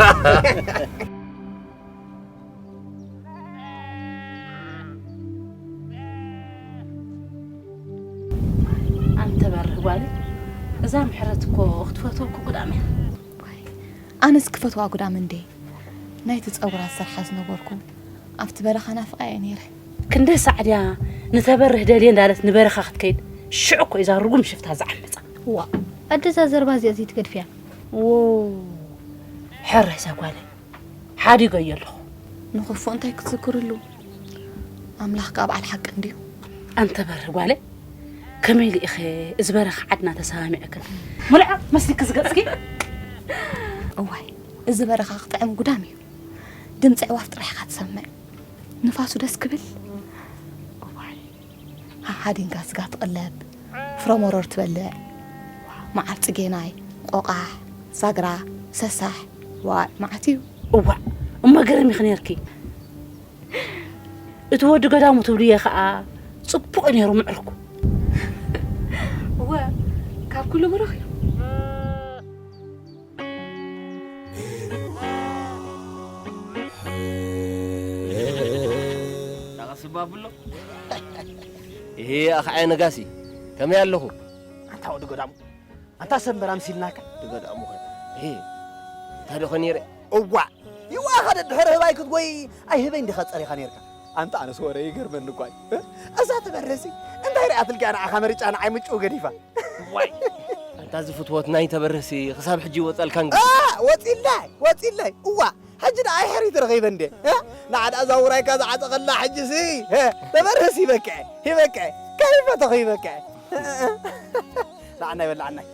ኣንተ በርህ ጓለይ፣ እዛ ምሕረት እኮ ክትፈትወኩ ጉዳም እያ። ዋይ፣ ኣነስ ክፈትዋ ጉዳም እንዴ? ናይቲ ጸጉራ ዝሰርሓ ዝነበርኩ ኣብቲ በረኻ ናፍቓ እየ ነይረ። ክንደይ ሳዕ ድያ ንተበርህ ደልየ እንዳለት ንበረኻ ክትከይድ፣ ሽዑ እኮ እዛ ርጉም ሽፍታ ዝዓመጻ። ዋ፣ ኣደዛ ዘረባ እዚኣ ዘይትገድፍያ። ዎ፣ ሕራይ እዛ ጓለይ። ሓዲገዮ ኣለኹ። ንኽፉእ እንታይ ክትዝክርሉ? ኣምላኽ ከኣ በዓል ሓቂ እንድዩ። ኣንተ በርህ ጓለይ፣ ከመይ ኢሉ ኢኸ እዚ በረኻ ዓድና ተሰማሚዕክን? ምልዖ መስሊኪ ዝገጽኪ? እዋይ፣ እዚ በረኻ ክጥዕም ጉዳም እዩ። ድምፂ ኣዕዋፍ ጥራሕ ኢኻ ትሰምዕ። ንፋሱ ደስ ክብል። እዋይ። ሃሃዲንካ ስጋ ትቕለብ፣ ፍረመሮር ትበልዕ፣ መዓር ጽጌናይ፣ ቆቓሕ፣ ሳግራ፣ ሰሳሕ፣ ዋእ፣ መዓት እዩ። እዋእ፣ እሞ ገርም ኢኺ ነይርኪ። እቲ ወዲ ገዳሙ ትብልዮ ኸኣ ጽቡቕ ነይሩ ምዕርኩ። እወ፣ ካብ ኩሉ ብሩኽ እዩ። ዳቐስባ ብሎ። እሄ፣ ኣኽዓይ ነጋሲ፣ ከመይ ኣለኹ? ኣንታ ወዲ ገዳሙ፣ ኣንታ ሰንበራ ምሲልናካ። ወዲ ገዳሙ ኸ? እሄ፣ እንታይ ደኸ ነይረ? እዋእ፣ ይዋእ፣ ኸደ ድሕሪ ህባይ ክትጎይ ኣይህበይ እንዲኻ ጸሪኻ ነይርካ። ኣንታ ኣነስ ወረ ይገርመኒ እኳ እዩ። እዛ ተበርህሲ እንታይ ርኣትልካ ንዓኻ መሪጫ ንዓይ ምጭው ገዲፋ? ዋይ፣ ኣንታ ዝፍትወት ናይ ተበርህሲ ክሳብ ሕጂ ይወጸልካ እንግዲህ። ኣ፣ ወጺለይ፣ ወጺለይ። እዋ፣ ሕጂ ደኣ ኣይ ሕሪት ረኺበ እንዴ? እ? ንዓዳ እዛ ውራይካ ዝዓጠቐላ ሕጂሲ፣ እ፣ ተበርህሲ ይበቅዐ፣ ይበቅዐ። ከይፈተኹ ይበቅዐ። ንዓናይ በላዕናይ።